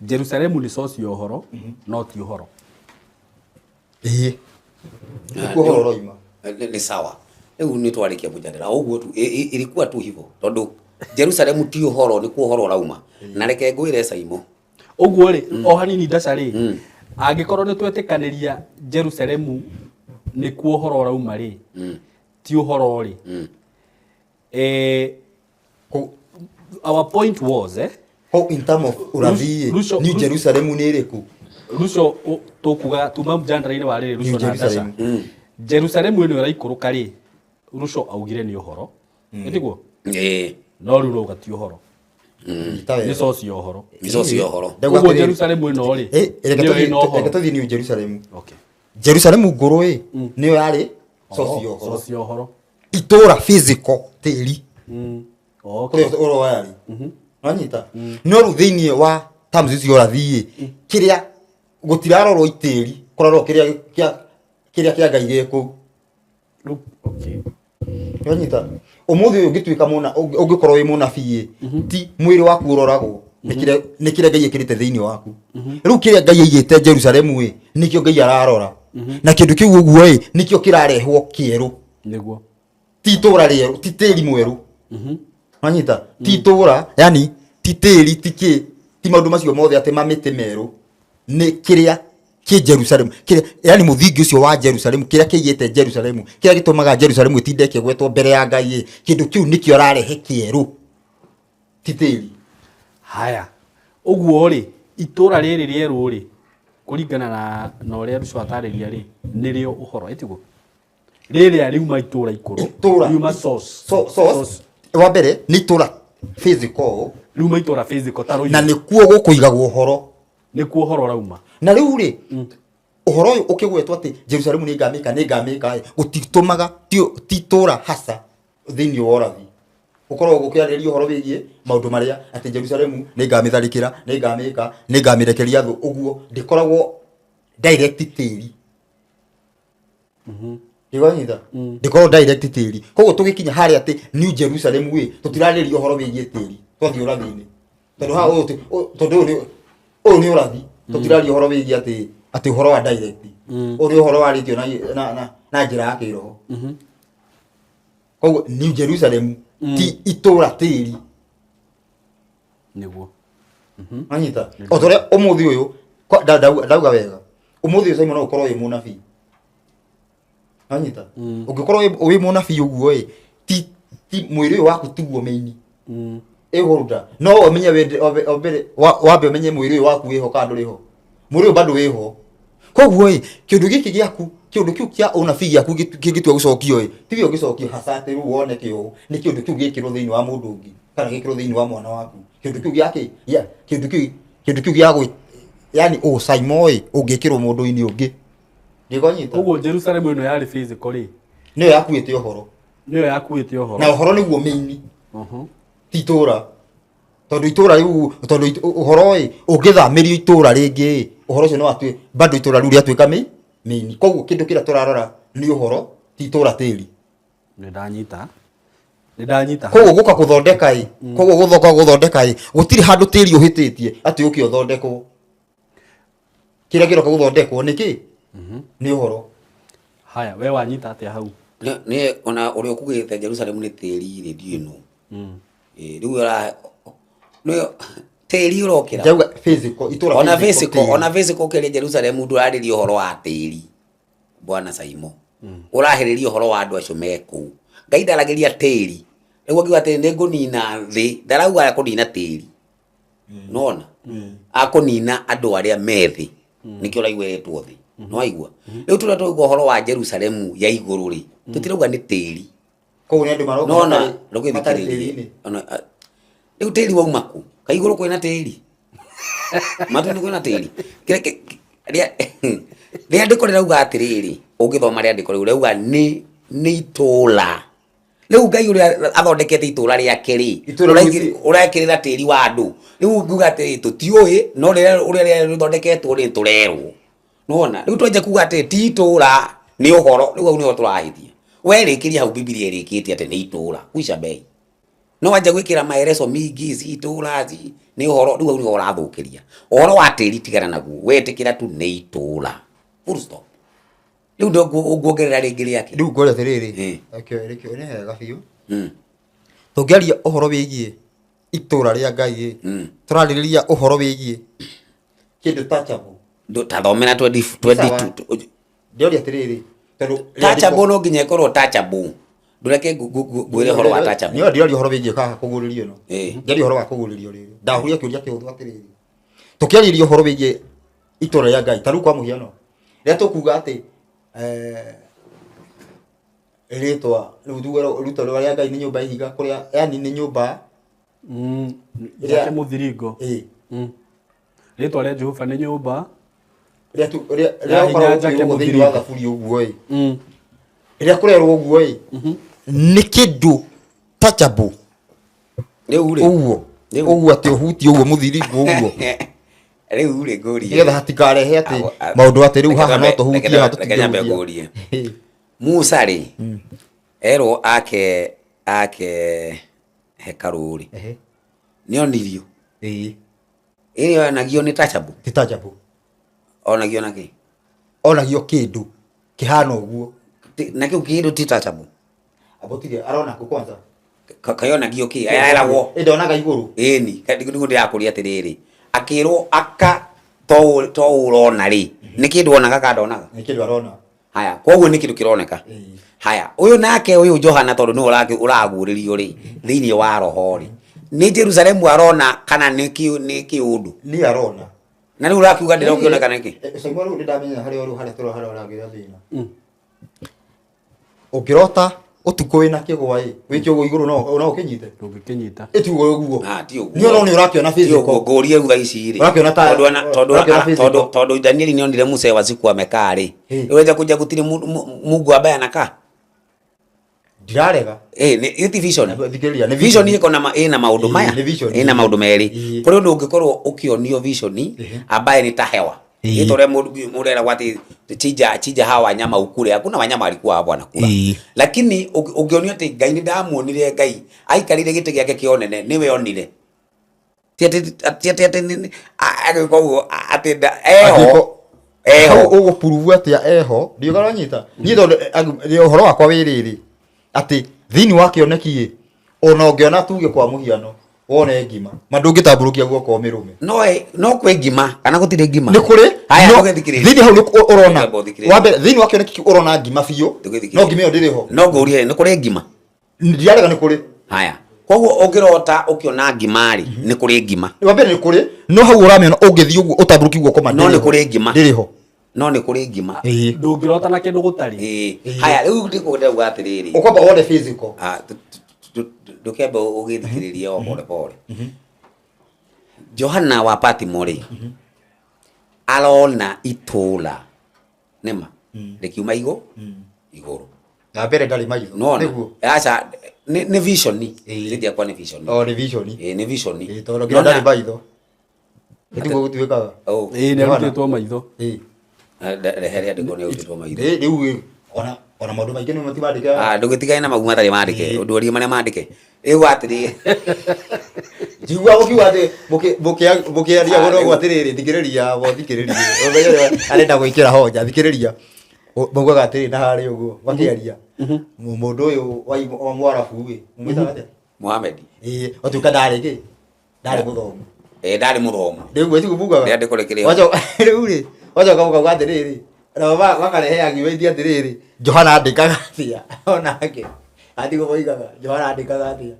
Jerusalemu nĩ source ya ũhoro, no ti ũhoro. Ĩĩ, nĩkuo ũhoro ũroima. Nĩ sawa, rĩu nĩ twarĩkia mũjadala ũguo tu. Ilikuwa tu hivyo tondũ Jerusalemu ti ũhoro, nĩkuo ũhoro ũrauma. Na reke ngwĩre Saimo. Ũguo rĩ, o hanini ndaca rĩ, angĩkorwo nĩ twetĩkanĩria Jerusalemu nĩkuo ũhoro ũrauma rĩ, ti ũhoro rĩ, our point was Ho in term of ũrathi Ruco- New Jerusalem nĩ ĩrĩkũ? Ruco, tũkuga tuma mjandara-inĩ wa rĩrĩ, Ruco New na Ndasha. Jerusalem. Jerusalemu ĩno ĩraikũrũka rĩ, Ruco augire nĩ ũhoro, ĩtiguo? Ĩĩ. No rĩu rauga ti ũhoro. Nyita Nĩ wega. source ya ũhoro. Nĩ source ya ũhoro. Ndauga Ũguo atĩrĩrĩ, Jerusalemu ĩno rĩ, reke nĩyo ĩna ũhoro. Reke tũthiĩ New Jerusalem. Okay. Jerusalemu ngũrũ ĩ nĩyo yarĩ source ya ũhoro. Source ya ũhoro. Itũra physical tĩri Okay. kũrĩa ũhoro warĩ, wanyita? No rĩu thĩinĩ wa terms icio ũrathi ĩ, kĩrĩa gũtirarorwo itĩri, kũrarorwo kĩrĩa kĩa kĩrĩa kĩa Ngai gĩ kũu. Rĩu, okay. Wanyita? Ũmũthĩ ũyũ ũngĩtuĩka mũna ũngĩkorwo wĩ mũnabii ĩ, ti mwĩrĩ waku ũroragwo, nĩ kĩrĩa nĩ kĩrĩa Ngai ĩkĩrĩte thĩinĩ waku. Rĩu kĩrĩa Ngai aigĩte Jerusalemu ĩ, nĩkĩo Ngai ararora, na kĩndũ kĩu ũguo ĩ nĩkĩo kĩrarehwo kĩerũ. Nĩguo. Ti itũra rĩerũ, ti tĩri mwerũ. Wanyita? Ti itũra, yani ti tĩri, ti kĩ, ti maũndũ macio mothe atĩ ma mĩtĩ merũ, nĩ kĩrĩa kĩ Jerusalemu, kĩrĩa yani mũthingi ũcio wa Jerusalemu, kĩrĩa kĩigĩte Jerusalemu, kĩrĩa gĩtũmaga Jerusalemu ĩtinde ĩkĩgwetwo mbere ya Ngai ĩ, kĩndũ kĩu nĩkĩo ararehe kĩerũ, ti tĩri. Haya, ũguo rĩ, itũra rĩrĩ rĩerũ rĩ, kũringana na ũrĩa Ruco atarĩria rĩ, nĩrĩo ũhoro, ĩtiguo? Rĩrĩa riuma itũra ikũrũ, Itũra. riuma source. Source wa mbere nĩ itũra physical. Riuma itũra physical ta Na rũirũ. nĩkuo gũkũigagwo ũhoro. Nĩkuo ũhoro ũrauma. Na rĩu rĩ, ũhoro ũyũ ũkĩgwetwo atĩ Jerusalemu nĩ ngamĩka, nĩ ngamĩka ĩ, gũtitũmaga ti itũra haca thĩinĩ wa ũrathi ũkorwo gũkĩarĩrĩria ũhoro wĩgiĩ maũndũ marĩa atĩ Jerusalemu nĩ ngamĩtharĩkĩra, nĩ ngamĩka, nĩ ngamĩrekeria thũ, ũguo ndĩkoragwo direct tĩri. Ndĩwanyita? Ndĩkoragwo direct tĩri. Koguo tũgĩkinya harĩa atĩ New Jerusalem ĩ, tũtirarĩrĩria ũhoro wĩgiĩ tĩri twathiĩ ũrathi-inĩ, tondũ haha ũyũ tondũ ũyũ nĩ ũrathi, tũtiraria ũhoro wĩgiĩ atĩ ũhoro wa direct. Ũyũ nĩ ũhoro warĩtio na njĩra ya kĩroho. Koguo New Jerusalem ti itũra tĩri. Nĩguo. Wanyita? O ta ũrĩa ũmũthĩ ũyũ ndauga wega, ũmũthĩ ũyũ Simon no ũkorwo wĩ mũnabii. Wanyita? Ũngĩkorwo wĩ mũnabii ũguo ĩ, ti mwĩrĩ ũyũ waku tiguo main ĩhũruta, no ũmenye wende o mbere wambe ũmenye mwĩrĩ ũyũ waku wĩho kana ndũrĩ ho, mwĩrĩ ũyũ bado wĩho. Koguo ĩ, kĩndũ gĩkĩ gĩaku Kĩũndũ kĩu kĩa ũnabii gĩaku kĩngĩtua gũcokio ĩ, tiwe ũgĩcokio hasa atĩ rĩu wone kĩo, nĩ kĩũndũ kĩu gĩkĩrwo thĩinĩ wa mũndũ ũngĩ kana gĩkĩrwo thĩinĩ wa mwana waku. Kĩũndũ kĩu gĩa kĩ? Gĩa kĩũndũ kĩu kĩũndũ kĩu gĩa gwĩ yani ũcaimo ĩ ũngĩkĩrwo mũndũ-inĩ ũngĩ. Ndĩkonyita. Ũguo Jerusalemu ĩno yarĩ physical rĩ, Nĩyo yakuĩte ũhoro. Nĩyo yakuĩte ũhoro. Na ũhoro nĩguo main. Ti itũra. Tondũ itũra rĩu tondũ ũhoro ĩ ũngĩthamĩrio itũra rĩngĩ ĩ ũhoro ũcio no atue bado itũra rĩu rĩatuĩka main. Koguo kĩndũ kĩrĩa tũrarora nĩ ũhoro ti itũra tĩri. Nĩ ndanyita. Nĩ ndanyita. Koguo gũka gũthondeka ĩ koguo gũthoka gũthondeka ĩ gũtirĩ handũ tĩri ũhĩtĩtie atĩ ũke ũthondekwo. Kĩrĩa kĩroka gũthondekwo nĩ kĩ? Nĩ ũhoro. Haya, we wanyita atĩa hau? Nĩ ona ũrĩa ũkugĩte Jerusalemu nĩ tĩri rĩ ndiũĩ nũ. Ĩ, rĩu ũra nĩ tĩri ũrokĩra. Ndauga physical, itũra Ona physical physical, tĩri. Ona physical ũkĩaria Jerusalemu ndũrarĩria ũhoro wa tĩri. Bwana Saimo. Ũrahĩrĩria ũhoro wa andũ acio me kũu. Ngai ndaragĩria tĩri. Rĩu akiuga atĩ nĩ ngũnina thĩ, ndarauga kũnina tĩri. Nona akũnina andũ arĩa me thĩ. Nĩkĩo ũraigua ĩretwo thĩ. Nĩwaigua? Rĩu tũrĩa tũraigua ũhoro wa Jerusalemu ya igũrũ rĩ, tũtirauga nĩ tĩri. Koguo nĩ andũ maroka Nona matarĩ ndũgĩthikĩrĩrie. tĩri-inĩ. Ona, rĩu tĩri wauma kũ? Kaĩ igũrũ kwĩna tĩri? Matu-inĩ kwĩna tĩri? Rĩandĩko rĩrauga atĩrĩrĩ, ũngĩthoma rĩandĩko rĩu rĩrauga nĩ itũũra. Rĩu Ngai ũrĩa athondekete itũũra rĩake rĩ, Itũũra rĩu ũrekĩrĩra tĩri wa andũ. Rĩu nguga atĩrĩ, tũtiũĩ, no rĩrĩa ũrĩa rĩthondeketwo rĩ, tũrerwo. Nĩwona? Rĩu twanjia kuga atĩ ti itũũra, nĩ ũhoro, rĩu hau nĩho tũrahĩtia. We rĩkĩria hau Bibilia ĩrĩkĩtie atĩ nĩ itũũra, kwisha bei. No wanjia gwĩkĩra maelezo mingi, si itũũra, si nĩ ũhoro, rĩu hau nĩho ũrathũkĩria. Ũhoro wa tĩri tigana naguo, we ĩtĩkĩra tu nĩ itũũra. Full stop. Rĩu ndo nguongerera rĩngĩ rĩake. Rĩu ngũria atĩrĩrĩ, reke nĩ hega biũ. Tũngĩaria ũhoro wĩgiĩ itũũra rĩa Ngai ĩ, tũrarĩrĩria ũhoro wĩgiĩ kĩndũ touchable. Tathomera twendi Sawa. Ndĩroria atĩrĩrĩ, tondũ Touchable no nginya ĩkorwo touchable. Ndũreke ngwĩre ũhoro wa touchable. Nĩyo ndĩroria ũhoro wĩgiĩ haha kũguũrĩrio ĩno. Ndĩroria ũhoro wa kũguũrĩrio rĩrĩ. Ndahũria kĩũria kĩhũthũ atĩrĩrĩ. Tũkĩarĩria ũhoro wĩgiĩ itũũra rĩa Ngai, ta rĩu kwa mũhiano, rĩrĩa tũkuga atĩ rĩtwa rĩu tuge rĩtwa rĩa Ngai nĩ nyũmba ya ihiga kũrĩa, yani nĩ nyũmba Yake mũthiringo. Ĩĩ. Rĩtwa rĩa Jehova nĩ nyũmba Rĩrĩa tu, rĩrĩa, Ya rĩrĩa hinya ũkoragwo njake ũkĩrwo thĩinĩ wa mũthiringo. thaburi ũguo ĩ. Rĩrĩa kũrerwo ũguo ĩ, nĩ kĩndũ touchable. Rĩu rĩ. Ũguo. Rĩu. Ũguo atĩ ũhutie ũguo mũthiringo ũguo. Rĩu rĩ ngũrie. Nĩgetha hatikarehe atĩ Ago, maũndũ atĩ rĩu reke haha no tũhutie, haha reke nyambe tũtingĩhutia. ngũrie. Musa rĩ, erwo ake hekarũ rĩ. Nĩonirio. Ĩrĩa onagio nĩ touchable. Ti touchable. Onagio na kĩ? Onagio kĩndũ kĩhana ũguo. Na kĩu kĩndũ ti touchable. Abotire arona kũ kwanza? Kayonagio kĩ? Ayaragwo. Ĩ ndonaga igũrũ. Ĩni, nĩguo ndĩrakũria atĩrĩrĩ. Akĩrwo aka to ũrona rĩ. Nĩ kĩndũ onaga kana ndonaga? Nĩ kĩndũ arona. Haya, koguo nĩ kĩndũ kĩroneka. Haya, ũyũ nake ũyũ Johana tondũ nĩwe ũraguũrĩrio rĩ, thĩinĩ wa roho rĩ. Nĩ Jerusalemu arona kana nĩ kĩũndũ? Nĩ arona. Na rĩu ũrakiuga ndĩrokĩoneka nĩkĩ? Samuel, rĩu nĩndamenya harĩa ũrĩ, harĩa tũrĩ, harĩa ũragĩra thĩna. Ũngĩrota ũtukũ wĩna kĩgwa ĩ, wĩke ũguo igũrũ no ũkĩnyite? Ndũngĩkĩnyita. Ĩ ti ũguo ũguo. Ah, ti ũguo. Nĩ ũrona ũrakĩona Ti ũguo, physical. ngũrie rĩu thaa ici rĩ. Ũrakĩona ta- Tondũ ana-, tondũ ũrakĩona ana-, physical. tondũ, tondũ Danieli nĩonire Musa wa siku amekaa rĩ. Ĩ. Rĩu enja kũnja gũtirĩ Mungu ambaye anakaa. Ndirarega. Ĩ, nĩ, ĩ ti vision. Na, thikĩrĩria, nĩ Vision vision. ĩko na ma-, ĩna maũndũ Ĩ, maya. nĩ vision. Ĩna maũndũ merĩ. Ĩ. Kũrĩ ũndũ ũngĩkorwo ũkĩonio vision, ambaye nĩ ta hewa. Ĩ. Ĩ ta ũrĩa mũndũ eragwo atĩ chinja hawa wanyama ukule. Hakuna wanyama walikuwa hapo wanakula. Ĩ. Lakini ũngĩonio atĩ Ngai nĩ ndamuonire Ngai aikarĩire gĩtĩ gĩake kĩa ũnene, nĩwe onire. Ti atĩ, ti atĩ, atĩ nĩ, nĩ, a, agĩka ũguo, a, atĩ nda, eho. Angĩko Eho. Hau ũgũpurubu atĩa eho? Ndiũĩ kana ũranyita. Niĩ tondũ, nĩ ũhoro wakwa wĩ rĩrĩ, atĩ thĩinĩ wa kĩoneki ĩ, ona ũngĩona tuge kwa mũhiano, wone ngima, ma ndũngĩtambũrũkia guoko ũmĩrũme. No, no kwĩ ngima, kana gũtirĩ ngima? Nĩ kũrĩ, Haya, no ndũgĩthikĩrĩrie. thĩinĩ hau nĩ ũrona. Ndũgĩthikĩrĩrie. Ndũgĩthikĩrĩrie. Wa mbere, thĩinĩ wa kĩoneki kĩu ũrona ngima biũ, Ndũgĩthikĩrĩrie. no ngima ĩyo ndĩrĩ ho. No ngũrie, nĩ kũrĩ ngima? Ndiarega nĩ kũrĩ. Haya. Koguo ũngĩrota ũkĩona ngima rĩ, nĩ kũrĩ ngima. Wa mbere nĩ kũrĩ, no hau ũramĩona ũngĩthiĩ ũguo ũtambũrũkie guoko ma No nĩ ndĩrĩ ho. kũrĩ ngima. Ndĩrĩ ho. No nĩ kũrĩ ngima. Ĩĩ. Ndũngĩrota na kĩndũ gũtarĩ. Ĩĩ. Haya, rĩu ndĩkwenda kuga atĩrĩrĩ. Ũkwamba wone physical. Ah, ndũkĩambe ũgĩthikĩrĩrie o pole pole. Johana wa Patimo rĩ, arona itũra nĩma rĩkiuma igũrũ. Na mbere ndarĩ maitho. Nona Nĩguo. aca nĩ vision. Ĩĩ. Rĩti yakwa nĩ vision. O nĩ vision. Ĩĩ, nĩ vision. Ĩĩ, tondũ nginya ndarĩ maitho. Nĩguo gũtuĩkaga. Oh, Ĩĩ, nĩ arutĩtwo maitho. Ĩĩ. Rehe rĩandĩko nĩ arutĩtwo maitho. Ĩĩ, rĩu ĩ, ona maũndũ maingĩ nĩ matimandĩke. Ah, ndũgĩtigane na magumu matarĩ mandĩke, ũndũarie marĩa mandĩke. Rĩu atĩrĩ, Njigua mũkiuga atĩ mũkĩaria Ah, mũno rĩu. ũguo atĩrĩrĩ, thikĩrĩria bo thikĩrĩria. Ũmenye ũrĩa arenda gwĩkĩra hoja, thikĩrĩria. Maugaga atĩrĩ na harĩa ũguo makĩaria. Mũndũ ũyũ wa Mwarabu ĩ, mũmwĩtaga atĩa? Mohamed. Ĩĩ, otuĩka ndarĩ kĩ? Ndarĩ mũthomu. Ĩĩ, ndarĩ mũthomu. Rĩu gwĩtiguo mugaga. Rĩandĩko rĩkĩrĩ ho. Rĩu rĩ, wacoka mũkauga atĩrĩrĩ, nao makarehe argument atĩrĩrĩ, Johana andĩkaga atĩa? Onake. Atigwo moigaga, Johana andĩkaga atĩa?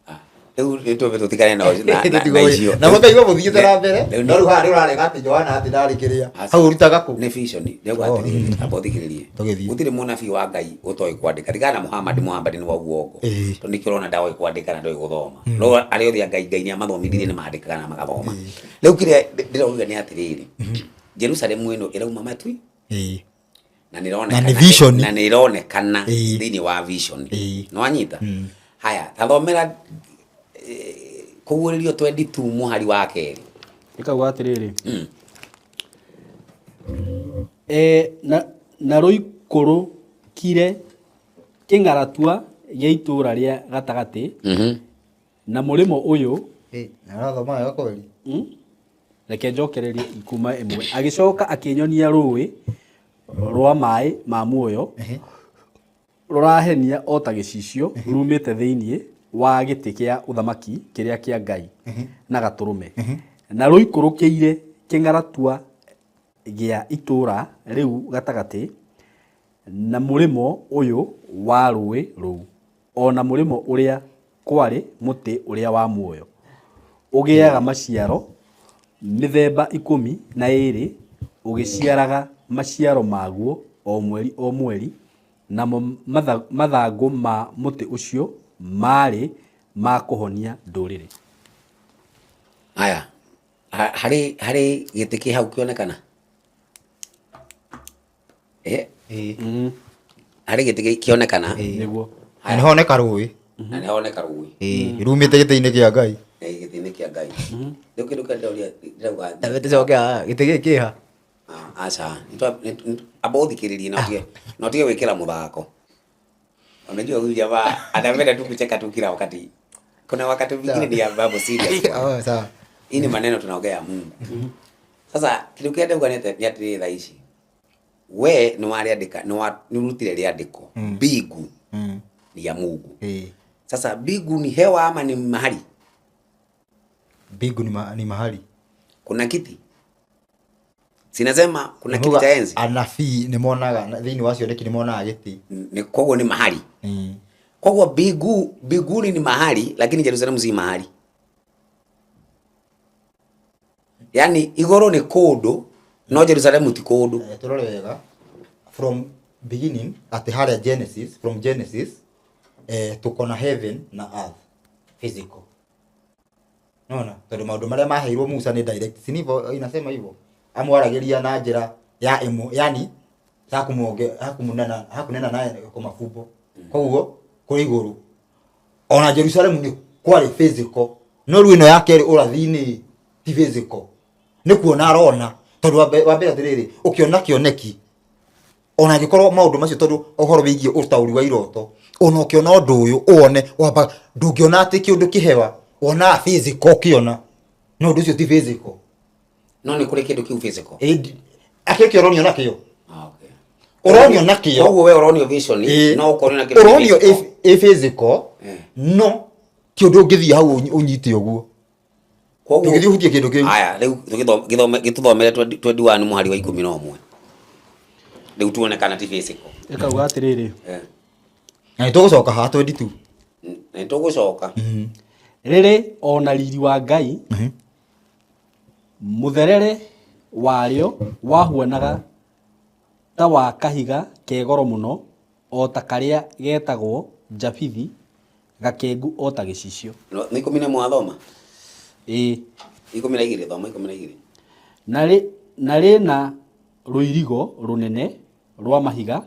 Ah, rĩu nĩ twambe tũtigane na na icio. Na mũkaigua mũthiĩte na mbere, Rĩu no rĩu haha nĩ ũrarega atĩ Johana atĩ ndarĩ kĩrĩa. Hau ũrutaga kũ? Nĩ vision. Rĩu Oh. atĩrĩrĩ, amba ũthikĩrĩrie. Tũgĩthiĩ. Gũtirĩ mũnabii wa Ngai ũtoĩ kwandĩka. Tigana na Muhammad, Muhammad nĩ wa uongo. Ĩĩ. Tondũ nĩkĩo ũrona ndaoĩ kwandĩka na ndoĩ gũthoma. No arĩa othe a Ngai, Ngai nĩ amathomithirie nĩ mandĩkaga na magathoma. Rĩu kĩrĩa ndĩrauga nĩ atĩrĩrĩ, Jerusalemu ĩno ĩrauma matui Ĩĩ. na nĩ ĩronekana Na nĩ vision. na nĩ ĩronekana Ĩĩ. thĩinĩ wa vision. Ĩĩ. Nĩ wanyita? Haya, tathomera kũguũrĩrio 22 mũhari wa kerĩ. Ĩkauga atĩrĩrĩ. Na rũikũrũkire kĩng'aratua gĩa itũũra rĩa gatagatĩ na mũrĩmo ũyũ. Ĩĩ, na ũrathoma wega kweli. Reke njokererie kuma ĩmwe. Agĩcoka akĩnyonia rũĩ rwa maĩ ma muoyo rũrahenia o ta gĩcicio rumĩte thĩinĩ wa gĩtĩ kĩa ũthamaki kĩrĩa kĩa Ngai na gatũrũme, na rũikũrũkĩire kĩng'aratua gĩa itũũra rĩu gatagatĩ na mũrĩmo ũyũ wa rũĩ rũu, o na mũrĩmo ũrĩa kwarĩ mũtĩ ũrĩa wa muoyo ũgĩaga maciaro mĩthemba 12, ũgĩciaraga maciaro maguo o mweri o mweri, namo mathangũ ma mũtĩ ũcio maarĩ ma kũhonia ndũrĩrĩ. Haya, harĩ gĩtĩ kĩ hau kĩonekana? Ĩĩ. Harĩ gĩtĩ kĩonekana? Nĩguo. Na nĩ honeka rũĩ. Na nĩ honeka rũĩ. Ĩĩ, rumĩte gĩtĩ-inĩ kĩa Ngai. Ĩĩ, gĩtĩ-inĩ kĩa Ngai. Rĩu kĩndũ kĩrĩa ndĩrauga, ndĩrauga Tũcoke haha, gĩtĩ gĩkĩ kĩ ha? Ah, aca, amba ũthikĩrĩrie na ũtige gwĩkĩra mũthako. Unajua huyu jamaa anapenda tu kucheka tu kila wakati. Kuna wakati mwingine ni mambo serious. Oh, sawa. Hii ni maneno tunaongea ya Mungu. Sasa kĩndũ kĩrĩa ndauga nĩ atĩrĩrĩ thaa ici. We nĩ warĩandĩka, nĩ ũrutire rĩandĩko. Mbingu ni ya Mungu. Ĩĩ. Sasa mbingu ni hewa ama ni mahali? Mbingu ni mahali. Kuna kiti. Sinasema kuna kiti cha enzi. Anabii nĩ monaga thĩinĩ wa cioneki nĩ monaga gĩtĩ. Ni koguo ni mahali. Koguo mbinguni ni mahali, lakini Jerusalemu si mahali. Yaani igũrũ nĩ kũndũ, no Jerusalemu ti kũndũ. Tũrore wega from beginning atĩ harĩa Genesis, from Genesis tuko na heaven na earth physical. Unaona? Tondũ maũndũ marĩa maheirwo Musa nĩ direct. Si ndivyo inasema hivyo? Amwaragĩria na njĩra ya ĩmwe, yani hakumunena, hakunena naye kwa mafumbo. Koguo kũrĩ igũrũ. Ona Jerusalemu nĩ kwarĩ physical. No rĩu ĩno ya kerĩ ũrathi-inĩ ti physical. Nĩ kuona arona. Tondũ wa mbere atĩrĩrĩ, ũkĩona kĩoneki, ona angĩkorwo maũndũ macio, tondũ ũhoro wĩgiĩ ũtaũri wa iroto, ona ũkĩona ũndũ ũyũ, ũwone, wamba, ndũngĩona atĩ kĩũndũ kĩhewa, wonaga physical ũkĩona. No ũndũ ũcio ti physical. No nĩ kũrĩ kĩndũ kĩu physical. Ĩĩ, akĩo kĩo ũronio nakĩo. Ah, okay. Ũronio nakĩo. Koguo we ũronio vision, Ĩĩ. no ũkonio na kĩndũ Ũronio physical. ĩ physical, no ti ũndũ ũngĩthiĩ hau ũnyite ũguo. Koguo Ndũngĩthiĩ ũhutie kĩndũ kĩu. Aya, rĩu gĩtũthomere 21 mũhari wa 11. Rĩu tuone kana ti physical. Ĩkauga atĩrĩrĩ. Na nĩ tũgũcoka haha 22. Nĩ tũgũcoka. Rĩrĩ ona riri wa Ngai, mũtherere warĩo wahuanaga Ta wa kahiga ke goro mũno, o ta karĩa getagwo jabithi, gakengu o ta gĩcicio. Nĩ 11 wathoma? Ĩĩ. 12, thoma 12. Na rĩna rũirigo rũnene rwa mahiga,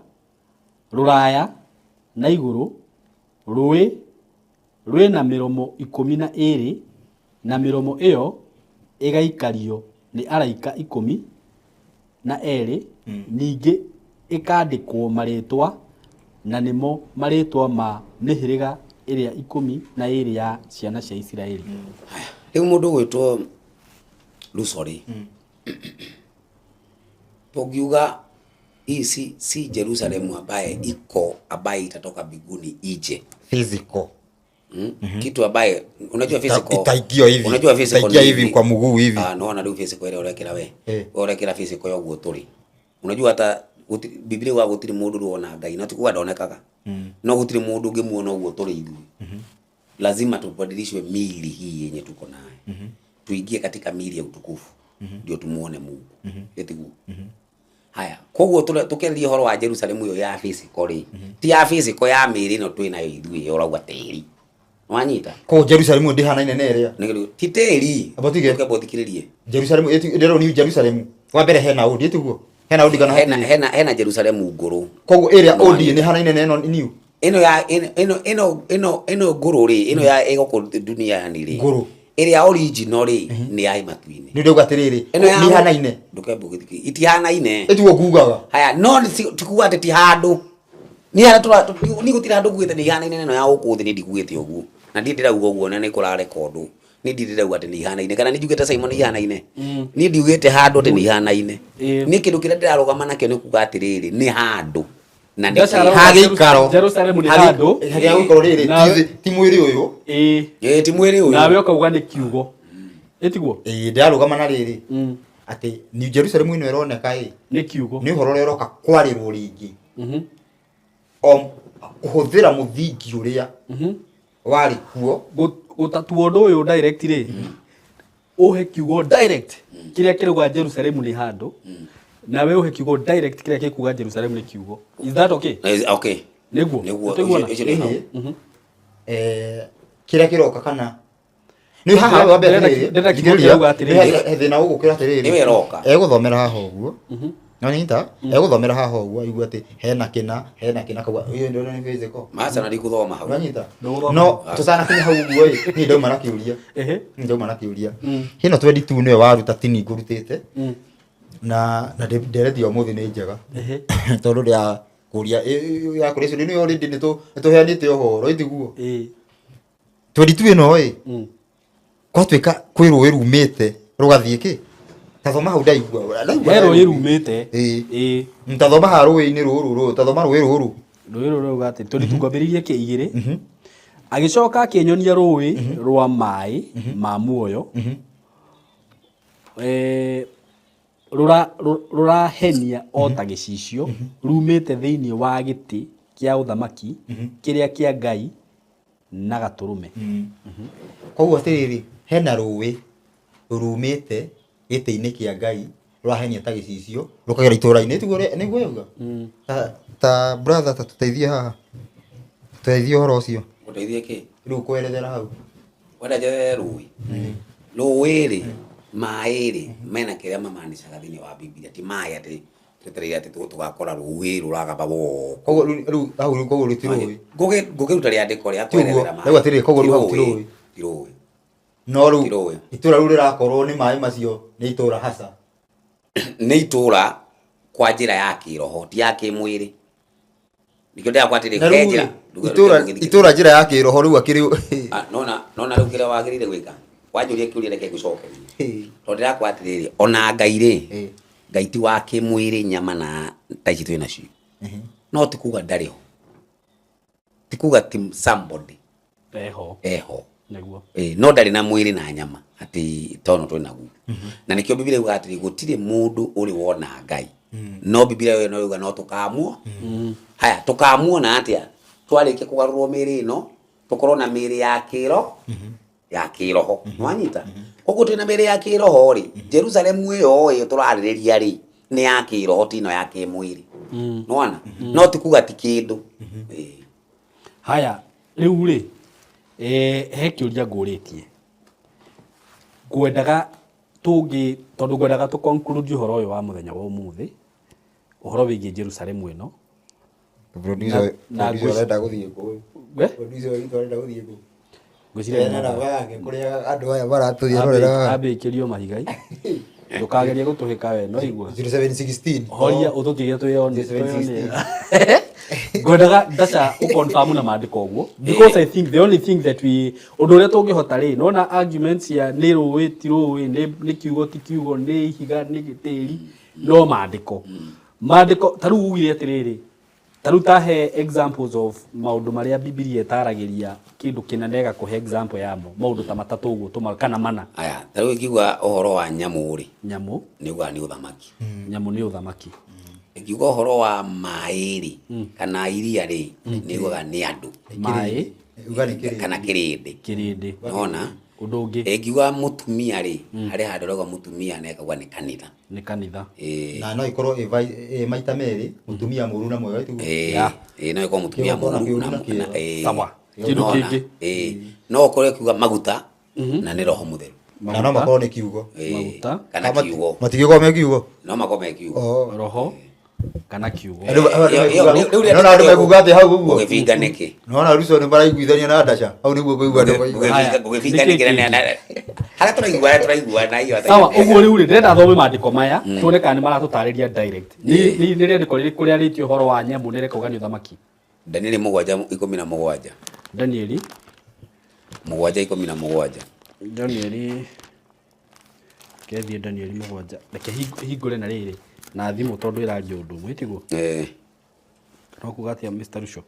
rũraya na igũrũ, rũĩ rwĩna mĩromo 12, na mĩromo ĩyo ĩgaikario nĩ araika 12, ningĩ ĩkandĩkwo marĩĩtwa, na nĩmo marĩĩtwa ma mĩhĩrĩga ĩrĩa 12 ya ciana cia Isiraeli. Haya, rĩu mũndũ ũgwĩtwo Ruso rĩ, tũngiuga hii si Jerusalemu ambaye iko ambaye itatoka mbinguni ije. Physical. Kitu ambaye unajua physical Itaingio hivi. Unajua physical Itaingia ni hivi kwa mguu hivi. Ah, naona rĩu physical ĩrĩa ũrekĩra we. We ũrekĩra physical ya ũguo tũrĩ. Unajua hata Biblia yugaga gũtirĩ mũndũ ũrĩ wona Ngai, na ti kuga ndonekaga. No gũtirĩ mũndũ ũngĩmuona ũguo tũrĩ ithuĩ. Lazima tubadilishwe miili hii yenye tuko nayo. Tuingie katika miili ya utukufu. Ndio tumuone Mungu. Ĩtiguo. Haya, koguo tũkĩaria ũhoro wa Jerusalemu ĩyo ya physical rĩ, ti ya physical ya mĩĩrĩ ĩno twĩ nayo ithuĩ ũrauga tĩri. Wanyita? Koguo Jerusalemu ndĩhanaine na ĩrĩa. Nĩ ti tĩri. Amba ũtige. Ũkĩamba ũthikĩrĩrie. Jerusalemu ĩrerwo New Jerusalem. Wa mbere hena old ĩtiguo. Hena old kana Hena hatirĩ? hena hena Jerusalemu ngũrũ. Koguo ĩrĩa No, old wanyita. nĩ hanaine na ĩno new. Ĩno ya ĩno ĩno ĩno ĩno ĩno ngũrũ rĩ, ĩno ya ĩgũkũ duniani rĩ. Ngũrũ. Ĩrĩa original rĩ nĩ ya matu-inĩ. Nĩ ndauga atĩrĩrĩ, Ĩno ya nĩ ihanaine. Ndũkembe ũgĩthikĩrĩrie. Itihanaine. Ĩtiguo ngugaga. Haya, no ti kuga atĩ ti handũ. Niĩ harĩa niĩ gũtirĩ handũ ngugĩte nĩ ihanaine na ĩno ya gũkũ thĩ, niĩ ndigugĩte ũguo. Na ndirĩ ndĩrauga ũguo na nĩ kũrarekondwo. Niĩ ndirĩ ndĩrauga atĩ nĩ ihanaine. Kana nĩ njugĩte Simon nĩ ihanaine? Niĩ ndiugĩte handũ atĩ nĩ ihanaine. Niĩ kĩndũ kĩrĩa ndĩrarũgama nakĩo nĩ kuga atĩrĩrĩ, nĩ handũ. Na nĩ Ndacara kĩĩ. Hagĩikaro. Jerusalemu nĩ handũ. Hagĩikaro rĩrĩ, ti mwĩrĩ ũyũ. Ĩĩ. Ĩĩ, ti mwĩrĩ ũyũ. Nawe ũkauga nĩ kiugo. Ĩtiguo? Ĩĩ, ndĩrarũgama na rĩrĩ. Atĩ New Jerusalem ĩno ĩroneka ĩ. Nĩ kiugo. Nĩ ũhoro ũrĩa ũroka kwarĩrwo rĩngĩ. O kũhũthĩra mũthingi ũrĩa warĩ kuo. Gũtatua ũndũ ũyũ direct rĩ, ũhe kiugo direct kĩrĩa kĩrauga Jerusalemu nĩ handũ, nawe ũhe kiugo direct kĩrĩa gĩkuga Jerusalemu nĩ kiugo. Is that okay? Is okay. Nĩguo. Nĩguo. Nĩtwaiguana? Ũcio nĩ hau. Kĩrĩa kĩroka kana nĩ haha wa mbere atĩrĩrĩ, Ndĩrenda kiugo thikĩrĩria, kĩrauga atĩrĩrĩ. he thĩna ũgũkĩra atĩrĩrĩ. Nĩwe ĩroka. Egũthomera haha ũguo. Nĩwanyita? Egũthomera haha ũguo aigue atĩ hena kĩna, hena kĩna, akauga, ũyũ ndĩrona nĩ physical. Maca na ndikũthoma hau. Nĩwanyita? Ndũgũthoma. No tũtanakinya hau ũguo ĩ, niĩ ndauma na kĩũria. Niĩ ndauma na kĩũria. Hĩno 22 nĩwe waruta tini ngũrutĩte. Na nderethi ya ũmũthĩ nĩ njega. Tondũ ndĩa kũria, ya kũria icio nĩ already nĩtũheanĩte ũhoro, ĩtiguo? 22 ĩno ĩ, gwatuĩka kwĩ rũĩ rumĩte rũgathiĩ kĩ? Tathoma hau ndaigua, ndaigua He rũĩ rũĩ. rumĩte. Ĩĩ. Ĩĩ. Tathoma haha rũĩ-inĩ rũrũ, rũrũ, tathoma rũĩ rũrũ. Rũĩ rũrũ rũrauga atĩ, tondũ tũkwambĩrĩirie kĩ igĩrĩ. Agĩcoka akĩnyonia rũĩ rwa maĩ ma muoyo. Rũrahenia o ta gĩcicio, rumĩte thĩinĩ wa gĩtĩ kĩa ũthamaki kĩrĩa kĩa Ngai na gatũrũme. Koguo atĩrĩrĩ, hena rũĩ rumĩte gĩtĩ-inĩ kĩa Ngai rũrahenia ta gĩcicio rũkagera itũũra-inĩ, tiguo ũrĩa nĩguo yauga? Ta brother, ta tũteithie haha. Tũteithie ũhoro ũcio. Ũteithie kĩ? Rĩu kwerethera hau. Wenda njethere rũĩ. Rũĩ rĩ, maĩ rĩ, mena kĩrĩa mamaanishaga thĩinĩ wa Biblia, ti maĩ atĩ twetereire atĩ tũgakora rũĩ rũragamba woo. Koguo rĩu hau rĩu koguo rĩu ti rũĩ. Ngũkĩruta rĩandĩko rĩa Ti ũguo, kwerethera maĩ. rĩu atĩrĩrĩ, koguo rĩu hau ti Ti rũĩ. rũĩ. Ti rũĩ. No rĩu Ti rũĩ. itũũra rĩu rĩrakorwo nĩ maĩ macio nĩ itũũra haca. Nĩ itũũra kwa njĩra ya kĩroho, ti ya kĩmwĩrĩ. Nĩkĩo ndĩrakwa atĩrĩ, Na he rĩu njĩra. rĩ, itũũra njĩra ya kĩroho rĩu akĩrĩ Ah, nona rĩu kĩrĩa wagĩrĩire gwĩka. Wanjũria kĩũria reke ngũcokerie. Tondũ ndĩrakwa atĩrĩrĩ, ona Ngai rĩ, Ngai ti wa kĩmwĩrĩ nyama na ta ici twĩ nacio. No ti kuga ndarĩ ho. Ti kuga ti somebody. Eho. Eho. Nĩguo. No ndarĩ na mwĩrĩ na nyama atĩ tono twĩ naguo. Na nĩkĩo Biblia yugaga atĩrĩ, gũtirĩ mũndũ ũrĩ wona Ngai. No Biblia ĩyo no yuga no tũkamuo. Haya, tũkamuona atĩa? Twarĩkia kũgarũrwo mĩĩrĩ ĩno, tũkorwo na mĩĩrĩ ya kĩro, ya kĩroho. Nĩwanyita? Koguo twĩna mĩĩrĩ ya kĩroho rĩ, Jerusalemu ĩyo ĩ tũrarĩrĩria rĩ, nĩ ya kĩroho ti ĩno ya kĩmwĩrĩ. Nĩwona? No ti kuga ti kĩndũ. Ĩĩ. Haya, rĩu rĩ, he kĩũria ngũrĩtie. Ngwendaga tũngĩ, tondũ ngwendaga tũ conclude ũhoro ũyũ wa mũthenya wa ũmũthĩ, ũhoro wĩgiĩ Jerusalemu ĩno. Producer Na producer arenda gũthiĩ kũ? We? Producer witũ arenda gũthiĩ kũ? Ngwĩciria Ena nĩ namba yake kũrĩa andũ aya maratũthiĩ ambĩkĩrio mahigai. Ndũkagerie gũtũhĩka we, no igua. 0716. Horia ũtũtige twĩone. 0716. Ngwendaga ndaca ũconfirm na maandĩko ũguo because I think the only thing that we ũndũ ũrĩa tũngĩhota rĩ nona arguments cia nĩ rũĩ ti rũĩ, nĩ kiugo ti kiugo, nĩ ihiga nĩ tĩri, no maandĩko maandĩko ta rĩu ugire atĩrĩrĩ, ta rĩu tahe examples of maũndũ marĩa Bibilia ĩtaragĩria kĩndũ kĩnene ĩgakũhe example yamo, maũndũ ta matatũ ũguo tũma kana mana. Aya, ta rĩu ĩkiuga ũhoro wa nyamũ rĩ, Nyamũ nĩ ugaga nĩ ũthamaki. Nyamũ nĩ ũthamaki. Ĩkiuga ũhoro wa maĩ rĩ, kana iria rĩ, nĩ ugaga nĩ andũ. Maĩ. Uga nĩ kĩrĩndĩ. Kana kĩrĩndĩ. Kĩrĩndĩ. Nĩwona? Ũndũ ũngĩ. Ĩngiuga mũtumia rĩ, harĩ handũ rauga mũtumia na ĩkauga nĩ kanitha. Nĩ kanitha. Ĩĩ. Na no ikorwo ĩ maita merĩ, mũtumia mũru na mwega tiguo? Ĩĩ. Yeah. Ĩĩ, no ĩkorwo mũtumia Kĩgongona mũru kĩũru na na na kĩega. ĩĩ. Sawa. Kĩndũ Nĩwona? kĩngĩ. Ĩĩ. No ũkorwo ĩkiuga maguta na nĩ Roho Mũtheru. Na no makorwo nĩ kiugo. Ĩĩ. Maguta. Kana kiugo. Matingĩkorwo me kiugo. No makorwo me kiugo. Oh. Roho kana kiugo. Andũ Ĩyo- rĩu rĩu no na andũ mekuga atĩ hau ũguo. Gũgĩbinga nĩkĩ? Nona Ruto nĩ maraiguithania na Ndaca. Hau nĩguo kũigua andũ maigua. Haya, Gũgĩbinga nĩkĩ nĩkĩ na- kĩngĩ? harĩa tũraigua, harĩa tũraigua na iyo Sawa, ũguo rĩu rĩ, ndĩrenda thome maandĩko maya tuone kana nĩ maratũtarĩria direct. Nĩ rĩandĩko rĩrĩkũ rĩarĩtie ũhoro wa nyamũ na rĩkauga nĩ ũthamaki? Danieli 7:17. Danieli 7:17. Danieli kethiĩ Danieli 7, reke hingũre na rĩrĩ na thimũ tondũ ĩraria ũndũ ũmwe tiguo? Ĩĩ. No kuga atĩa Mr. Rusho?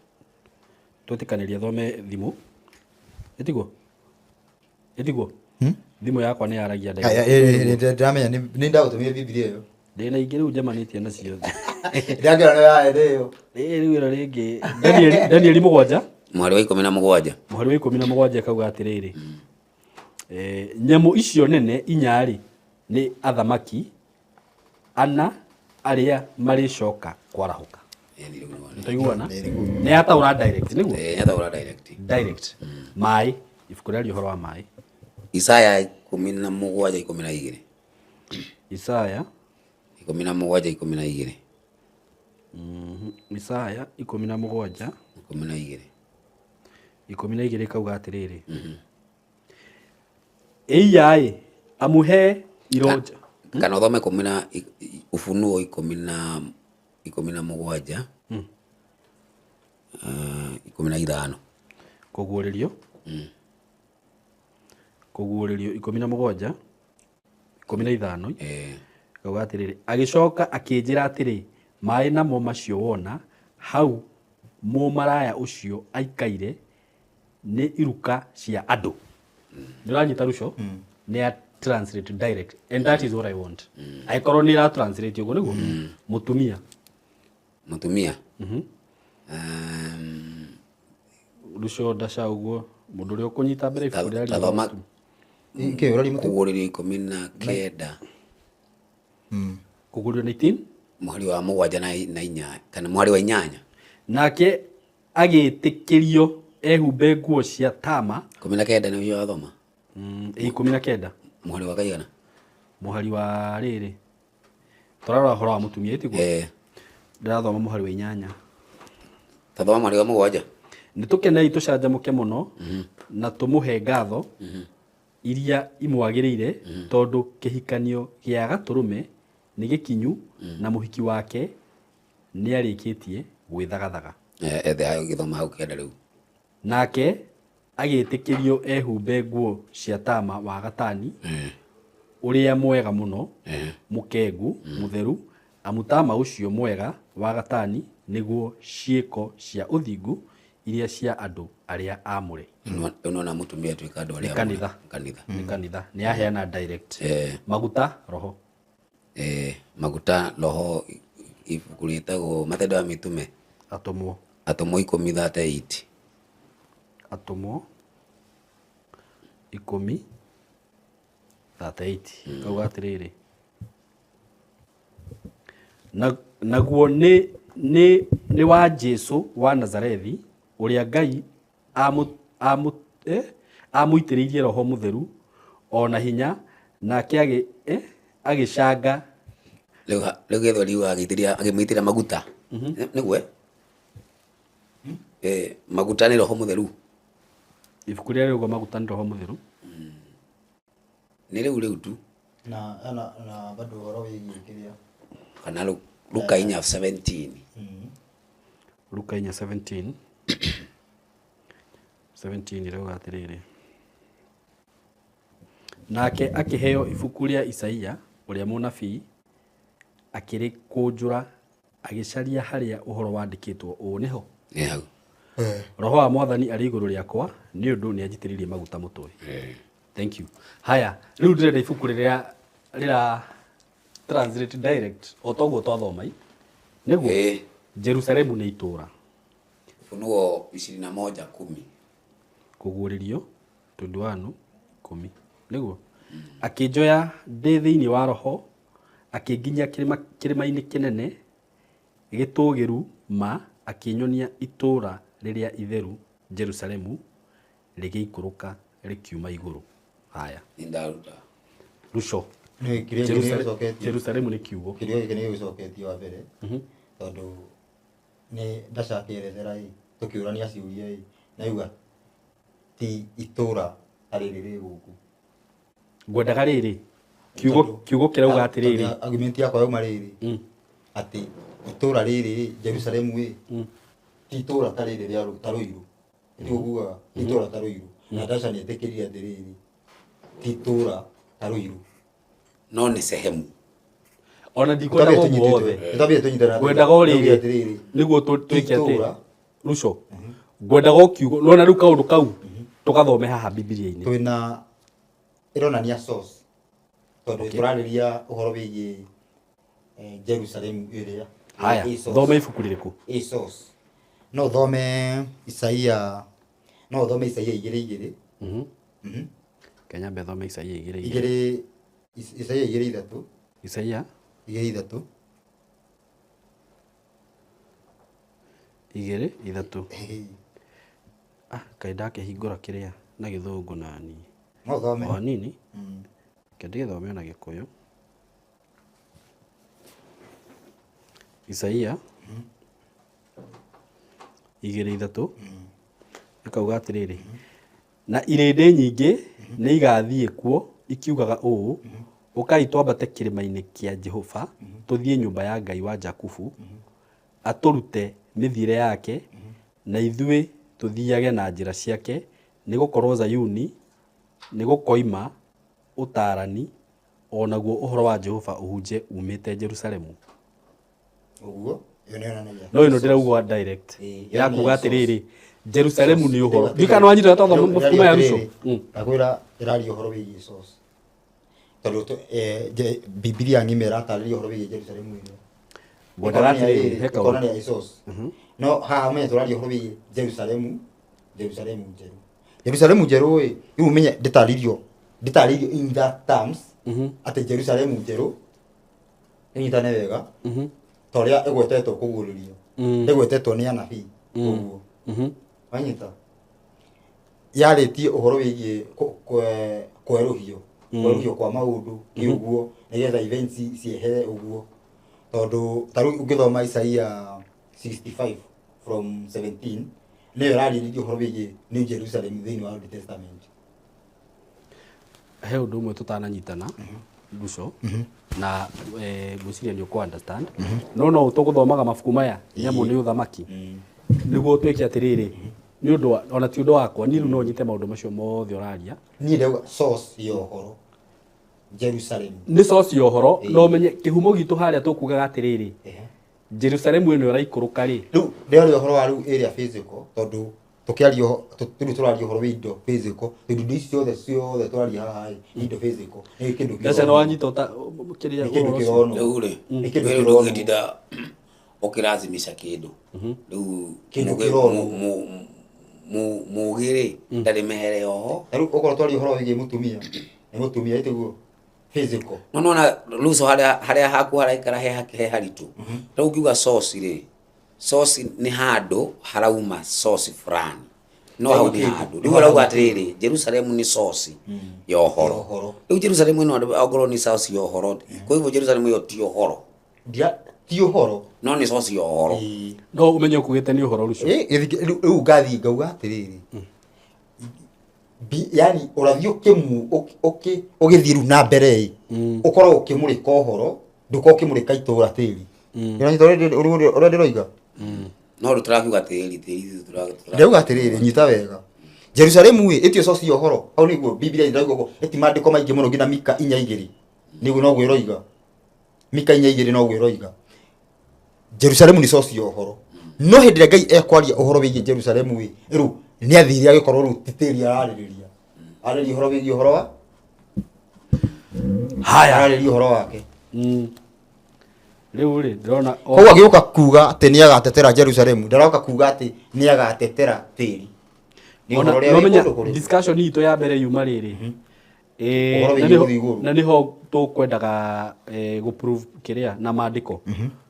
Twetĩkanĩria thome thimũ ĩtiguo? Ĩtiguo? Thimũ yakwa nĩ yaragia Aya, direct. ĩ, ĩ, ĩ, ndĩramenya nĩ ndagũtũmire Bibilia ĩyo. Ndĩna ingĩ rĩu njemanĩtie nacio. Ndĩrakĩona nĩ yaende ĩyo. Ĩĩ, rĩu ĩno rĩngĩ Danieli 7 Mũhari wa 17. Mũhari wa 17 akauga atĩrĩrĩ, nyamũ icio nene inya-rĩ nĩ athamaki ana arĩa marĩcoka kwarahũka. Nĩtwaiguana? Nĩ yataũra direct nĩguo? Ĩĩ, yataũra direct. Direct. Maĩ, ibuku rĩaria ũhoro wa maĩ. Isaya 17:12. Isaya 17:12. Isaya 17 12. 12 kauga atĩrĩrĩ, ĩiya-ĩ amuhe ironja. Kana ũthome ikũmi na Ufunuo 17, 15. Kũguũrĩrio. Kũguũrĩrio 17 15. Kauga atĩrĩrĩ, agĩcoka akĩnjĩra atĩrĩ, maĩ namo macio wona hau mũmaraya ũcio aikaire nĩ iruka cia andũ. Nĩ ũranyita Ruco? Nĩ ya translate direct and that is what I want. Angĩkorwo nĩ ĩra translate ũguo nĩguo? Mũtumia. Mũtumia. Ruco ndaca ũguo mũndũ ũrĩa ũkũnyita mbere ibuku rĩa Tathoma Kĩ, ũraria mũtumia? Kũguũrĩrio 19. Kũguũrĩrio 19? Mũhari wa 7 na 8 kana mũhari wa 8. Nake agĩtĩkĩrio ehumbe nguo cia tama. 19 nĩ ũcio wathoma? 19. Mũhari wa kaigana? Mũhari wa rĩrĩ. Tũrarora ũhoro wa mũtumia ĩtiguo? Ndĩrathoma mũhari wa 8. Tathoma mũhari wa 7. Nĩ tũkenei tũcanjamũke mũno na tũmũhe ngatho iria imwagĩrĩire tondũ kĩhikanio gĩa gatũrũme nĩ gĩkinyu na mũhiki wake nĩarĩkĩtie gwĩthagathaga. Ethe hayo gĩthoma hau kenda rĩu. Nake agĩtĩkĩrio ehumbe nguo cia tama wa gatani ũrĩa mwega mũno, mũkengu, mũtheru, amu tama ũcio mwega wa gatani nĩguo ciĩko cia ũthingu iria cia andũ arĩa aamũre. Rĩu nĩwona mũtumia atuĩka andũ arĩa Nĩ kanitha. aamũre. Kanitha. Nĩ kanitha. Nĩ yaheana direct. Maguta roho. Maguta roho ibuku rĩtagwo Matendo ya Mitume. Atũmwo. Atũmwo 10:38. Atũmwo 10:38. Kauga atĩrĩrĩ, naguo nĩ Nĩ wa Jesu wa Nazarethi, ũrĩa Ngai amũitĩrĩirie Roho Mũtheru o na hinya, nake agĩcanga. Rĩu gĩthweri riugaga agĩmũitĩrĩria maguta. Nĩguo eh? Maguta nĩ Roho Mũtheru. Ibuku rĩrĩa rĩuga maguta nĩ Roho Mũtheru. Nĩ rĩu tu. Na bado ũhoro wĩgiĩ kĩrĩa. Kana Luka 4:17. Luka 4:17. 17 ĩrauga atĩrĩrĩ, nake akĩheo ibuku rĩa Isaia ũrĩa mũnabii, akĩrĩkũnjũra, agĩcaria harĩa ũhoro wandĩkĩtwo ũũ. Nĩho? Nĩ hau. Roho wa Mwathani arĩ igũrũ rĩakwa, nĩ ũndũ nĩ anjitĩrĩirie maguta mũtwe. Thank you. Haya, rĩu ndĩrenda ibuku rĩrĩa rĩra translate direct o toguo twathoma i. Nĩguo? Jerusalemu nĩ itũũra. Ufunuo 21:10. Kũguũrĩrio 21:10. Nĩguo? Akĩnjoya ndĩ thĩinĩ wa roho, akĩnginyia kĩrĩma-inĩ kĩnene gĩtũũgĩru ma, akĩnyonia itũũra rĩrĩa itheru Jerusalemu rĩgĩikũrũka rĩkiuma igũrũ. Haya. Nĩndaruta. Ruco. Nĩ kĩrĩa gĩkĩ nĩgĩcoketie. Jerusalemu nĩ kiugo. Kĩrĩa gĩkĩ nĩgĩcoketie wa mbere. Tondũ nĩ ndacakĩerethera ĩ, tũkĩũrania ciũria ĩ, na yuga ti itũũra ta rĩrĩ rĩ gũkũ. Ngwendaga rĩrĩ, kiugo kĩrauga atĩrĩrĩ. Tondũ argument yakwa yauma rĩrĩ, atĩ itũũra rĩrĩ Jerusalemu ĩ, ti itũũra ta rĩrĩ rĩa ta Rũirũ. Nĩguo ngugaga, ti itũũra ta Rũirũ. Na Dasha nĩetĩkĩrire atĩrĩrĩ, ti itũũra ta Rũirũ. No nĩ sehemu. Ona ndikwendaga ũguo wothe. Twambie tũnyitane. Ngwendaga o rĩrĩ, nĩguo twĩke atĩ, Ruco, ngwendaga o kiugo, nĩwona rĩu kaũndũ kau tũgathome haha Bibilia-inĩ. Twĩna ĩronania source, tondũ tũrarĩria ũhoro wĩgiĩ Jerusalem ĩrĩa. Haya, thome ibuku rĩrĩkũ? Ĩ source. No thome Isaia, no thome Isaia 2:2. Kenya mbe thome Isaia 2:2. Igĩrĩ, Isaia 2:3. Isaia 2:3. 2:3. Kaĩ ndakĩhingũra kĩrĩa na gĩthũngũ nani. No thome. O hanini. Reke ndĩgĩthome na Gĩkũyũ. Isaia 2:3. Ĩkauga atĩrĩrĩ, na irĩndĩ nyingĩ nĩ igathiĩ kuo ikiugaga ũũ, ũkai twambate kĩrĩma-inĩ kĩa Jehova, tũthiĩ nyũmba ya Ngai wa Jakubu, atũrute mĩthiĩre yake, na ithuĩ tũthiage na njĩra ciake, nĩgũkorwo Zayuni nĩgũkoima ũtaarani, o naguo ũhoro wa Jehova ũhunje umĩte Jerusalemu. Ũguo, ĩyo nĩ yonanagia. No ĩno ndĩrauga direct. Ya kuga atĩrĩrĩ, Jerusalemu nĩ ũhoro. Ndiũĩ kana nĩwanyita tondũ mabuku maya Ruco. Ndakwĩra ĩraria ũhoro wĩgiĩ source. Tondũ Bibilia ng'ima ĩratarĩria ũhoro wĩgiĩ Jerusalemu ĩno. Ngwendaga atĩrĩrĩ, he kaũndũ. Ĩkonania ĩ source. No haha ũmenye tũraria ũhoro wĩgiĩ Jerusalemu, Jerusalemu njerũ. Jerusalemu njerũ ĩ, rĩu ũmenye ndĩtarĩirio in that terms atĩ Jerusalemu njerũ ĩnyitane wega ta ũrĩa ĩgwetetwo kũguũrĩrio. Ĩgwetetwo nĩ anabii ũguo. Wanyita? Yarĩtie ũhoro wĩgiĩ kwerũhio, kwerũhio kwa maũndũ kĩ ũguo, nĩgetha events ciehere ũguo. Tondũ ta rĩu ũngĩthoma Isaia 65 from 17, nĩyo ĩrarĩrĩria ũhoro wĩgiĩ New Jerusalem thĩinĩ wa Old Testament. He ũndũ ũmwe tũtananyitana, Ruco, na ngwĩciria nĩ ũkũ understand. No no tũgũthomaga mabuku maya, nyamũ nĩ ũthamaki. Nĩguo twĩke atĩrĩrĩ, nĩ ũndũ wa, ona ti ũndũ wakwa, niĩ rĩu no nyite maũndũ macio mothe ũraria. Niĩ ndauga source ya ũhoro, Jerusalem. Nĩ source ya ũhoro, no ũmenye kĩhumo gitũ harĩa tũkugaga atĩrĩrĩ, Jerusalem ĩno ĩraikũrũka rĩ. Rĩu ndĩraria ũhoro wa rĩu ĩrĩa physical, tondũ tũkĩaria rĩu tũraria ũhoro wa indo physical, tondũ indo ici ciothe ciothe tũraria haha ĩ, nĩ indo physical, nĩ kĩndũ Ndaca nĩ kĩronwo. wanyita ũta, kĩrĩa Nĩ kĩndũ ũhoro ũcio. kĩronwo. Rĩu rĩ, Nĩ kĩndũ rĩu kĩronwo. ndũngĩtinda ũkĩrazimisha kĩndũ. Rĩu Kĩndũ kĩronwo. Mũgĩ rĩ, ndarĩ mehere oho. Ta rĩu okorwo twaria ũhoro wĩgiĩ mũtumia, nĩ mũtumia ĩtĩguo physical. No nona Ruco harĩa haku haraikara he haritũ. Rĩu ũngiuga source rĩ, Source nĩ handũ harauma source fulani, no hau nĩ Kĩndũ. handũ rĩu arauga atĩrĩrĩ, Jerusalemu nĩ source ya ũhoro. Ya ũhoro. Rĩu Jerusalemu ĩno ongorwo nĩ source ya ũhoro, kwa hivyo Jerusalemu ĩyo ti ũhoro, Ti ũhoro. No nĩ source ya ũhoro. Ĩĩ. No ũmenye ũkugĩte nĩ ũhoro rũcio. Ĩ, rĩu ngathiĩ ngauga atĩrĩrĩ, yani ũrathiĩ ũkĩmu ũgĩthiĩ rĩu na mbere ĩ, ũkorwo ũkĩmũrĩka ũhoro, ndũkorwo ũkĩmũrĩka itũra tĩri. Ũranyita ũrĩa ndĩroiga? No rĩu tũrakiuga tĩri tĩri Ndĩrauga atĩrĩrĩ, nyita wega, Jerusalemu ĩ ĩtio source ya ũhoro. Hau nĩguo Biblia ĩrauga ũguo, ĩti maandĩko maingĩ mũno nginya Mika 4:2 nĩguo noguo ĩroiga. Mika 4:2 noguo ĩroiga Jerusalemu nĩ source ya ũhoro. No hĩndĩ ĩrĩa Ngai ekwaria ũhoro wĩgiĩ Jerusalemu ĩ, rĩu nĩ athire agĩkorwo rĩu ti tĩri ararĩrĩria, ararĩria ũhoro wĩgiĩ ũhoro wa Haya. Ararĩria ũhoro wake. Rĩu rĩ, ndĩrona Koguo agĩũka kuga atĩ nĩ agatetera Jerusalemu, ndaroka kuga atĩ nĩ agatetera tĩri, nĩ Ona- ũhoro ũrĩa no wĩ menya kũndũ kũrĩ discussion itũ ya mbere yuma rĩrĩ. Ũhoro na wĩgiĩ nĩho- gũthiĩ igũrũ. Na nĩho tũkwendaga gũ-prove kĩrĩa na maandĩko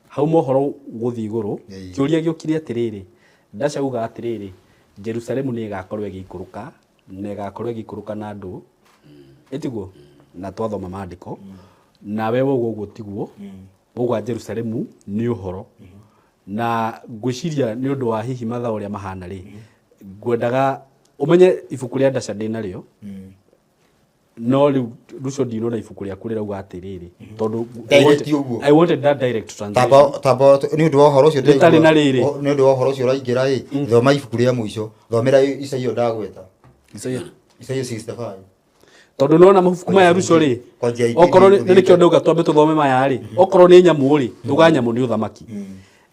hau mohoro gũthiĩ igũrũ. Kĩũria gĩũkire atĩrĩrĩ, ndacauga atĩrĩrĩ, Jerusalemu nĩ ĩgakorwo ĩgĩikũrũka na ĩgakorwo ĩgĩikũrũka na andũ, ĩtiguo? Na twathoma maandĩko nawe wauga ũguo tiguo, wauga Jerusalemu nĩ ũhoro. Na ngwĩciria nĩ ũndũ wa hihi mathaa ũrĩa mahana rĩ, ngwendaga ũmenye ibuku rĩa Ndaca ndĩ narĩo, no rĩu Ruco ndinona ibuku rĩaku rĩrauga atĩrĩrĩ, tondũ Direct ũguo. I wanted that direct translation. Tamba tamba, nĩ ũndũ wa ũhoro ũcio Rĩtarĩ na rĩrĩ. Nĩ ũndũ wa ũhoro ũcio ũraingĩra ĩ, thoma ibuku rĩa mũico, thomera Isaia ndagweta. Isaia. Isaia 65. Tondũ nona mabuku maya Ruco rĩ, Kwanjia 18 okorwo nĩ gũthiĩ. nĩkĩo ndauga twambe tũthome maya rĩ, okorwo nĩ nyamũ rĩ, tuga nyamũ nĩ ũthamaki,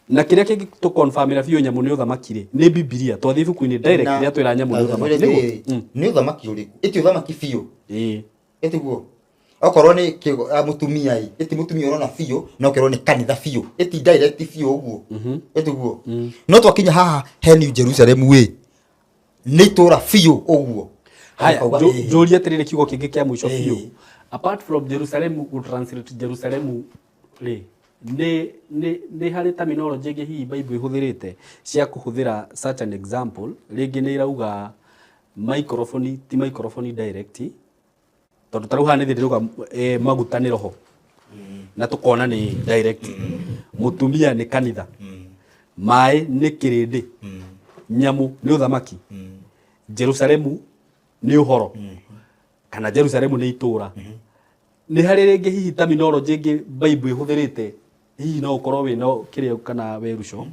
na kĩrĩa kĩngĩ tũkonfamĩra biũ nyamũ nĩ ũthamaki rĩ, nĩ Bibilia. Twathiĩ ibuku-inĩ direct rĩa twĩra nyamũ nĩ ũthamaki. Nĩguo? Nĩ ũthamaki ũrĩkũ? Ĩti ũthamaki biũ? Ĩĩ. Ĩtiguo? Okorwo nĩ mũtumia ĩ, ĩti mũtumia ũrona biũ, no ũkerwo nĩ kanitha biũ, ĩti direct biũ ũguo, ĩtiguo? No twakinya haha he New Jerusalem ĩ, nĩ itũra biũ ũguo. Haya, Ũkauga, ĩĩ. Njũrie atĩrĩrĩ kiugo kĩngĩ kĩa mũico biũ. Apart from Jerusalem, gũtranslate Jerusalem rĩ, nĩ harĩ terminology ĩngĩ hihi Bible ĩhũthĩrĩte cia kũhũthĩra such an example? Rĩngĩ nĩ ĩrauga microphone, ti microphone direct, tondũ ta rĩu haha nĩ ndĩrauga maguta nĩ roho na tũkona nĩ direct, mũtumia nĩ kanitha, maĩ nĩ kĩrĩndĩ, nyamũ nĩ ũthamaki, Jerusalemu nĩ ũhoro kana Jerusalemu nĩ itũũra. Nĩ harĩ rĩngĩ hihi terminology ĩngĩ Bible ĩhũthĩrĩte? Hihi no ũkorwo wĩna kĩrĩa kana wĩruco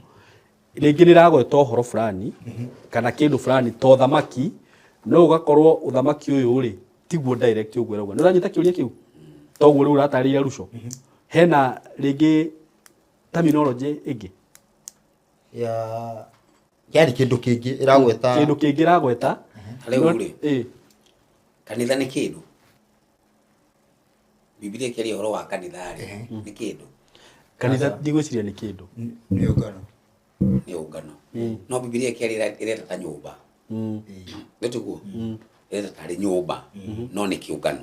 rĩngĩ nĩ ĩragweta ũhoro fulani kana kĩndũ fulani ta ũthamaki, no ũgakorwo ũthamaki ũyũ rĩ tiguo direct ũguo ĩrauga? Nĩ ũranyita kĩũria kĩu? Toguo rĩu ũratarĩria Ruco, hena rĩngĩ terminology ĩngĩ Ya, yani kĩndũ kĩngĩ ĩragweta? Kĩndũ kĩngĩ ĩragweta. Rĩu rĩ, kanitha nĩ kĩndũ? Bibilia ĩkĩaria ũhoro wa kanitha rĩ, nĩ kĩndũ? Kanitha ndigwĩciria nĩ kĩndũ. Nĩ ũngano. Nĩ ũngano, no Bibilia ĩkĩaria ĩreta ta nyũmba, nĩtiguo? Ĩreta tarĩ nyũmba, no nĩ kĩũngano.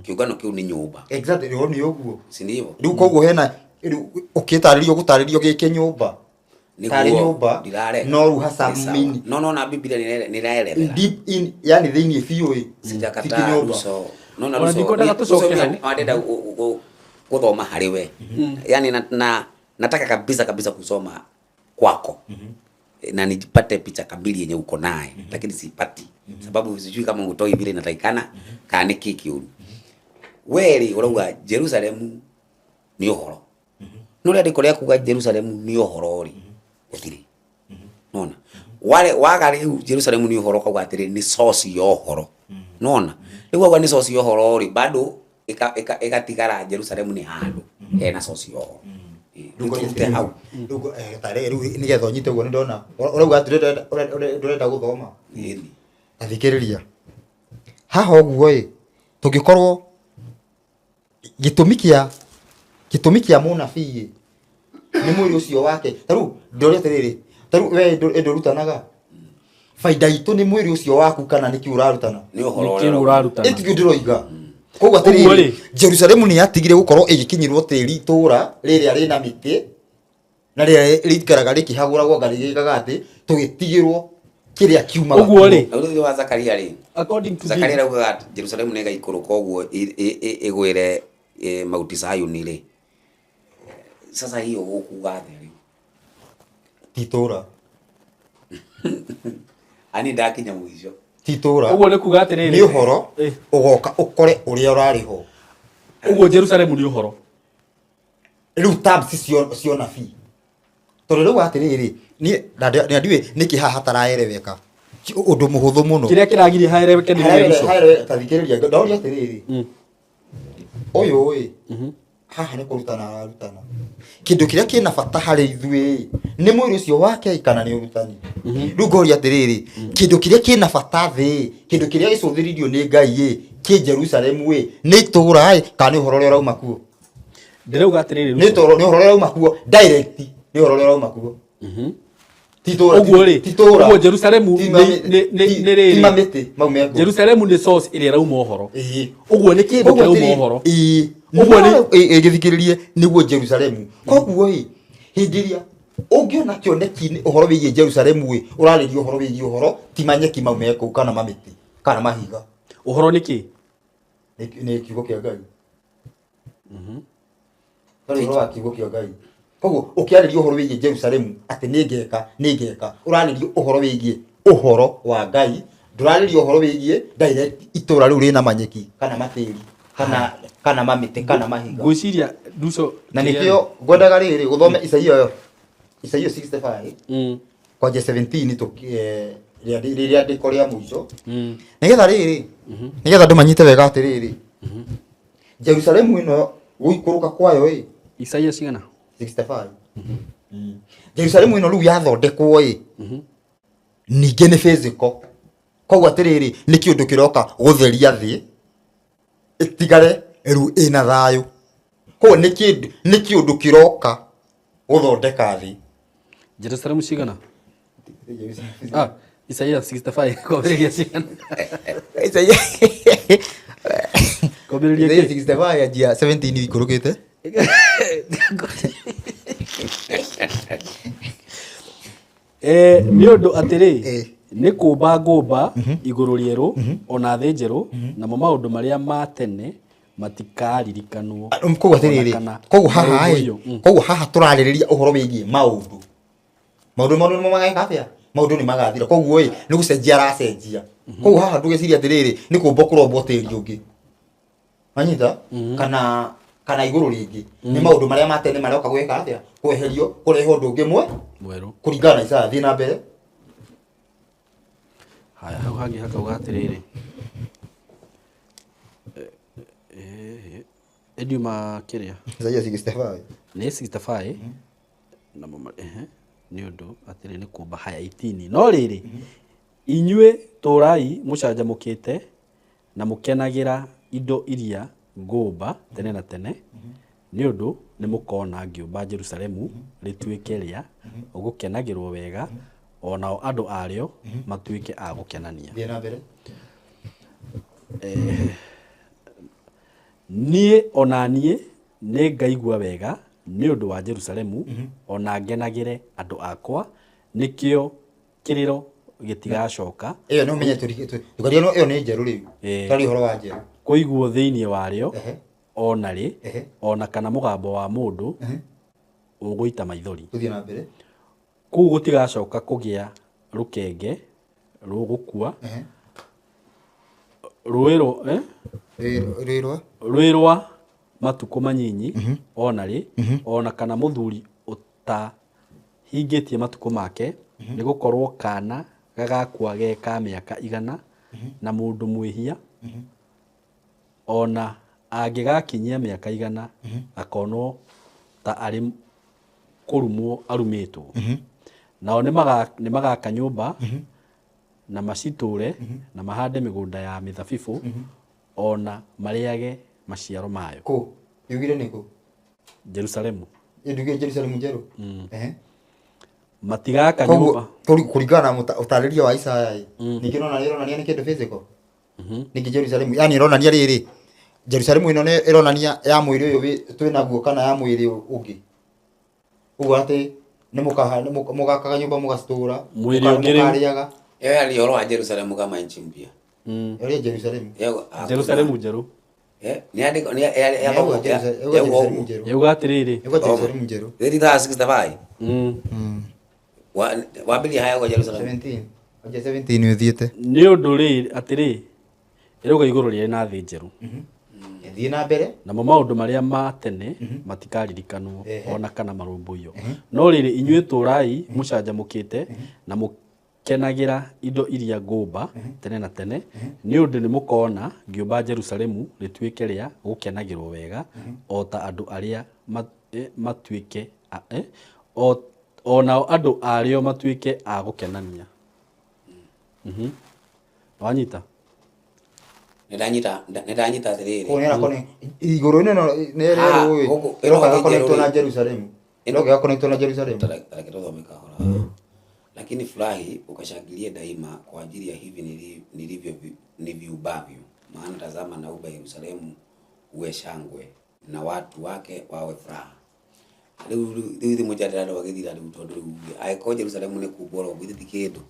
Kĩũngano kĩu nĩ nyũmba. Exactly, rĩu nĩ ũguo. Si ndivyo? Rĩu koguo hena rĩu ũkĩtarĩrio gũtarĩrio gĩkĩ nyũmba tarĩ Nĩguo, nyũmba ndirarega. No rĩu hasa Nĩ sawa. meaning No nona Bibilia nĩ ĩraerethera. Deep in, yani thĩinĩ biũ ĩ, ti Sijakataa. kĩnyũmba. Ruco nona Ona Ruco ndikwendaga tũcoke hau. Ndenda gũthoma harĩ we, yani na nataka kabisa kabisa kusoma kwako na nipate picha kamili yenye uko naye, lakini sipati sababu sijui kama utoi vile inatakikana kana nĩ kĩ kĩũru. We rĩ, ũrauga Jerusalemu nĩ ũhoro, no rĩandĩko rĩa kuga Jerusalemu nĩ ũhoro rĩ, gũtirĩ. Nona wale waga rĩu Jerusalemu nĩ ũhoro, kauga atĩrĩ nĩ source ya ũhoro. Nona rĩu wauga nĩ source ya ũhoro rĩ, bado ĩgatigara Jerusalemu nĩ handũ hena source ya ũhoro. Rĩu tũrute hau. Rĩu tarĩ rĩu nĩgetha ũnyite ũguo nĩ ndona ũrauga atĩ ndũrenda gũthoma. Ĩni. Tathikĩrĩria haha ũguo ĩ, tũngĩkorwo gĩtũmi kĩa mũnabii ĩ nĩ mwĩrĩ ũcio wake. Ta rĩu ndũria atĩrĩrĩ, ta rĩu we ndũrutanaga, baida itũ nĩ mwĩrĩ ũcio waku kana nĩkĩ ũrarutana? Nĩ ũhoro Nĩ kĩndũ ũrĩa ũrarutana. Ĩtigio ndĩroiga koguo Ũguo atĩrĩrĩ, rĩ. Jerusalemu nĩ yatigire gũkorwo ĩgĩkinyĩrwo tĩri, itũũra rĩrĩa rĩna mĩtĩ. Na rĩrĩa rĩikaraga rĩkĩhagũragwo nga rĩgĩkaga atĩ tũgĩtigĩrwo kĩrĩa kiumaga Ũguo rĩ, Na rĩu thutha wa Zakaria rĩ, according to Zakaria this, araugaga atĩ Jerusalemu nĩ ĩgaikũrũka ũguo ĩgwĩre Mount Sayuni rĩ. Sasa hiyo ũkuga atĩa rĩu? Ti itũra. Ani ndakinya mũico. Ti itũra. Ũguo nĩ kuga atĩrĩrĩ. Nĩ ũhoro ũgoka ũkore ũrĩa ũrarĩ ho. Ũguo Jerusalemu nĩ ũhoro. Rĩu terms cio nabii. Tondũ rĩu atĩrĩrĩ, niĩ na ndiũĩ nĩkĩ haha hataraereweka. Ũndũ mũhũthũ mũno. Kĩrĩa kĩragiria haereweke nĩ Haereweka, Ruco. haereweka, ta thikĩrĩria, ndoria atĩrĩrĩ. Ũyũ ĩ, haha nĩ kũrutana ararutana. Kĩndũ kĩrĩa kĩna bata harĩ ithuĩ nĩ mwĩrĩ ũcio wake kana nĩ ũrutani. Rĩu ngoria atĩrĩrĩ, kĩndũ kĩrĩa kĩna bata thĩ, kĩndũ kĩrĩa gĩcũthĩrĩirio nĩ Ngai ĩ, kĩ Jerusalemu ĩ, nĩ itũũra ĩ, kana nĩ ũhoro ũrĩa ũrauma kuo? Ndĩrauga atĩrĩrĩ, Nĩ itũũra, nĩ ũhoro ũrĩa ũrauma kuo, direct, nĩ ũhoro ũrĩa ũrauma kuo. Ti itũũra, Ũguo rĩ, ti itũũra. ũguo Jerusalemu Ti nĩ rĩrĩ. ti mamĩtĩ mau me kũu. Jerusalemu nĩ source ĩrĩa ĩrauma ũhoro. Ĩĩ. Ũguo nĩ kĩndũ Koguo kĩrauma atĩrĩ, ũhoro. ĩĩ. Ũguo nĩ- No, ĩ, ĩ, gĩthikĩrĩrie nĩguo Jerusalemu. Koguo ĩ, hĩndĩ ĩrĩa ũngĩona kĩoneki-inĩ ũhoro wĩgiĩ Jerusalemu ĩ, ũrarĩria ũhoro wĩgiĩ ũhoro, ti manyeki mau me kũu kana mamĩtĩ kana mahiga. Ũhoro nĩ kĩ? Nĩ kiugo kĩa Ngai. Ũrarĩria ũhoro wa kiugo kĩa Ngai. Koguo ũkĩarĩria ũhoro wĩgiĩ Jerusalemu atĩ nĩ ngeka, nĩ ngeka, ũrarĩria ũhoro wĩgiĩ ũhoro wa Ngai, ndũrarĩria ũhoro wĩgiĩ direct itũra rĩu rĩna manyeki kana matĩri kana mamĩtĩ kana mahiga. Ngwĩciria Ruco Na kĩrĩa- nĩkĩo ngwendaga rĩrĩ gũthome Isaia ĩyo, Isaia 65 kwanja 17 rĩrĩa rĩandĩko rĩa mũico. Nĩgetha rĩrĩ, nĩgetha andũ manyite wega atĩrĩrĩ, Jerusalemu ĩno gũikũrũka kwayo ĩ Isaia cigana? 65. Jerusalemu ĩno rĩu yathondekwo ĩ, ningĩ nĩ physical. Koguo atĩrĩrĩ, nĩ kĩũndũ kĩroka gũtheria thĩ ĩtigare rĩu ĩna thayũ. Koguo nĩ kĩũndũ kĩroka gũthondeka thĩ. Jerusalemu cigana? Isaia 65 kwambĩrĩria cigana? Isaia Kwambĩrĩria Isaia kĩ? 65 anjia 17 ikũrũkĩte. Nĩ ũndũ atĩrĩ, nĩ kũũmba ngũmba igũrũ rĩerũ ona thĩ njerũ, namo maũndũ marĩa ma tene matikaririkanwo. Koguo atĩrĩrĩ, Ona kana koguo haha ĩ, marũmbũiyo. Koguo haha tũrarĩrĩria ũhoro wĩgiĩ maũndũ. Maũndũ maũndũ nĩmo mageka atĩa? Maũndũ nĩ magathira. Koguo ĩ, nĩ gũcenjia aracenjia. Koguo haha ndũgeciria atĩrĩrĩ, nĩ kũmbwo kũrombwo tĩri ũngĩ. Wanyita? Kana igũrũ rĩngĩ. Nĩ maũndũ marĩa ma tene maroka gwĩka atĩa? Kweherio, kũrehe ũndũ ũngĩ Mwerũ. Kũringana na Isaya, thiĩ na mbere. Haya, hau hangĩ hakauga atĩrĩrĩ. Ndiuma kĩrĩa? Isaia 65. Nĩ 65. Namo nĩ ũndũ atĩrĩ nĩ kũmba haya 18. No rĩrĩ, inyuĩ tũrai mũcanjamũkĩte na mũkenagĩra indo iria ngũmba tene na tene, nĩ ũndũ nĩ mũkona ngĩũmba Jerusalemu rĩtuĩke rĩa gũkenagĩrwo wega, o nao andũ arĩo matuĩke a gũkenania. Thiĩ na mbere. Niĩ ona niĩ nĩ ngaigua wega nĩ ũndũ wa Jerusalemu, ona ngenagĩre andũ akwa, nĩkĩo kĩrĩro gĩtigacoka. Ĩyo nĩ ũmenye tũkaria ĩyo nĩ njerũ rĩu. Tũraria ũhoro wa njerũ. Kũiguo thĩinĩ warĩo ona rĩ, ona kana mũgambo wa mũndũ ũgũita maithori. Tũthiĩ na mbere. Kũu gũtigacoka kũgĩa rũkenge rũgũkua. Rũĩ Rũĩ rwa? Rũĩ rwa matukũ manyinyi ona rĩ, ona kana mũthuri ũtahingĩtie matukũ make, nĩgũkorwo kana gagakua ge ka mĩaka 100, na mũndũ mwĩhia ona angĩgakinyia mĩaka 100, akonwo ta arĩ kũrumwo arumĩtwo. Nao nĩmagaka nyũmba na macitũre na mahande mĩgũnda ya mĩthabibũ ona marĩage maciaro mayo. Kũ? Yugire nĩ kũ? Jerusalemu. Ĩ, Jerusalemu njerũ? Matigaka Koguo, nyũmba. Kũringana na ũtarĩria wa Isaya ĩ, ningĩ nona ĩronania nĩ kĩndũ physical. Ningĩ Jerusalemu, yani ĩronania rĩrĩ, Jerusalemu ĩno nĩ ĩronania ya mwĩrĩ ũyũ twĩ naguo kana ya mwĩrĩ ũngĩ. Ũguo atĩ Nĩ mũkaha nĩ mũgakaga nyũmba mũgacitũra. Mwĩrĩ ũngĩ rĩu. Mũkarĩaga. Ĩyo yarĩ ũhoro wa Jerusalem kama nchi mpya. Ĩrĩa Jerusalem. Ĩyo- hakuna- Jerusalemu njerũ. Eh, nĩ andĩko nĩ Yauga Jerusalem njerũ. Yauga atĩrĩrĩ. Yauga Jerusalem njerũ. 3065. Wambĩrĩria haya kwa Jerusalem. 17. Anja 17 ũthiĩte. Nĩ ũndũ rĩ atĩrĩ ĩrauga igũrũ rĩarĩ na thĩ njerũ. Thiĩ na mbere. Namo maũndũ marĩa ma tene matikaririkanwo ona kana marũmbũiyo. No rĩrĩ inyuĩ tũrai mũcanjamũkĩte na mũkenagĩra indo iria ngũmba tene na tene, nĩ ũndũ nĩ mũkoona ngĩũmba Jerusalemu rĩtuĩke rĩa gũkenagĩrwo wega o ta andũ arĩa matuĩke o nao andũ arĩo matuĩke a gũkenania. Wanyita? Nĩndanyita nĩndanyita atĩrĩrĩ. Kũu nĩ arakone igũrũ ĩno nĩ Ah, ĩrĩa gũkũ- ĩroka ĩno connect na njerũ rĩ. Jerusalem. Ĩroka connect na Jerusalem. Tareke tuthome kahora. Lakini furahi ukashangilie daima kwa ajili ya hivi nilivyo niviubavyo, maana tazama nauba Yerusalemu uwe shangwe na watu wake wawe furaha. Rĩu rĩu thimũ njandĩra andũ agĩthira rĩu tondũ rĩu angĩkorwo Jerusalemu nĩ kumbwo ũguo githĩ ti kĩndũ.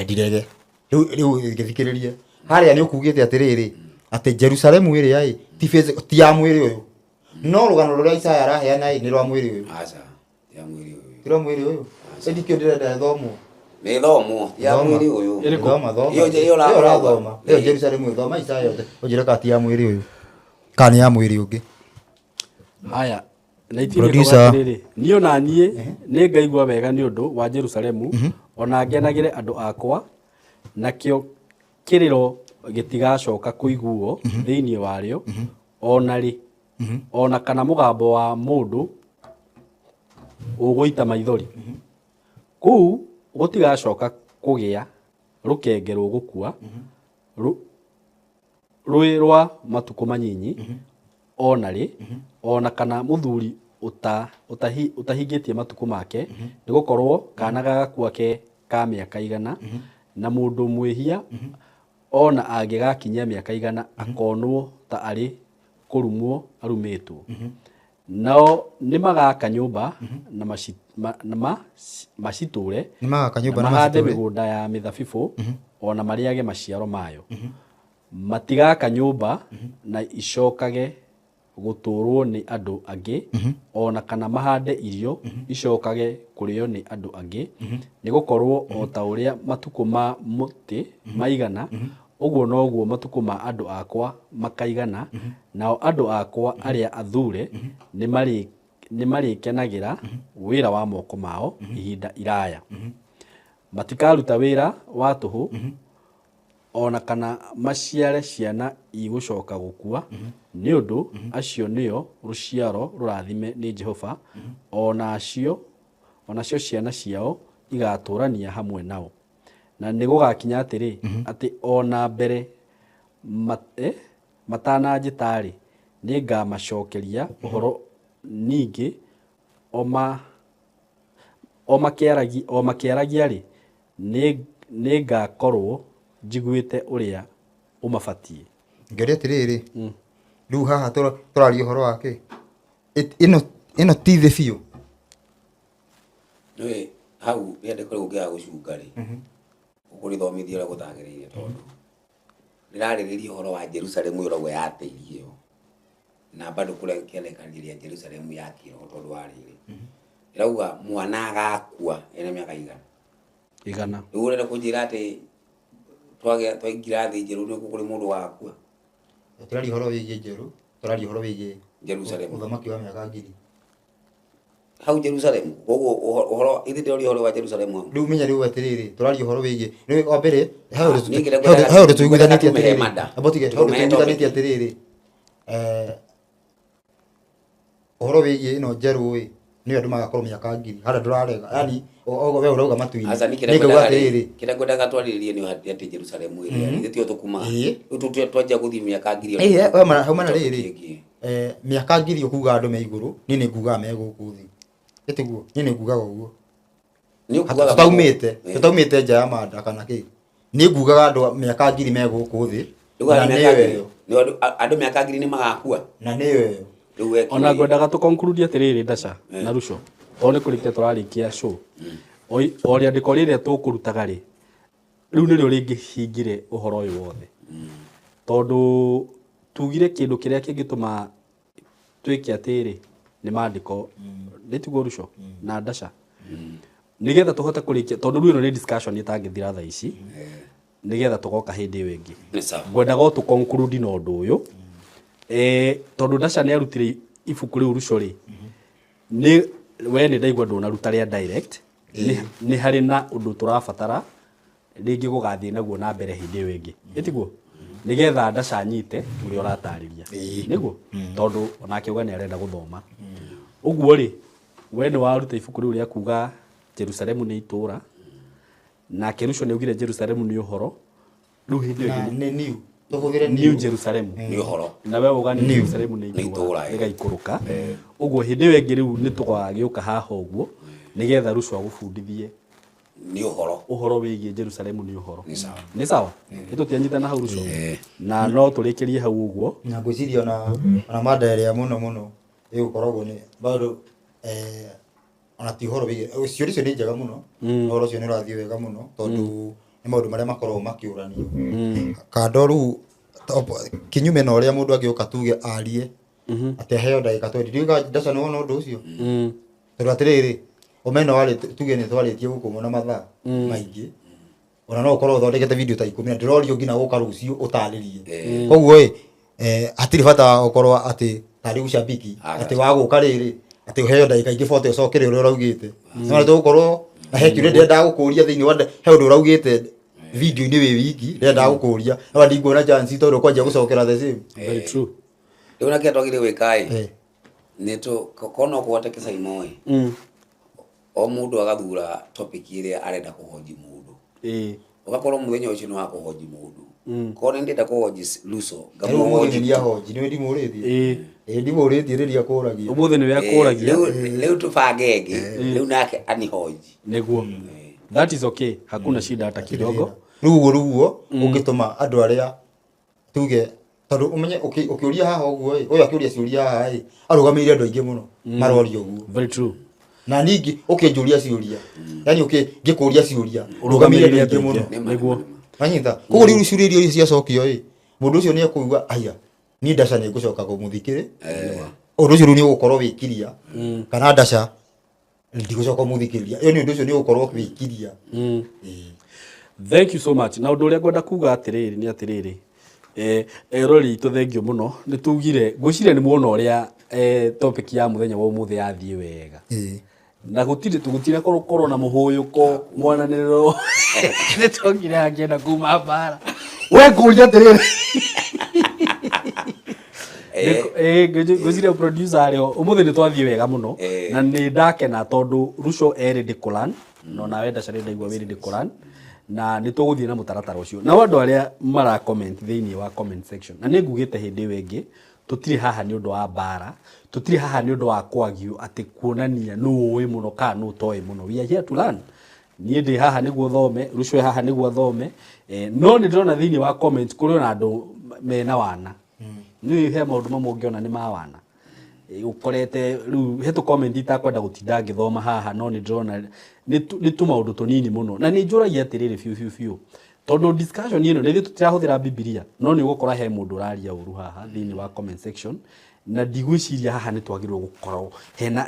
Ndirege. Rĩu rĩu ngĩthikĩrĩria. Harĩa nĩ ũkugĩte atĩrĩrĩ atĩ Jerusalemu ĩrĩa ĩ ti ti ya mwĩrĩ ũyũ. No rũgano rũrĩa Isaya araheana ĩ nĩ rwa mwĩrĩ ũyũ. Aca, ti ya mwĩrĩ ũyũ. Ti rwa mwĩrĩ ũyũ. Ĩndĩ kĩo ndĩrenda ĩthomwo. Nĩ thomwo, ti ya Thoma. mwĩrĩ ũyũ. Ĩrĩkũ? Thoma thoma. Ĩyo ĩyo Ĩyo ũrathoma. ũrathoma. Ĩyo Jerusalemu thoma Isaya yothe. Ũnjĩre kana ti ya mwĩrĩ ũyũ. Kana nĩ ya mwĩrĩ ũngĩ. Haya, Producer. atĩrĩrĩ niĩ ona niĩ nĩ ngaigua wega nĩ ũndũ wa Jerusalemu ona ngenagĩre andũ akwa, nakĩo kĩrĩro gĩtigacoka kũiguo thĩinĩ warĩo ona rĩ, ona kana mũgambo wa mũndũ ũgũita maithori. Kũu gũtigacoka kũgĩa rũkenge rũgũkua rwĩ rwa matukũ manyinyi ona rĩ, ona kana mũthuri ũtahingĩtie matukũ make, nĩgũkorwo kana gagakua ke ka mĩaka 100, na mũndũ mwĩhia ona angĩgakinyia mĩaka 100 akonwo ta arĩ kũrumwo arumĩtwo. Nao nĩmagaka nyũmba na macitũre, Nĩmagaka nyũmba na na mahande macitũre. mĩgũnda ya mĩthabibũ ona marĩage maciaro mayo. Matigaka nyũmba na icokage gũtũũrwo nĩ andũ angĩ, ona kana mahande irio icokage kũrĩo nĩ andũ angĩ, nĩgũkorwo o ta ũrĩa matukũ ma mũtĩ maigana, ũguo noguo matukũ ma andũ akwa makaigana, nao andũ akwa arĩa athure nĩmarĩkenagĩra wĩra wa moko mao ihinda iraya. Matikaruta wĩra wa tũhũ, ona kana maciare ciana igũcoka gũkua, nĩ ũndũ acio nĩo rũciaro rũrathime nĩ Jehova, onacio ciana ciao igatũũrania hamwe nao. Na nĩgũgakinya atĩrĩ, atĩ ona mbere matananjĩta-rĩ, nĩngamacokeria ũhoro ningĩ o makĩaragia-rĩ, nĩngakorwo njiguĩte ũrĩa ũmabatiĩ. Ngĩũria atĩrĩrĩ, rĩu haha tũraria ũhoro wa kĩ? Ĩno ti thĩ biũ. Nĩũĩ hau rĩandĩko rĩu ũngĩaga gũcunga rĩ, ũkũrĩthomithia ũrĩa gũtagĩrĩire tondũ rĩrarĩrĩria ũhoro wa Jerusalemu ĩyo ũrauga yatĩirio, na bado kũrekerekanĩria Jerusalemu ya kĩroho tondũ wa rĩrĩ. Ĩrauga mwana agakua ena mĩaka igana. 100. Rĩu ũrenda kũnjĩra atĩ twaingĩra thĩ njerũ nĩkuo kũrĩ mũndũ wakua? Tũraria ũhoro wĩgiĩ njerũ, tũraria ũhoro wĩgiĩ Jerusalemu. Ũthamaki wa mĩaka 1000. Hau Jerusalemu, koguo ũhoro ithuĩ tũraria ũhoro wa Jerusalemu hau. Rĩu menya rĩu atĩrĩrĩ, tũraria ũhoro wĩgiĩ, rĩu wa mbere, he ũndũ Niĩ ngĩrenda he ũndũ tũiguithanĩtie tũmehe atĩrĩrĩ. mada. Amba ũtige, he ũndũ Tũmehe tũiguithanĩtie topic. atĩrĩrĩ. Ũhoro wĩgiĩ ĩno njerũ ĩ, nĩyo andũ magakorwo mĩaka 1000. Harĩa ndũrarega. Yaani, we ũrauga matu-inĩ. Aca, niĩ kĩrĩa Nĩ ngauga ngwendaga rĩ, atĩrĩrĩ. kĩrĩa ngwendaga twarĩrĩrie nĩ atĩ Jerusalemu ĩrĩa, ithuĩ tiyo tũkumaga. Rĩu twanjia gũthiĩ mĩaka 1000 Ĩĩ, we ma, hauma na topic rĩrĩ. ĩngĩ. Mĩaka 1000 ũkuga andũ me igũrũ, niĩ nĩ ngugaga me gũkũ thĩ. Ĩtiguo, niĩ nĩ ngugaga ũguo. Nĩ ũkugaga Tũtaumĩte nja ya manda kana kĩ. Nĩ ngugaga andũ mĩaka 1000 me gũkũ thĩ. Rĩu Na andũ nĩyo mĩaka ngiri. ĩyo. Nĩ andũ mĩaka 1000 nĩ magakua. Na nĩyo ĩyo. Rĩu we Ona kĩũria. ngwendaga tũ conclude atĩrĩrĩ Ndaca na Ruco. Tondũ nĩ kũrĩkia tũrarĩkia show. O rĩandĩko rĩrĩa tũkũrutaga rĩ, rĩu nĩrĩo rĩngĩhingire ũhoro ũyũ wothe. Tondũ tugire kĩndũ kĩrĩa kĩngĩtũma twĩke atĩrĩ nĩ maandĩko nĩ tiguo Ruco na Ndasha nĩgetha tũhote kũrĩkia tondũ rĩu ĩno nĩ discussion ĩtangĩthira thaa ici nĩgetha tũgoka hĩndĩ ĩyo ĩngĩ. Nĩ sawa. Ngwendaga o tũ conclude na ũndũ ũyũ. Tondũ Ndasha nĩ arutire ibuku rĩu Ruco rĩ, nĩ we nĩ ndaigua ndũnaruta rĩa direct, nĩ harĩ na ũndũ tũrabatara rĩngĩ gũgathiĩ naguo na mbere hĩndĩ ĩyo ĩngĩ. Ĩtiguo? Nĩgetha Ndasha anyite ũrĩa ũratarĩria. Nĩguo? Tondũ onake auga nĩ arenda gũthoma. Ũguo rĩ, we nĩ waruta ibuku rĩu rĩa kuga Jerusalemu nĩ itũũra, nake Ruco nĩ augire Jerusalemu nĩ ũhoro. Rĩu hĩndĩ ĩyo Na ĩngĩ nĩ new tũhũthĩre New Jerusalem Nĩ ũhoro. Na we uga New Jerusalem nĩ Nĩ itũũra, itũũra rĩgaikũrũka. Ũguo hĩndĩ ĩyo ĩngĩ rĩu nĩ tũgagĩũka haha ũguo nĩgetha Ruco agũbundithie Nĩ ũhoro. Ũhoro wĩgiĩ Jerusalemu nĩ ũhoro. Nĩ sawa. Nĩ sawa. Nĩ tũtianyitana hau Ruco? Na no tũrĩkĩrie hau ũguo. Na ngwĩciria ona mada ĩrĩa mũno mũno ĩgũkoragwo nĩ bado ona ti ũhoro wĩgiĩ ciũria icio nĩ njega mũno, na ũhoro ũcio nĩ ũrathiĩ wega mũno tondũ nĩ maũndũ marĩa makoragwo makĩũranio kando. Rĩu kinyume na ũrĩa mũndũ angĩũka tuge arie atĩ aheo ndagĩka 20, ndiũĩ Ndaca nĩ wona ũndũ ũcio, tondũ atĩrĩrĩ, omena warĩ tuge nĩ twarĩtie gũkũ na mathaa maingĩ, ona no ũkorwo ũthondekete video ta 10 na ndĩrorio nginya gũka rũciũ ũtarĩrie. Koguo ĩ hatirĩ bata wa gũkorwo atĩ tarĩ ushabiki atĩ wa gũka rĩrĩ atĩ ũheo ndagĩka ingĩ 40 ũcokere ũrĩa ũraugĩte. No nĩ tũgũkorwo na he kĩũria ndĩrendaga gũkũria thĩinĩ wa he ũndũ ũraugĩte video-inĩ wĩ wiki ndĩrendaga gũkũria, no ndikuona chance tondũ ũkwanjia gũcokera the same. Very true. Rĩu na kĩrĩa twagĩrĩire gwĩka ĩ, nĩ tũ korwo no kũhoteke Saimo ĩ, o mũndũ agathura topic ĩrĩa arenda kũhoji mũndũ, ũgakorwo mũthenya ũcio nĩ wa kũhoji mũndũ. Korwo nĩ ndĩrenda kũhoji Luso, Rĩu ũmũthĩ ngamũhoji. nĩ ndiahoji, nĩwe ndimũrĩtie. Ĩĩ, ndimũrĩtie rĩrĩa akũragia. Ũmũthĩ nĩwe akũragia. Rĩu tũbange ĩngĩ, rĩu nake anihoji. Nĩguo, that is okay, hakuna shida hata kidogo. Rĩu ũguo ũngĩtũma andũ arĩa tuge tondũ ũmenye ũkĩũria haha ũguo ĩ, ũyũ akĩũria ciũria haha ĩ, arũgamĩrĩire andũ aingĩ mũno maroria ũguo. Very true. Na ningĩ ũkĩnjũria ciũria, yani ngĩkũria ciũria, ũrũgamĩrĩire andũ aingĩ mũno. Nĩguo. Wanyita? Koguo rĩu ciũria iria ciacokio ĩ, mũndũ ũcio nĩ ekũigua aya niĩ Ndaca nĩ ngũcoka kũmũthikĩrĩ ũndũ ũcio, rĩu nĩ ũgũkorwo wĩkiria kana Ndaca ndigũcoka kũmũthikĩrĩria ĩyo, nĩ ũndũ ũcio nĩ ũgũkorwo wĩkiria. Thank you so much. Na ũndũ ũrĩa ngwenda kuga atĩrĩrĩ nĩ atĩrĩrĩ, erori itũ, thank you mũno. Nĩ tugire, ngwĩciria nĩ muona ũrĩa topic ya mũthenya wa ũmũthĩ yathiĩ wega. Na gũtirĩ tũgũtire korwo na mũhũyũko mwananĩrĩro nĩ tokire hakĩenda kuma mbara. We ngũria atĩrĩrĩ, ngwĩciria producer arĩ ho ũmũthĩ nĩ twathiĩ wega mũno. Na nĩ ndakena tondũ Ruco erĩ ndĩ kũlan no nawe Ndaca nĩ ndaigua wĩrĩ ndĩ kũlan, na nĩ tũgũthiĩ na mũtaratara ũcio. Nao andũ arĩa mara comment thĩinĩ wa comment section, na nĩ ngugĩte hĩndĩ ĩyo ĩngĩ, tũtirĩ haha nĩ ũndũ wa mbara, tũtirĩ haha nĩ ũndũ wa kwagio atĩ kuonania nũ ũĩ mũno kana nũ ũtoĩ mũno. We are here to learn. Niĩ ndĩ haha nĩguo thome, Ruco e haha nĩguo athome. No nĩ ndĩrona thĩinĩ wa comment kũrĩ ona andũ mena wana. Nĩ he maũndũ mamwe ũngĩona nĩ ma wana. Ũkorete rĩu he tũ comment itakwenda gũtinda ngĩthoma haha, no nĩ ndĩrona nĩ tũmaũndũ tũnini mũno, na nĩ njũragia atĩrĩrĩ biũ biũ biũ, tondũ discussion ĩno nĩ tũtirahũthĩra Bibilia, no nĩ ũgũkora he mũndũ ũraria ũru haha thĩinĩ wa comment section, na ndigwĩciria haha nĩ twagĩrĩirwo gũkorwo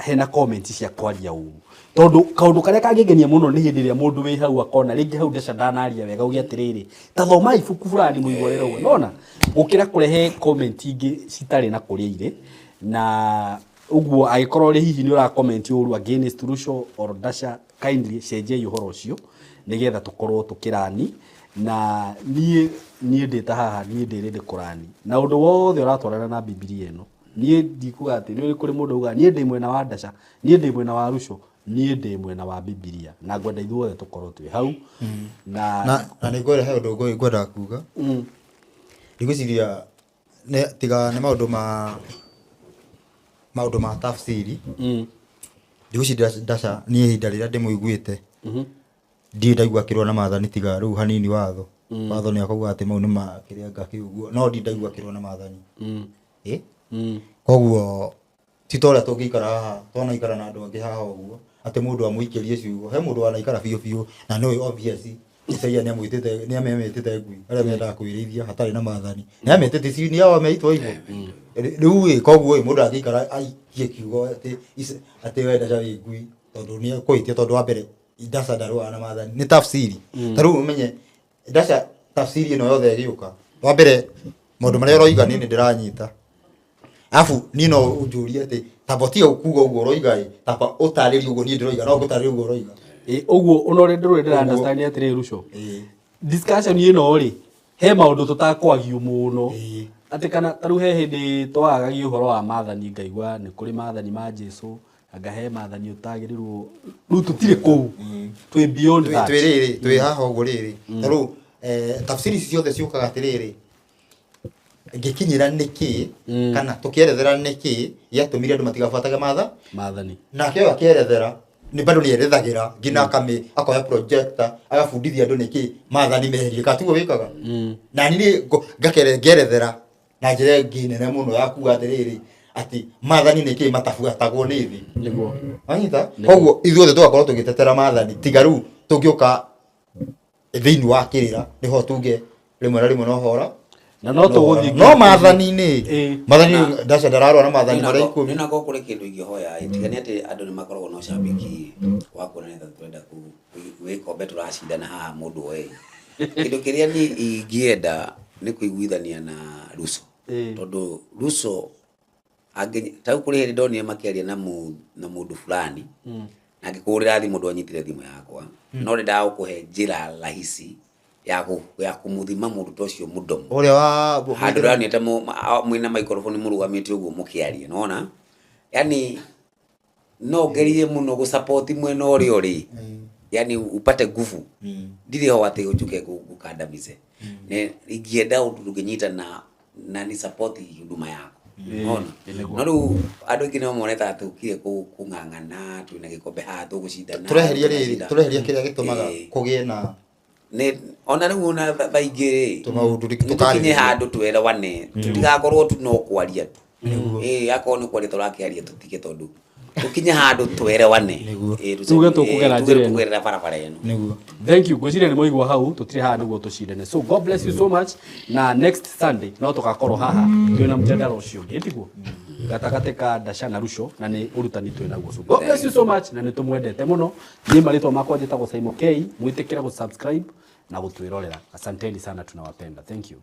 hena comment cia kwaria ũru, tondũ kaũndũ karĩa kangĩngenia mũno nĩ hĩndĩ ĩrĩa mũndũ wĩ hau akona rĩngĩ hau Ndaca ndanaria wega, uge atĩrĩrĩ, ta thoma ibuku fulani mũigue ũrĩa ũguo nona, gũkĩra kũrehe comment ingĩ citarĩ na kũrĩa irĩ. Na ũguo angĩkorwo rĩ hihi nĩ ũra comment ũru against Ruco or Dasha, kindly cenjiai ũhoro ũcio nĩgetha tũkorwo tũkĩrani. Na niĩ ndĩ ta haha, niĩ ndĩ ready kũrani na ũndũ wothe ũratwarana na Bibilia ĩno. Niĩ ndikuga atĩ nĩ kũrĩ mũndũ ugaga niĩ ndĩ mwena wa Dasha, niĩ ndĩ mwena wa Ruco, niĩ ndĩ mwena wa Bibilia, na ngwenda ithuothe tũkorwo twĩ hau na Na nĩ ngwenda he ũndũ ngwendaga kuga. Ndigwĩciria tiga nĩ maũndũ ma tafsiri. Ndigwĩciria Ndaca niĩ ihinda rĩrĩa ndĩmũiguĩte ndirĩ ndaigua akĩrũa na maathani, tiga rĩu hanini watho nĩ akauga atĩ mau nĩ ma kĩrĩa ngakĩ ũguo, no ndirĩ ndaigua akĩrũa na maathani. Koguo Ti ta ũrĩa tũngĩikara haha, twanaikara na andũ angĩ haha ũguo, atĩ mũndũ amũikĩrie ciugo. He mũndũ wanaikara biũ biũ, na nĩũĩ obvious, Isaia nĩamwĩtĩte, nĩamemĩtĩte ngui, arĩa mendaga kwĩrĩithia hatarĩ na maathani. Nĩamĩtĩte, si nĩ ao meitwo hivyo. Rĩu ĩ, koguo ĩ, mũndũ angĩikara aikie kiugo atĩ atĩ we Ndasha wĩ ngui, tondũ nĩekũhĩtia tondũ wa mbere, Ndasha ndarũaga na maathani. Nĩ tafsiri. Ta rĩu ũmenye, Ndasha tafsiri ĩno yothe ĩgĩũka, wa mbere, maũndũ marĩa ũroiga niĩ nĩndĩranyita. Arabu niĩ no ũnjũrie atĩ tamba ũtige kuga ũguo ũroiga ĩ, tamba ũtarĩrie ũguo niĩ ndĩroiga, no ngũtarĩrie ũguo ũroiga. Ĩ, ũguo ona ũrĩa ndĩrũĩ ndĩra understand atĩrĩrĩ Ruco. Discussion ĩno rĩ, he maũndũ tũtakwagio mũno. Atĩ kana ta rĩu he hĩndĩ twagagia ũhoro wa maathani ngaigua nĩ kũrĩ maathani ma Jesu, anga he maathani ũtagĩrĩirwo, rĩu tũtirĩ kũu, twĩ beyond that. Twĩ rĩrĩ, twĩ haha ũguo rĩrĩ, ta rĩu tafsiri ici ciothe ciũkaga atĩrĩrĩ, ngĩkinyĩra nĩkĩ kana tũkĩerethera nĩkĩ gĩatũmire andũ matigabuatage matha Maathani. Nake ũyũ akĩerethera nĩ bado nĩ erethagĩra nginya akame akoya projector agabundithia andũ nĩkĩ maathani meherie kana tiguo wĩkaga. Na niĩ ngakere ngerethera na njĩra ĩngĩ nene mũno ya kuga atĩrĩrĩ atĩ maathani nĩkĩ matabuatagwo nĩ thĩ. Wanyita? Koguo ithuothe tũgakorwo tũgĩtetera maathani tiga rĩu tũngĩũka thĩinĩ wa kĩrĩra nĩho tuge rĩmwe na rĩmwe no hora Na no tũgũthiĩ no maathani-inĩ. Maathani ndaca ndararũa na maathani marĩa 10. Nĩ nako kũrĩ kĩndũ ingĩhoya ĩ, tiga nĩ atĩ andũ nĩ makoragwo na ũcambĩki wa kuonania ta tũrenda gĩkombe tũracindana haha mũndũ oe. Kĩndũ kĩrĩa niĩ ingĩenda nĩ kũiguithania na Ruso. Tondũ Ruso angĩ ta rĩu kũrĩ hĩndĩ ndonire makĩaria na na mũndũ fulani na ngĩkũhũrĩra thimũ ndwanyitire thimũ yakwa, no ndendaga gũkũhe njĩra rahisi ya ya kũmũthima mũndũ ta ũcio mũdomo. Ũrĩa wa handũ ndĩronete mwĩna microphone mũrũgamĩte ũguo mũkĩaria, nĩwona? Yani no ngerie mũno gũ support mwena ũrĩa ũrĩ, yani upate nguvu. Ndirĩ ho atĩ ũnjũke ngũkandamize. Nĩ ingĩenda ũndũ ndũngĩnyita na ni support huduma yako. Ona no rĩu andũ aingĩ no mone ta tũkire kũng'ang'ana twĩna gĩkombe haha tũgũcindana. Tũreheria rĩrĩ. Tũreheria kĩrĩa gĩtũmaga kũgĩe na nĩ ona rĩu ona thaa ingĩ rĩ tũmaũndũ nĩ tũkinye handũ twerewane, tũtigakorwo tu no kwaria tu. Ĩĩ, akorwo nĩ kwaria tũrakĩaria tũtige, tondũ tũkinye handũ twerewane. Ĩĩ, Tuge tũkũgera tuge njĩra ĩno. Tũkũgerera barabara ĩno. Thank you. Ngwĩciria nĩ mwaigua hau, tũtirĩ haha nĩguo tũcindane. So God bless you so much, na next Sunday no tũgakorwo haha twĩna mjadala ũcio ũngĩ, tiguo gatagatĩ ka Ndasha na Ruco, na nĩ ũrutani twĩ naguo. So God bless you so much, na nĩ tũmwendete mũno. Niĩ marĩtwa makwa njĩtagwo Simon K. Mwĩtĩkĩre gũ subscribe na gũtwĩrorera. Asanteni sana, tunawapenda. Thank you.